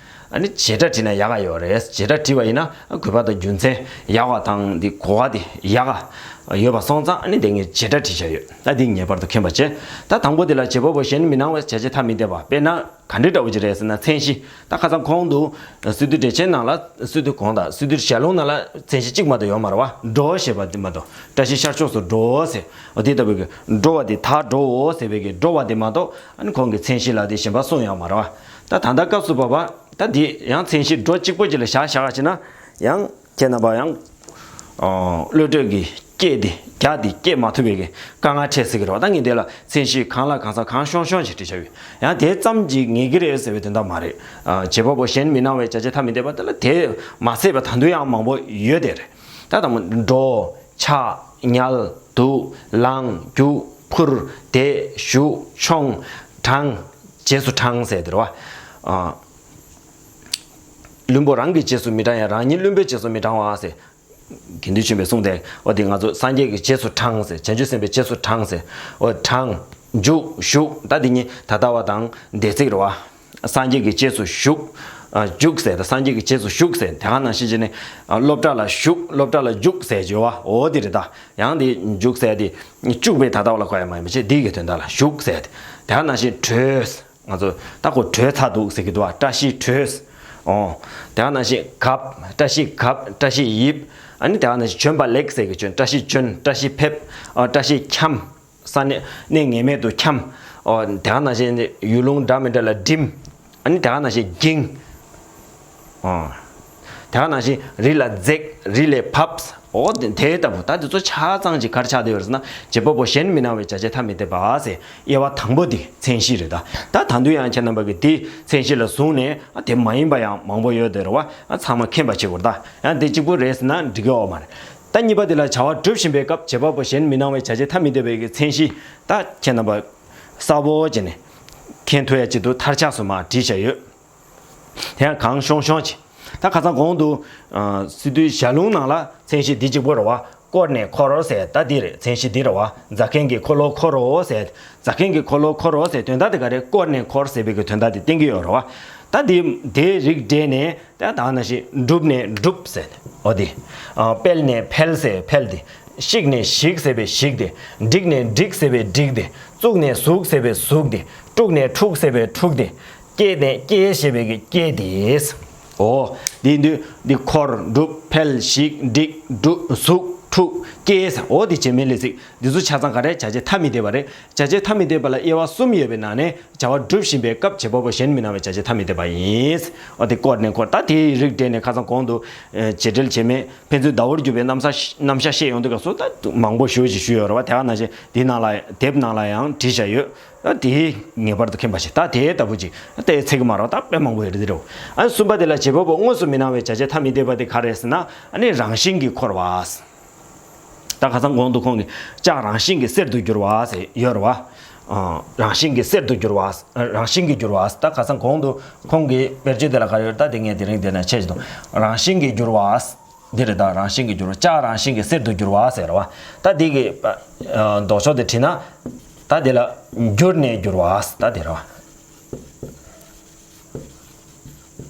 ཨ་ནི་བྱེད་སྒྲ་བྲིས་ན་ཡག་ག་ཡོད་རེད། བྱེད་སྒྲ་བྲིས་པ་ཡིན་ན་དགོས་པ་དང་རྒྱུ་མཚན་ཡག་པ་དང་འདི་གོ་བ་དེ་ཡག་ག་ཡོད་པ་སོང་ཙང་། ཨ་ནི་དེ་ངས་བྱེད་སྒྲ་བྲིས་བཞག་ཡོད། ད་འདི་ངེས་པར་དུ་མཁྱེན་པ་བྱེད། ད་དང་པོ་དེ་ལ་བྱེད་པ་པོ་གཞན་མི་སྣང་བས་བྱ་བྱེད་ཐ་མི་དད་པ། དཔེར་ན་ག་འདྲ་འདྲ་བོ་ཅིག་རེད་ཟེར་ན། མཚན་གཞི། ད་ཁ་སང་གོང་དུ་སི་ཏུ་འགྲེལ་ཆེན་ནང་ལ། སི་ཏུ་གོང་དང་སི་ཏུ་ཞལ་ལུང་ནང་ལ་མཚན་གཞི་གཅིག་མ་གཏོགས་ཡོད་མ་རེད་བ། འགྲོ་ཞེས་པ་དེ་མ་གཏོགས། བཀྲ་ཤིས་ཤར་ཕྱོགས་སུ་འགྲོ་ཟེར། འོ་དེ་ལྟ་བུའི་གི་འགྲོ་བ་དེ། ད་འགྲོའོ་ཟེར་བའི་གི་འགྲོ་བ་དེ་མ་གཏོགས། ཨ་ནི་གོང་གི་མཚན་གཞི་ལ་དེ་གཞན་པ་གསུངས་ཡོད་མ་རེད་བ། ད་ད་ལྟ་སྐབས་སུ་བབ་པ། ད་འདི་ཡང་མཚན་གཞི་འགྲོ་གཅིག་པོ་ཅིག་ལ་བཞག་བཞག་བྱས་ན་ཡང་ཁྱེད་རྣམ་པ་ཡང་། ཨོ། བློ་གྲོས་ཀྱི་སྐད་དེ་རྒྱག་དེ་སྐྱེད་མ་ཐུབ་པའི་གི་དཀའ་ངལ་འཕྲད་སྲིད་ཀྱི་རེད་བ། ད་ངས་འདི་ལ་མཚན་གཞི་གང་ལ་གང་ཟག་གང་ཤོང་ཤོང་ཞིག་བྲིས་བཞག་ཡོད། ཡང་དེ་ཙམ་གྱིས་ངེས་ཀྱི་རེད་ཟེར་བའི་དོན་དག་མ་རེད། ཨ། བྱེད་པ་པོ་གཞན་མི་སྣང་བས་བྱ་བྱེད་ཐ་མི་དད་པ་དེ་ལ་དེ་མ་ཟད་པ་ད་དུང་ཡང་མང་པོ་ཡོད་དེ་རེད། ད་དང་པོ་འགྲོ། ཆགས། ཉལ། འདུག་ལངས། རྒྱུག་ཕུར། བསྡད། བཞུགས། མཆོང་། དྲང་། རྗེས་སུ་འབྲང་ཟེར་དེ་རེད་བ། ཨ། བླུན་པོ་རང་གི་རྗེས་སུ་མི་འབྲང་ཡང་། རང་ཉིད་བླུན་པོའི་རྗེས་སུ་མི་འབྲང་བ་ཟེར། དགེ་འདུན་ཆོས་འཕེལ་གསུངས་ཏེ། འོ་དེ་ང་ཚོ་སངས་རྒྱས་ཀྱི་རྗེས་སུ་འབྲང་ཟེར། བྱང་ཆུབ་སེམས་དཔའི་རྗེས་སུ་འབྲང་ཟེར། འོ་དྲང་། རྒྱུག་བཞུགས། ད་འདི་གཉིས་ད་ལྟ་བ་དང་འདས་ཚིག་རེད་བ། སངས་རྒྱས་ཀྱི་རྗེས་སུ་ཞུགས། ཨ། རྒྱུགས་ཟེར། ད་སངས་རྒྱས་ཀྱི་རྗེས་སུ་ཞུགས་ཟེར། དེ་ག་ནང་བཞིན་བྱས་ནས། ཨ། སློབ་གྲྭ་ལ་ཞུགས། སློབ་གྲྭ་ལ་རྒྱུགས་ཟེར་བརྗོད་བ། འོ་དེ་རེད་ད། ཡང་དེ་རྒྱུགས་ཟེར་དེ་བཅུག་པའི་ད་ལྟ་བ་ལ་གོ་ཡ་མ་ཡིན་པ་བྱས། འདི་གི་དོན་དག་ལ་ཞུགས་ཟེར་དེ། དེ་ག་ནང་བཞིན་བྲོས། ང་ཚོ་ད་ཁོ་བྲོས་ཚར་འདུག་ཟེར་གྱི་འདུག་བ། བཀྲ་ཤིས་བྲོས། ཨོ། དེ་ག་ནང་བཞིན་གབ། བཀྲ་ཤིས་གབ། བཀྲ་ཤིས་ཡིབ། ཨ་ནི་དེ་ག་ནང་བཞིན་བྱོན་པ་ལེགས་ཟེར་གྱི་བྱོན། བཀྲ་ཤིས་བྱོན། བཀྲ་ཤིས་ཕེབས། ཨ། བཀྲ་ཤིས་འཁྱམས། ས་གནས་གནས་ངེས་མེད་དུ་འཁྱམས། ཨོ། དེ་ག་ནང་བཞིན་ཡུལ་ལུང་འདྲ་མི་འདྲ་ལ་འགྲིམ། ཨ་ནི་དེ་ག་ནང་བཞིན་འགྱིང་། ཨོ། དེ་ག་ནང་བཞིན་རི་ལ་འཛེག་རི་ལས་བབས། ཨོ་དེ་དེ་ལྟ་བུ། ད་དེ་ཚོ་ཆ་ཚང་ཅིག་ག་རེ་ཆགས་བསྡད་ཡོད་རེད་ཟེར་ན། བྱེད་པ་པོ་གཞན་མི་སྣང་བའི་བྱ་བྱེད་ཐ་མི་དད་པ་ཟེར། དབྱེ་བ་དང་པོ་དེ་མཚན་གཞི་རེད་ད། ད་ད་དུང་ཡང་ཁྱེད་རྣམ་པ་གིས་དེ་མཚན་གཞི་ལ་བཟུང་ནས། ཨ་དེ་མ་ཡིན་པ་ཡང་མང་པོ་ཡོད་དེ་རེད་བ། ཨ་ཚང་མ་མཁྱེན་པ་བྱེད་དགོས་རེད་ད། ཡང་དེ་གཅིག་པུ་རེད་ཟེར་ན་འགྲིག་གི་ཡོད་མ་རེད། ད་གཉིས་པ་དེ་ལ་བྱ་བ་སྒྲུབ་བཞིན་པའི་སྐབས་བྱེད་པ་པོ་གཞན་མི་སྣང་བའི་བྱ་བྱེད་ཐ་མི་དད་པའི་གི་མཚན་གཞི། ད་ཁྱེད་རྣམ་པ་གསལ་པོ་བྱས་ནས་མཁྱེན་ཐུབ་ཡ་ཆེད་དུ་མཐར་ཆགས་སུ་མར་བྲིས་བཞག་ཡོད། དེ་ཡང་གང་ཤོང་ཤོང་བྱས། ད་ཁ་སང་གོང་དུ་ཨ་སི་ཏུའི་ཞལ་ལུང་ནང་ལ་མཚན་གཞི་འདི་གཅིག་པོ་རེད་བ། བསྐོར་ནས་འཁོར་ཟེར། ད་འདི་རེད། མཚན་གཞི་འདི་རེད་བ། རྫ་མཁན་གྱི་འཁོར་ལོ་འཁོར་རོ་ཟེར། རྫ་མཁན་གྱི་འཁོར་ལོ་འཁོར་རོ་ཟེར། དོན་དག་དེ་ག་རེ། བསྐོར་ནས་འཁོར་ཟེར་བའི་གི་དོན་དག་དེ་བསྟན་གྱི་ཡོད་རེད་བ། ད་འདི་དེའི་རིགས་འགྲེ་ནས། ད་ད་ནང་བཞིན་བསྒྲུབས་ནས་སྒྲུབ་ཟེར། འོ་དེ། ཨ་སྤེལ་ནས་འཕེལ་ཟེར་འཕེལ་དེ། བཤིག་ནས་ཞིག་ཟེར་བའི་ཞིག་དེ། བསྒྲིགས་ནས་འགྲིག་ཟེར་བའི་འགྲིག་དེ། བཙུགས་ནས་ཟུག་ཟེར་བའི་ཟུག་དེ། དཀྲུགས་ནས་འཁྲུག་ཟེར་བའི་འཁྲུག་དེ། སྐྱེས་ནས་སྐྱེས་ཞེས་པའི་གི་སྐྱེས་དེ། འོ། འདི་འདི་འདི་འཁོར་སྒྲུབ་འཕེལ་ཞིག་འགྲིག་སྒྲུབ་ཟུག་འཁྲུག་སྐྱེས་ཟེར། འོ་དེ་བྱེད་མེད་ལས་ཚིག་འདི་ཚོ་ཆ་ཚང་ག་རེ། བྱ་བྱེད་ཐ་མི་དད་པ་རེད། བྱ་བྱེད་ཐ་མི་དད་པ་ལ་དབྱེ་བ་གསུམ་ཡོད་པའི་ནང་ནས། བྱ་བ་སྒྲུབ་བཞིན་པའི་སྐབས་བྱེད་པ་པོ་གཞན་མི་སྣང་བའི་བྱ་བྱེད་ཐ་མི་དད་པ་ཡིན། འོ་དེ་བསྐོར་ནས་འཁོར། ད་དེའི་རིགས་འགྲེ་ནས་ཁ་སང་གོང་དུ་ཨ་བྱེད་འབྲེལ་བྱེད་མེད་ཕན་ཚུན་ཟླ་བོར་གྱུར་པའི་རྣམ་ས་རྣམ་གཞག་བཤད་ཡོང་དུས་སྐབས་སུ། ད་མང་པོ་ཞེ་ཅིག་ཞུས་ཡོད་རེད་བ། དེ་ག་ནང་བཞིན་འདི་ནང་ལ། དེབ་ནང་ལ་ཡང་བྲིས་བཞག་ཡོད། ད་དེ་ངེས་པར་དུ་མཁྱེན་པ་ཞིག་ད་དེ་ལྟ་བུ་ཅིག་ཏོག་ཙམ་མ་རེད་བ། ད་དཔེ་མང་པོ་ཡོད་རེད་དེ་རེད། ཨ་གསུམ་པ་དེ་ལ་བྱེད་པ་པོ་དངོས་སུ་མི་སྣང་བའི་བྱ་བྱེད་ཐ་མི་དད་པ་དེ་ག་རེ་རེད་ཟེར་ན། ཨ་ནི་རང་བཞིན་གྱིས་འཁོར་བ། ད་ཁ་སང་གོང་དུ་ཁོང་གིས་ལྕགས་རང་བཞིན་གྱིས་གསེར་དུ་འགྱུར་བ་ཟེར་ཡོད་རེད་བ། ཨ་རང་བཞིན་གྱིས་གསེར་དུ་འགྱུར་བ། རང་བཞིན་གྱིས་འགྱུར་བ། ད་ཁ་སང་གོང་དུ་ཁོང་གིས་དཔེར་བརྗོད་དེ་ལ་ག་རེ་ཡོད། ད་དེ་ངས་དེ་རིང་དེ་ནས་ཆད་ཅིག་དང་། རང་བཞིན་གྱིས་འགྱུར་བ། འདི་རེད། ད་རང་བཞིན་གྱིས་འགྱུར་བ། ལྕགས་རང་བཞིན་གྱིས་གསེར་དུ་འགྱུར་བ་ཟེར་བ། ད་འདི་གི་ཨ་ལྡོག་ཕྱོགས་དེ་བྲིས་ན། ད་འདི་ལ་འགྱུར་ནས་འགྱུར་བ། ད་འདི་རེད་བ།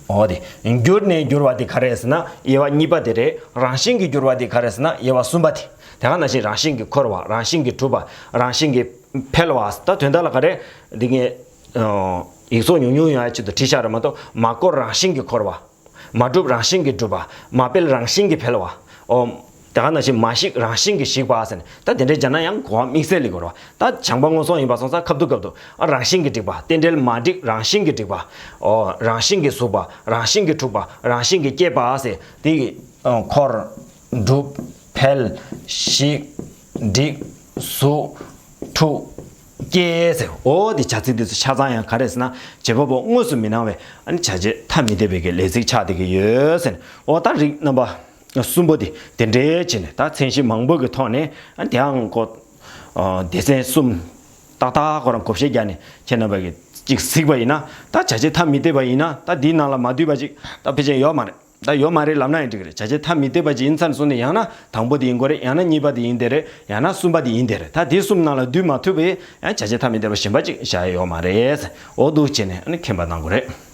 འོ་དེ། འགྱུར་ནས་འགྱུར་བ་དེ་ག་རེ་ཟེར་ན་དབྱེ་བ་གཉིས་པ་དེ་རེད། རང་བཞིན་གྱིས་འགྱུར་བ་དེ་ག་རེ་ཟེར་ན་དབྱེ་བ་གསུམ་པ་དེ། དེ་ག་ནང་བཞིན་རང་བཞིན་གྱིས་འཁོར་བ། རང་བཞིན་གྱིས་གྲུབ་པ། རང་བཞིན་གྱིས་འཕེལ་བ། ད་དོན་དག་ལ་ག་རེ། འདི་ངས་ཨ་ཡིག་ཚོགས་ཉུང་ཉུང་ཡོང་ཡ་ཆེད་དུ་བྲིས་བཞག་རེད་མ་གཏོགས། མ་བསྐོར་རང་བཞིན་གྱིས་འཁོར་བ། མ་བསྒྲུབས་རང་བཞིན་གྱིས་གྲུབ་པ། མ་སྤེལ་རང་བཞིན་གྱིས་འཕེལ་བ། ཨོ། དེ་ག་ནང་བཞིན་མ་བཤིག་རང་བཞིན་གྱིས་ཞིག་པ་ཟེར་ནས། ད་དེ་འདྲའི་སྦྱར་ན་ཡང་གོ་བ་དམིགས་བསལ་ལས་དགོས་རེད་བ། ད་བྱང་པ་སྔོན་སོང་ཡིན་པ་སོང་ཙང་ཁ་ཐུག་ཁ་ཐུག་ཨ་རང་བཞིན་གྱིས་འགྲིག་པ། རྟེན་འབྲེལ་མ་འགྲིག་རང་བཞིན་གྱིས་འགྲིག་པ། ཨོ། རང་བཞིན་གྱིས་ཟུག་པ། རང་བཞིན་གྱིས་འཁྲུག་པ། རང་བཞིན་གྱིས་སྐྱེས་པ་ཟེར། དེ་གི་ཨ་འཁོར། འགྲུབ། འཕེལ། ཞིག་འགྲིག་ཟུག་འཁྲུག་སྐྱེས་ཟེར། འོ་དེ་བྱ་ཚིག་དེ་ཚོ་ཆ་ཚང་ཡང་ག་རེ་ཟེར་ན། བྱེད་པ་པོ་དངོས་སུ་མི་སྣང་བའི་ཨ་ནི་བྱ་བྱེད་ཐ་མི་དད་པའི་གི་ལས་ཚིག་ཆགས་བསྡད་ཀྱི་ཡོད་ཟེར། འོ་ད་རིགས་རྣམ་པ་གསུམ་པོ་དེ་དེ་འདྲའི་བྱས་ནས། ད་མཚན་གཞི་མང་པོ་གི་ཐོག་ནས་ཨ་དེའང་ཁོ་ཨ་སྡེ་ཚན་གསུམ་ཏག་ཏག་ཁོ་རང་བགོ་བཤའ་རྒྱག་ནས་ཁྱེད་རྣམ་པ་གིས་ཅིག་གཟིགས་པ་ཡིན་ན། ད་བྱ་བྱེད་ཐ་མི་དད་པ་ཡིན་ན། ད་འདིའི་ནང་ལ་མ་འདུས་པ་ཅིག་ད་ཕལ་ཆེར་ཡོད་མ་རེད། ད་ཡོད་མ་རེད་ལབ་ན་ཡང་འགྲིག་གི་རེད། བྱ་བྱེད་ཐ་མི་དད་པ་ཅིག་ཡིན་ཚར་སོང་ནས། ཡང་ན་དང་པོ་དེ་ཡིན་དགོས་རེད། ཡང་ན་གཉིས་པ་དེ་ཡིན་དེ་རེད། ཡང་ན་གསུམ་པ་དེ་ཡིན་དེ་རེད། ད་དེ་གསུམ་ནང་ལ་འདུས་མ་ཐུབ་པའི་ཡང་བྱ་བྱེད་ཐ་མི་དད་པ་གཞན་པ་ཅིག་བཞག་ཡ་ཡོད་མ་རེད། འོ་འདུག་བྱས་ནས་ཨ་ནི་མཁྱེན་པ་གནང་དགོས་རེད།